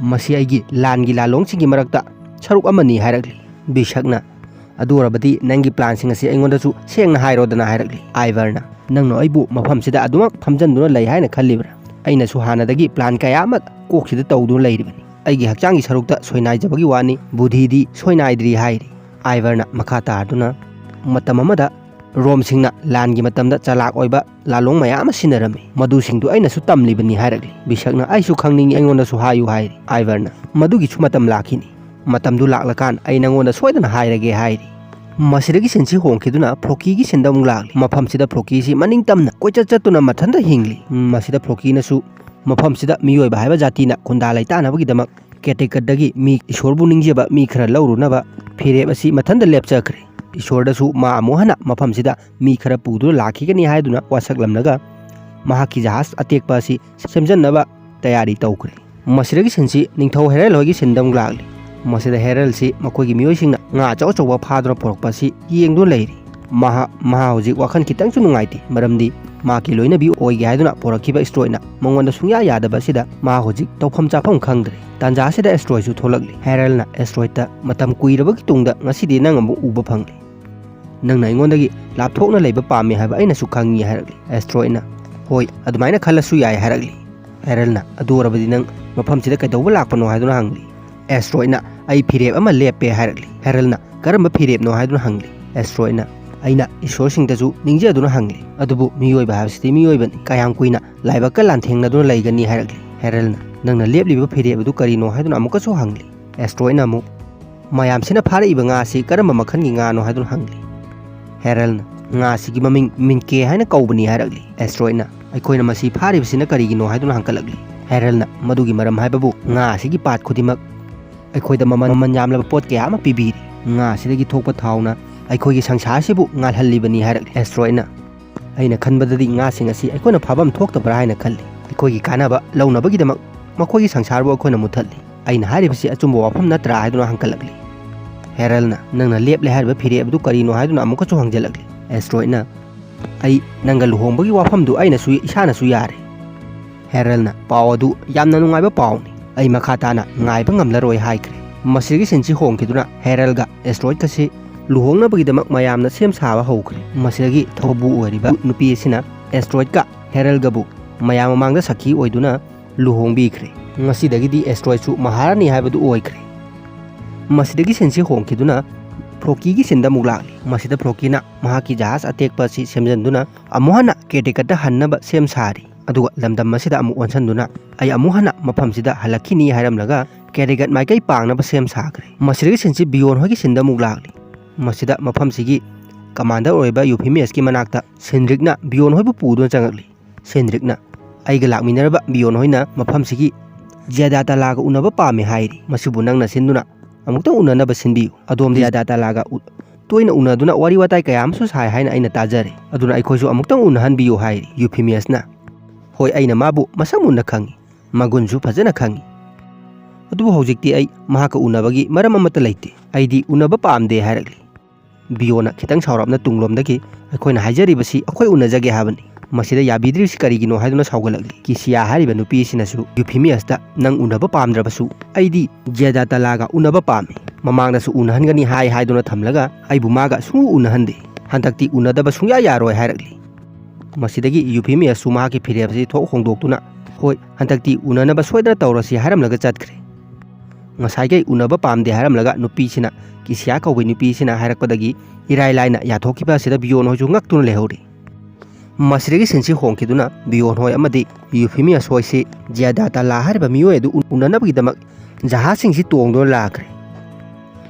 "ꯃꯁꯤ ꯑꯩꯒꯤ ꯂꯥꯟꯒꯤ ꯂꯥꯂꯣꯡꯁꯤꯡꯒꯤ ꯃꯔꯛꯇ ꯁꯔꯨꯛ ꯑꯃꯅꯤ" ꯍꯥꯏꯔꯛꯂꯤ꯫ ꯕꯤꯁꯛꯅ, "ꯑꯗꯨ ꯑꯣꯏꯔꯕꯗꯤ ꯅꯪꯒꯤ ꯄ꯭ꯂꯥꯟꯁꯤꯡ ꯑꯁꯤ ꯑꯩꯉꯣꯟꯗꯁꯨ ꯁꯦꯡꯅ ꯍꯥꯏꯔꯣꯗꯅ" ꯍꯥꯏꯔꯛꯂꯤ꯫ ꯑꯥꯏꯕꯔꯅ, "ꯅꯪꯅ ꯑꯩꯕꯨ ꯃꯐꯝꯁꯤꯗ ꯑꯗꯨꯃꯛ ꯐꯝꯖꯟꯗꯨꯅ ꯂꯩ ꯍꯥꯏꯅ ꯈꯜꯂꯤꯕ꯭ꯔꯥ? ꯑꯩꯅꯁꯨ ꯍꯥꯟꯅꯗꯒꯤ ꯄ꯭ꯂꯥꯟ ꯀꯌꯥ ꯑꯃ ꯀꯣꯛꯁꯤꯗ ꯇꯧꯗꯨꯅ ꯂꯩꯔꯤꯕꯅꯤ꯫ ꯑꯩꯒꯤ ꯍꯛꯆꯥꯡꯒꯤ ꯁꯔꯨꯛꯇ ꯁꯣꯏꯅꯥꯏꯖꯕꯒꯤ ꯋꯥꯅꯤ, ꯕꯨꯙꯤꯗꯤ ꯁꯣꯏꯅꯥꯏꯗ꯭ꯔꯤ" ꯍꯥꯏꯔꯤ꯫ ꯑꯥꯏꯕꯔꯅ ꯃꯈꯥ ꯇꯥꯗꯨꯅ, "ꯃꯇꯝ ꯑꯃꯗ ꯔꯣꯝꯁꯤꯡꯅ ꯂꯥꯟꯒꯤ ꯃꯇꯝꯗ ꯆꯂꯥꯛ ꯑꯣꯏꯕ ꯂꯥꯂꯣꯡ ꯃꯌꯥꯝ ꯑꯃ ꯁꯤꯖꯤꯟꯅꯔꯝꯃꯤ꯫ ꯃꯗꯨꯁꯤꯡꯗꯨ ꯑꯩꯅꯁꯨ ꯇꯝꯂꯤꯕꯅꯤ" ꯍꯥꯏꯔꯛꯂꯤ꯫ ꯕꯤꯁꯛꯅ, "ꯑꯩꯁꯨ ꯈꯪꯅꯤꯡꯏ, ꯑꯩꯉꯣꯟꯗꯁꯨ ꯍꯥꯏꯌꯨ" ꯍꯥꯏꯔꯤ꯫ ꯑꯥꯏꯕꯔꯅ, "ꯃꯗꯨꯒꯤꯁꯨ ꯃꯇꯝ ꯂꯥꯛꯈꯤꯅꯤ꯫ ꯃꯇꯝꯗꯨ ꯂꯥꯛꯂꯀꯥꯟ ꯑꯩ ꯅꯪꯉꯣꯟꯗ ꯁꯣꯏꯗꯅ ꯍꯥꯏꯔꯒꯦ" ꯍꯥꯏꯔꯤ꯫ ꯃꯁꯤꯗꯒꯤ ꯁꯤꯟꯁꯤ ꯍꯣꯡꯈꯤꯗꯨꯅ ꯐ꯭ꯂꯣꯀꯤꯒꯤ ꯁꯤꯟꯗ ꯑꯃꯨꯛ ꯂꯥꯛꯂꯤ꯫ ꯃꯐꯝꯁꯤꯗ ꯐ꯭ꯂꯣꯀꯤꯁꯤ ꯃꯅꯤꯡ ꯇꯝꯅ ꯀꯣꯏꯆꯠ ꯆꯠꯇꯨꯅ ꯃꯊꯟꯇ ꯍꯤꯡꯂꯤ꯫ ꯃꯁꯤꯗ ꯐ꯭ꯂꯣꯀꯤꯅꯁꯨ ꯃꯐꯝꯁꯤꯗ ꯃꯤꯑꯣꯏꯕ ꯍꯥꯏꯕ ꯖꯥꯇꯤꯅ ꯈꯨꯟꯗꯥ ꯂꯩꯇꯥꯅꯕꯒꯤꯗꯃꯛ ꯀꯦꯇꯦꯀꯠꯇꯒꯤ ꯃꯤ ꯏꯁꯣꯔꯕꯨ ꯅꯤꯡꯖꯕ ꯃꯤ ꯈꯔ ꯂꯧꯔꯨꯅꯕ ꯐꯤꯔꯦꯞ ꯑꯁꯤ ꯃꯊꯟꯇ ꯂꯦꯞꯆꯈ꯭ꯔꯦ꯫ ꯏꯁꯣꯔꯗꯁꯨ ꯃꯥ ꯑꯃꯨꯛ ꯍꯟꯅ ꯃꯐꯝꯁꯤꯗ ꯃꯤ ꯈꯔ ꯄꯨꯗꯨꯅ ꯂꯥꯛꯈꯤꯒꯅꯤ ꯍꯥꯏꯗꯨꯅ ꯋꯥꯁꯛꯂꯝꯂꯒ ꯃꯍꯥꯛꯀꯤ ꯖꯍꯥꯖ ꯑꯇꯦꯛꯄ ꯑꯁꯤ ꯁꯦꯝꯖꯤꯟꯅꯕ ꯇꯌꯥꯔꯤ ꯇꯧꯈ꯭ꯔꯦ꯫ ꯃꯁꯤꯗꯒꯤ ꯁꯤꯟꯁꯤ ꯅꯤꯡꯊꯧ ꯍꯦꯔꯦꯜ ꯍꯣꯏꯒꯤ ꯁꯤꯟꯗ ꯑꯃꯨꯛ ꯂꯥꯛꯂꯤ꯫ ꯃꯁꯤꯗ ꯍꯦꯔꯦꯜꯁꯤ ꯃꯈꯣꯏꯒꯤ ꯃꯤꯑꯣꯏꯁꯤꯡꯅ ꯉꯥ ꯑꯆꯧ ꯑꯆꯧꯕ ꯐꯥꯗꯨꯅ ꯄꯨꯔꯛꯄ ꯑꯁꯤ ꯌꯦꯡꯗꯨꯅ ꯂꯩꯔꯤ꯫ ꯃꯍꯥ-, ꯃꯍꯥ ꯍꯧꯖꯤꯛ ꯋꯥꯈꯜ ꯈꯤꯇꯪꯁꯨ ꯅꯨꯡꯉꯥꯏꯇꯦ, ꯃꯔꯝꯗꯤ ꯃꯍꯥꯛꯀꯤ ꯂꯣꯏꯅꯕꯤ ꯑꯣꯏꯒꯦ ꯍꯥꯏꯗꯨꯅ ꯄꯨꯔꯛꯈꯤꯕ ꯑꯦꯁꯇ꯭ꯔꯣꯏꯗꯅ ꯃꯉꯣꯟꯗ ꯁꯨꯡꯌꯥ ꯌꯥꯗꯕ ꯑꯁꯤꯗ ꯃꯍꯥꯛ ꯍꯧꯖꯤꯛ ꯇꯧꯐꯝ ꯆꯥꯐꯝ ꯈꯪꯗ꯭ꯔꯦ꯫ ꯇꯥꯟꯖꯥ ꯑꯁꯤꯗ ꯑꯦꯁꯇ꯭ꯔꯣꯏꯗꯁꯨ ꯊꯣꯛꯂꯛꯂꯤ꯫ ꯍꯦꯔꯦꯜꯅ ꯑꯦꯁꯇ꯭ꯔꯣꯏꯗꯇ, "ꯃꯇꯝ ꯀꯨꯏꯔꯕꯒꯤ ꯇꯨꯡꯗ ꯉꯁꯤꯗꯤ ꯅꯪ ꯑꯃꯨꯛ ꯎꯕ ꯐꯪꯂꯦ꯫ ꯅꯪꯅ ꯑꯩꯉꯣꯟꯗꯒꯤ ꯂꯥꯞꯊꯣꯛꯅ ꯂꯩꯕ ꯄꯥꯝꯃꯤ ꯍꯥꯏꯕ ꯑꯩꯅꯁꯨ ꯈꯪꯉꯤ" ꯍꯥꯏꯔꯛꯂꯤ꯫ ꯑꯦꯁꯇ꯭ꯔꯣꯏꯗꯅ, "ꯍꯣꯏ, ꯑꯗꯨꯃꯥꯏꯅ ꯈꯜꯂꯁꯨ ꯌꯥꯏ" ꯍꯥꯏꯔꯛꯂꯤ꯫ ꯍꯦꯔꯦꯜꯅ, "ꯑꯗꯨ ꯑꯣꯏꯔꯕꯗꯤ ꯅꯪ ꯃꯐꯝꯁꯤꯗ ꯀꯩꯗꯧꯕ ꯂꯥꯛꯄꯅꯣ?" ꯍꯥꯏꯗꯨꯅ ꯍꯪꯂꯤ꯫ ꯑꯦꯁꯇ꯭ꯔꯣꯏꯗꯅ "ꯑꯩ ꯐꯤꯔꯦꯞ ꯑꯃ ꯂꯦꯞꯄꯦ" ꯍꯥꯏꯔꯛꯂꯤ꯫ ꯍꯦꯔꯜꯅ "ꯀꯔꯝꯕ ꯐꯤꯔꯦꯞꯅꯣ?" ꯍꯥꯏꯗꯨꯅ ꯍꯪꯂꯤ꯫ ꯑꯦꯁꯇ꯭ꯔꯣꯏꯗꯅ "ꯑꯩꯅ ꯏꯁꯣꯔꯁꯤꯡꯗꯁꯨ ꯅꯤꯡꯖꯗꯨꯅ ꯍꯪꯂꯤ, ꯑꯗꯨꯕꯨ ꯃꯤꯑꯣꯏꯕ ꯍꯥꯏꯕꯁꯤꯗꯤ ꯃꯤꯑꯣꯏꯕꯅꯤ, ꯀꯌꯥꯝ ꯀꯨꯏꯅ ꯂꯥꯏꯕꯛꯀ ꯂꯥꯟꯊꯦꯡꯅꯗꯨꯅ ꯂꯩꯒꯅꯤ?" ꯍꯥꯏꯔꯛꯂꯤ꯫ ꯍꯦꯔꯜꯅ "ꯅꯪꯅ ꯂꯦꯞꯂꯤꯕ ꯐꯤꯔꯦꯞ ꯑꯗꯨ ꯀꯔꯤꯅꯣ?" ꯍꯥꯏꯗꯨꯅ ꯑꯃꯨꯛꯀꯁꯨ ꯍꯪꯂꯤ꯫ ꯑꯦꯁꯇ꯭ꯔꯣꯏꯗꯅ ꯑꯃꯨꯛ "ꯃꯌꯥꯝꯁꯤꯅ ꯐꯥꯔꯛꯏꯕ ꯉꯥ ꯑꯁꯤ ꯀꯔꯝꯕ ꯃꯈꯜꯒꯤ ꯉꯥꯅꯣ?" ꯍꯥꯏꯗꯨꯅ ꯍꯪꯂꯤ꯫ ꯍꯦꯔꯜꯅ "ꯉꯥ ꯑꯁꯤꯒꯤ ꯃꯃꯤꯡ ꯃꯤꯟꯀꯦ ꯍꯥꯏꯅ ꯀꯧꯕꯅꯤ" ꯍꯥꯏꯔꯛꯂꯤ꯫ ꯑꯦꯁꯇ꯭ꯔꯣꯏꯗꯅ "ꯑꯩꯈꯣꯏꯅ ꯃꯁꯤ ꯐꯥꯔꯤꯕꯁꯤꯅ ꯀꯔꯤꯒꯤꯅꯣ?" ꯍꯥꯏꯗꯨꯅ ꯍꯪꯀꯠꯂꯛꯂꯤ꯫ ꯍꯦꯔꯜꯅ "ꯃꯗꯨꯒꯤ ꯃꯔꯝ ꯍꯥꯏꯕꯕꯨ ꯉꯥ ꯑꯁꯤꯒꯤ ꯄꯥꯠ ꯈꯨꯗꯤꯡꯃꯛ ꯑꯩꯈꯣꯏꯗ ꯃꯃꯜ, ꯃꯃꯜ ꯌꯥꯝꯂꯕ ꯄꯣꯠ ꯀꯌꯥ ꯑꯃ ꯄꯤꯕꯤꯔꯤ꯫ ꯉꯥ ꯑꯁꯤꯗꯒꯤ ꯊꯣꯛꯄ ꯊꯥꯎꯅ ꯑꯩꯈꯣꯏꯒꯤ ꯁꯪꯁꯥꯔꯁꯤꯕꯨ ꯉꯥꯜꯍꯜꯂꯤꯕꯅꯤ" ꯍꯥꯏꯔꯛꯂꯤ꯫ ꯑꯦꯁꯇ꯭ꯔꯣꯏꯗꯅ "ꯑꯩꯅ ꯈꯟꯕꯗꯗꯤ ꯉꯥꯁꯤꯡ ꯑꯁꯤ ꯑꯩꯈꯣꯏꯅ ꯐꯥꯐꯝ ꯊꯣꯛꯇꯕ꯭ꯔꯥ ꯍꯥꯏꯅ ꯈꯜꯂꯤ꯫ ꯑꯩꯈꯣꯏꯒꯤ ꯀꯥꯟꯅꯕ ꯂꯧꯅꯕꯒꯤꯗꯃꯛ ꯃꯈꯣꯏꯒꯤ ꯁꯪꯁꯥꯔꯕꯨ ꯑꯩꯈꯣꯏꯅ ꯃꯨꯠꯊꯠꯂꯤ꯫ ꯑꯩꯅ ꯍꯥꯏꯔꯤꯕꯁꯤ ꯑꯆꯨꯝꯕ ꯋꯥꯐꯝ ꯅꯠꯇ꯭ꯔꯥ?" ꯍꯥꯏꯗꯨꯅ ꯍꯪꯀꯠꯂꯛꯂꯤ꯫ ꯍꯦꯔꯜꯅ "ꯅꯪꯅ ꯂꯦꯞꯂꯦ ꯍꯥꯏꯔꯤꯕ ꯐꯤꯔꯦꯞ ꯑꯗꯨ ꯀꯔꯤꯅꯣ?" ꯍꯥꯏꯗꯨꯅ ꯑꯃꯨꯛꯀꯁꯨ ꯍꯪꯖꯜꯂꯛꯂꯤ꯫ ꯑꯦꯁꯇ꯭ꯔꯣꯏꯗꯅ "ꯑꯩ ꯅꯪꯒ ꯂꯨꯍꯣꯡꯕꯒꯤ ꯋꯥꯐꯝꯗꯨ ꯑꯩꯅꯁꯨ ꯏꯁꯥꯅꯁꯨ ꯌꯥꯔꯦ" ꯍꯦꯔꯜꯅ "ꯄꯥꯎ ꯑꯗꯨ ꯌꯥꯝꯅ ꯅꯨꯡꯉꯥꯏꯕ ꯄꯥꯎꯅꯤ꯫ ꯑꯩ ꯃꯈꯥ ꯇꯥꯅ ꯉꯥꯏꯕ ꯉꯝꯂꯔꯣꯏ" ꯍꯥꯏꯈ꯭ꯔꯦ꯫ ꯃꯁꯤꯗꯒꯤ ꯁꯤꯟꯁꯤ ꯍꯣꯡꯈꯤꯗꯨꯅ ꯍꯦꯔꯜꯒ ꯑꯦꯁꯇ꯭ꯔꯣꯏꯗꯀꯁꯤ ꯂꯨꯍꯣꯡꯅꯕꯒꯤꯗꯃꯛ ꯃꯌꯥꯝꯅ ꯁꯦꯝ ꯁꯥꯕ ꯍꯧꯈ꯭ꯔꯦ꯫ ꯃꯁꯤꯗꯒꯤ ꯊꯧꯕꯨ ꯑꯣꯏꯔꯤꯕ ꯅꯨꯄꯤ ꯑꯁꯤꯅ ꯑꯦꯁꯇ꯭ꯔꯣꯏꯗꯀ ꯍꯦꯔꯜꯒꯕꯨ ꯃꯌꯥꯝ ꯃꯃꯥꯡꯗ ꯁꯈꯤ ꯑꯣꯏꯗꯨꯅ ꯂꯨꯍꯣꯡꯕꯤꯈ꯭ꯔꯦ꯫ ꯉꯁꯤꯗꯒꯤꯗꯤ ꯑꯦꯁꯇ꯭ꯔꯣꯏꯗꯁꯨ ꯃꯍꯥꯔꯥꯅꯤ ꯍꯥꯏꯕꯗꯨ ꯑꯣꯏꯈ꯭ꯔꯦ꯫ ꯃꯁꯤꯗꯒꯤ ꯁꯤꯟꯁꯤ ꯍꯣꯡꯈꯤꯗꯨꯅ ꯐ꯭ꯔꯣꯀꯤꯒꯤ ꯁꯤꯟꯗ ꯑꯃꯨꯛ ꯂꯥꯛꯂꯤ꯫ ꯃꯁꯤꯗ ꯐ꯭ꯔꯣꯀꯤꯅ ꯃꯍꯥꯛꯀꯤ ꯖꯍꯥꯖ ꯑꯇꯦꯛꯄ ꯑꯁꯤ ꯁꯦꯝꯖꯤꯟꯗꯨꯅ ꯑꯃꯨꯛ ꯍꯟꯅ ꯀꯦꯗꯦꯀꯠꯇ ꯍꯟꯅꯕ ꯁꯦꯝ ꯁꯥꯔꯤ꯫ ꯑꯗꯨꯒ ꯂꯝꯗꯝ ꯑꯁꯤꯗ ꯑꯃꯨꯛ ꯑꯣꯟꯁꯤꯟꯗꯨꯅ "ꯑꯩ ꯑꯃꯨꯛ ꯍꯟꯅ ꯃꯐꯝꯁꯤꯗ ꯍꯜꯂꯛꯈꯤꯅꯤ" ꯍꯥꯏꯔꯝꯂꯒ ꯀꯦꯗꯦꯀꯠ ꯃꯥꯏꯀꯩ ꯄꯥꯡꯅꯕ ꯁꯦꯝ ꯁꯥꯈ꯭ꯔꯦ꯫ ꯃꯁꯤꯗꯒꯤ ꯁꯤꯟꯁꯤ ꯕꯤꯌꯣꯟ ꯍꯣꯏꯒꯤ ꯁꯤꯟꯗ ꯑꯃꯨꯛ ꯂꯥꯛꯂꯤ꯫ ꯃꯁꯤꯗ ꯃꯐꯝꯁꯤꯒꯤ ꯀꯃꯥꯟꯗꯔ ꯑꯣꯏꯕ ꯌꯨꯐꯤꯃꯤꯌꯁꯀꯤ ꯃꯅꯥꯛꯇ ꯁꯦꯟꯗ꯭ꯔꯤꯛꯅ ꯕꯤꯌꯣꯟ ꯍꯣꯏꯕꯨ ꯄꯨꯗꯨꯅ ꯆꯪꯉꯛꯂꯤ꯫ ꯁꯦꯟꯗ꯭ꯔꯤꯛꯅ "ꯑꯩꯒ ꯂꯥꯛꯃꯤꯟꯅꯔꯕ ꯕꯤꯌꯣꯟ ꯍꯣꯏꯅ ꯃꯐꯝꯁꯤꯒꯤ ꯖꯤꯌꯥꯗꯥꯇꯥꯂꯥꯒ ꯎꯅꯕ ꯄꯥꯝꯃꯤ ꯍꯥꯏꯔꯤ꯫ ꯃꯁꯤꯕꯨ ꯅꯪꯅ ꯁꯤꯟꯗꯨꯅ ꯑꯃꯨꯛꯇꯪ ꯎꯅꯅꯕ ꯁꯤꯟꯕꯤꯌꯨ꯫ ꯑꯗꯣꯝꯗꯤ ꯖꯤꯌꯥꯗꯥꯇꯥꯂꯥꯒ ꯎ-, ꯇꯣꯏꯅ ꯎꯅꯗꯨꯅ ꯋꯥꯔꯤ ꯋꯥꯇꯥꯏ ꯀꯌꯥ ꯑꯃꯁꯨ ꯁꯥꯏ ꯍꯥꯏꯅ ꯑꯩꯅ ꯇꯥꯖꯔꯦ꯫ ꯑꯗꯨꯅ ꯑꯩꯈꯣꯏꯁꯨ ꯑꯃꯨꯛꯇꯪ ꯎꯅꯍꯟꯕꯤꯌꯨ" ꯍꯥꯏꯔꯤ꯫ ꯌꯨꯐꯤꯃꯤꯌꯁꯅ "ꯍꯣꯏ, ꯑꯩꯅ ꯃꯥꯕꯨ ꯃꯁꯛ ꯃꯨꯟꯅ ꯈꯪꯏ, ꯃꯒꯨꯟꯁꯨ ꯐꯖꯅ ꯈꯪꯏ꯫ ꯑꯗꯨꯕꯨ ꯍꯧꯖꯤꯛꯇꯤ ꯑꯩ ꯃꯍꯥꯛꯀ ꯎꯅꯕꯒꯤ ꯃꯔꯝ ꯑꯃꯠꯇ ꯂꯩꯇꯦ꯫ ꯑꯩꯗꯤ ꯎꯅꯕ ꯄꯥꯝꯗꯦ" ꯍꯥꯏꯔꯛꯂꯤ꯫ ꯕꯤꯌꯣꯅ ꯈꯤꯇꯪ ꯁꯥꯎꯔꯞꯅ ꯇꯨꯡꯂꯣꯝꯗꯒꯤ "ꯑꯩꯈꯣꯏꯅ ꯍꯥꯏꯖꯔꯤꯕꯁꯤ ꯑꯩꯈꯣꯏ ꯎꯅꯖꯒꯦ ꯍꯥꯏꯕꯅꯤ꯫ ꯃꯁꯤꯗ ꯌꯥꯕꯤꯗ꯭ꯔꯤꯕꯁꯤ ꯀꯔꯤꯒꯤꯅꯣ?" ꯍꯥꯏꯗꯨꯅ ꯁꯥꯎꯒꯠꯂꯛꯂꯤ꯫ ꯀꯤꯁꯤꯌꯥ ꯍꯥꯏꯔꯤꯕ ꯅꯨꯄꯤ ꯑꯁꯤꯅꯁꯨ ꯌꯨꯐꯤꯃꯤꯌꯁꯇ "ꯅꯪ ꯎꯅꯕ ꯄꯥꯝꯗ꯭ꯔꯕꯁꯨ ꯑꯩꯗꯤ ꯖꯦꯗꯥꯇꯥꯂꯥꯒ ꯎꯅꯕ ꯄꯥꯝꯃꯤ꯫ ꯃꯃꯥꯡꯗꯁꯨ ꯎꯅꯍꯟꯒꯅꯤ ꯍꯥꯏ ꯍꯥꯏꯗꯨꯅ ꯊꯝꯂꯒ ꯑꯩꯕꯨ ꯃꯥꯒ ꯁꯨꯡꯎ ꯎꯅꯍꯟꯗꯦ꯫ ꯍꯟꯗꯛꯇꯤ ꯎꯅꯗꯕ ꯁꯨꯡꯌꯥ ꯌꯥꯔꯣꯏ" ꯍꯥꯏꯔꯛꯂꯤ꯫ ꯃꯁꯤꯗꯒꯤ ꯌꯨꯐꯤꯃꯤꯌꯁꯁꯨ ꯃꯍꯥꯛꯀꯤ ꯐꯤꯔꯦꯞ ꯑꯁꯤ ꯊꯣꯛ ꯍꯣꯡꯗꯣꯛꯇꯨꯅ "ꯍꯣꯏ, ꯍꯟꯗꯛꯇꯤ ꯎꯅꯅꯕ ꯁꯣꯏꯗꯅ ꯇꯧꯔꯁꯤ" ꯍꯥꯏꯔꯝꯂꯒ ꯆꯠꯈ꯭ꯔꯦ꯫ ꯉꯁꯥꯏꯈꯩ ꯎꯅꯕ ꯄꯥꯝꯗꯦ ꯍꯥꯏꯔꯝꯂꯒ ꯅꯨꯄꯤꯁꯤꯅ, ꯀꯤꯁꯤꯌꯥ ꯀꯧꯕ ꯅꯨꯄꯤꯁꯤꯅ ꯍꯥꯏꯔꯛꯄꯗꯒꯤ ꯏꯔꯥꯏ ꯂꯥꯏꯅ ꯌꯥꯊꯣꯛꯈꯤꯕ ꯑꯁꯤꯗ ꯕꯤꯌꯣꯟ ꯍꯣꯏꯁꯨ ꯉꯛꯇꯨꯅ ꯂꯩꯍꯧꯔꯤ꯫ ꯃꯁꯤꯗꯒꯤ ꯁꯤꯟꯁꯤ ꯍꯣꯡꯈꯤꯗꯨꯅ ꯕꯤꯌꯣꯟ ꯍꯣꯏ ꯑꯃꯗꯤ ꯌꯨꯐꯤꯃꯤꯌꯁ ꯍꯣꯏꯁꯤ ꯖꯤꯌꯥꯗꯥ ꯇꯥꯂꯥ ꯍꯥꯏꯔꯤꯕ ꯃꯤꯑꯣꯏ ꯑꯗꯨ ꯎ-, ꯎꯅꯅꯕꯒꯤꯗꯃꯛ ꯖꯍꯥꯖꯁꯤꯡꯁꯤ ꯇꯣꯡꯗꯨꯅ ꯂꯥꯛꯈ꯭ꯔꯦ꯫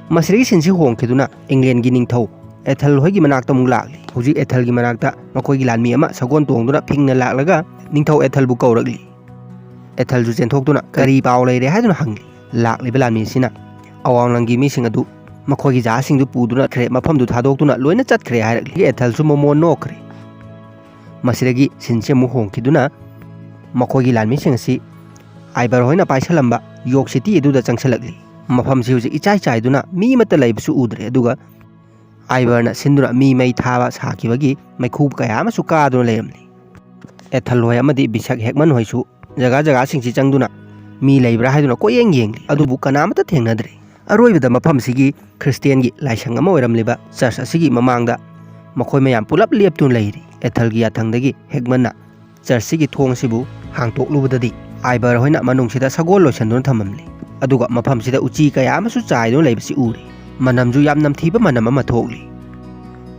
ꯃꯁꯤꯗꯒꯤ ꯁꯤꯟꯁꯤ ꯍꯣꯡꯈꯤꯗꯨꯅ ꯏꯪꯂꯦꯟꯒꯤ ꯅꯤꯡꯊꯧ ꯑꯦꯊꯜ ꯍꯣꯏꯒꯤ ꯃꯅꯥꯛꯇ ꯑꯃꯨꯛ ꯂꯥꯛꯂꯤ꯫ ꯍꯧꯖꯤꯛ ꯑꯦꯊꯜꯒꯤ ꯃꯅꯥꯛꯇ ꯃꯈꯣꯏꯒꯤ ꯂꯥꯟꯃꯤ ꯑꯃ ꯁꯒꯣꯜ ꯇꯣꯡꯗꯨꯅ ꯐꯤꯡꯅ ꯂꯥꯛꯂꯒ ꯅꯤꯡꯊꯧ ꯑꯦꯊꯜꯕꯨ ꯀꯧꯔꯛꯂꯤ꯫ ꯑꯦꯊꯜꯁꯨ ꯆꯦꯟꯊꯣꯛꯇꯨꯅ ꯀꯔꯤ ꯄꯥꯎ ꯂꯩꯔꯦ ꯍꯥꯏꯗꯨꯅ ꯍꯪꯂꯤ꯫ ꯂꯥꯛꯂꯤꯕ ꯂꯥꯟꯃꯤꯁꯤꯅ ꯑꯋꯥꯡꯂꯪꯒꯤ ꯃꯤꯁꯤꯡ ꯑꯗꯨ ꯃꯈꯣꯏꯒꯤ ꯖꯍꯥꯖꯁꯤꯡꯗꯨ ꯄꯨꯗꯨꯅ ꯈ꯭ꯔꯦ, ꯃꯐꯝꯗꯨ ꯊꯥꯗꯣꯛꯇꯨꯅ ꯂꯣꯏꯅ ꯆꯠꯈ꯭ꯔꯦ ꯍꯥꯏꯔꯛꯂꯤ꯫ ꯑꯦꯊꯜꯁꯨ ꯃꯣꯃꯣꯟ ꯅꯣꯛꯈ꯭ꯔꯦ꯫ ꯃꯁꯤꯗꯒꯤ ꯁꯤꯟꯁꯤ ꯑꯃꯨꯛ ꯍꯣꯡꯈꯤꯗꯨꯅ ꯃꯈꯣꯏꯒꯤ ꯂꯥꯟꯃꯤꯁꯤꯡ ꯑꯁꯤ ꯑꯥꯏꯕꯔ ꯍꯣꯏꯅ ꯄꯥꯏꯁꯜꯂꯝꯕ ꯌꯣꯛ ꯁꯤꯇꯤ ꯑꯗꯨꯗ ꯆꯪꯁꯤꯜꯂꯛꯂꯤ꯫ ꯃꯐꯝꯁꯤ ꯍꯧꯖꯤꯛ ꯏꯆꯥꯏ ꯆꯥꯏꯗꯨꯅ ꯃꯤ ꯑꯃꯠꯇ ꯂꯩꯕꯁꯨ ꯎꯗ꯭ꯔꯦ꯫ ꯑꯗꯨꯒ ꯑꯥꯏꯕꯔꯅ ꯁꯤꯟꯗꯨꯅ ꯃꯤ ꯃꯩ ꯊꯥꯕ ꯁꯥꯈꯤꯕꯒꯤ ꯃꯩꯈꯨ ꯀꯌꯥ ꯑꯃꯁꯨ ꯀꯥꯗꯨꯅ ꯂꯩꯔꯝꯂꯤ꯫ ꯑꯦꯊꯜ ꯍꯣꯏ ꯑꯃꯗꯤ ꯕꯤꯁꯛ ꯍꯦꯛꯃꯟ ꯍꯣꯏꯁꯨ ꯖꯒꯥ ꯖꯒꯥꯁꯤꯡꯁꯤ ꯆꯪꯗꯨꯅ ꯃꯤ ꯂꯩꯕ꯭ꯔꯥ ꯍꯥꯏꯗꯨꯅ ꯀꯣꯏꯌꯦꯡ ꯌꯦꯡꯂꯤ꯫ ꯑꯗꯨꯕꯨ ꯀꯅꯥꯃꯠꯇ ꯊꯦꯡꯅꯗ꯭ꯔꯦ꯫ ꯑꯔꯣꯏꯕꯗ ꯃꯐꯝꯁꯤꯒꯤ ꯈ꯭ꯔꯤꯁꯇꯤꯌꯥꯟꯒꯤ ꯂꯥꯏꯁꯪ ꯑꯃ ꯑꯣꯏꯔꯝꯂꯤꯕ ꯆꯔꯆ ꯑꯁꯤꯒꯤ ꯃꯃꯥꯡꯗ ꯃꯈꯣꯏ ꯃꯌꯥꯝ ꯄꯨꯂꯞ ꯂꯦꯞꯇꯨꯅ ꯂꯩꯔꯤ꯫ ꯑꯦꯊꯜꯒꯤ ꯌꯥꯊꯪꯗꯒꯤ ꯍꯦꯛꯃꯟꯅ ꯆꯔꯆꯁꯤꯒꯤ ꯊꯣꯡ ꯑꯁꯤꯕꯨ ꯍꯥꯡꯇꯣꯛꯂꯨꯕꯗꯗꯤ ꯑꯥꯏꯕꯔ ꯍꯣꯏꯅ ꯃꯅꯨꯡꯁꯤꯗ ꯁꯒꯣꯜ ꯂꯣꯏꯁꯟꯗꯨꯅ ꯊꯝꯃꯝꯂꯤ꯫ ꯑꯗꯨꯒ ꯃꯐꯝꯁꯤꯗ ꯎꯆꯤ ꯀꯌꯥ ꯑꯃꯁꯨ ꯆꯥꯏꯗꯨꯅ ꯂꯩꯕꯁꯤ ꯎꯔꯤ꯫ ꯃꯅꯝꯁꯨ ꯌꯥꯝ ꯅꯝꯊꯤꯕ ꯃꯅꯝ ꯑꯃ ꯊꯣꯛꯂꯤ꯫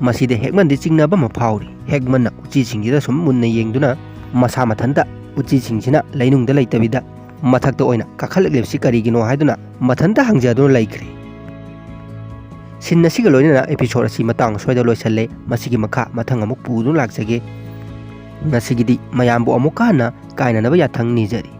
ꯃꯁꯤꯗ ꯍꯦꯛꯃꯟꯗꯤ ꯆꯤꯡꯅꯕ ꯑꯃ ꯐꯥꯎꯔꯤ꯫ ꯍꯦꯛꯃꯟꯅ ꯎꯆꯤꯁꯤꯡꯁꯤꯗ ꯁꯨꯝ ꯃꯨꯟꯅ ꯌꯦꯡꯗꯨꯅ ꯃꯁꯥ ꯃꯊꯟꯇ ꯎꯆꯤꯁꯤꯡꯁꯤꯅ ꯂꯩꯅꯨꯡꯗ ꯂꯩꯇꯕꯤꯗ ꯃꯊꯛꯇ ꯑꯣꯏꯅ ꯀꯥꯈꯠꯂꯛꯂꯤꯕꯁꯤ ꯀꯔꯤꯒꯤꯅꯣ ꯍꯥꯏꯗꯨꯅ ꯃꯊꯟꯇ ꯍꯪꯖꯗꯨꯅ ꯂꯩꯈ꯭ꯔꯦ꯫ ꯁꯤꯟ ꯑꯁꯤꯒ ꯂꯣꯏꯅꯅ episode ꯑꯁꯤ ꯃꯇꯥꯡ ꯑꯁ꯭ꯋꯥꯏꯗ ꯂꯣꯏꯁꯜꯂꯦ꯫ ꯃꯁꯤꯒꯤ ꯃꯈꯥ ꯃꯊꯪ ꯑꯃꯨꯛ ꯄꯨꯗꯨꯅ ꯂꯥꯛꯆꯒꯦ꯫ ꯉꯁꯤꯒꯤꯗꯤ ꯃꯌꯥꯝꯕꯨ ꯑꯃꯨꯛꯀ ꯍꯟꯅ ꯀꯥꯏꯅꯅꯕ ꯌꯥꯊꯪ ꯅꯤꯖꯔꯤ꯫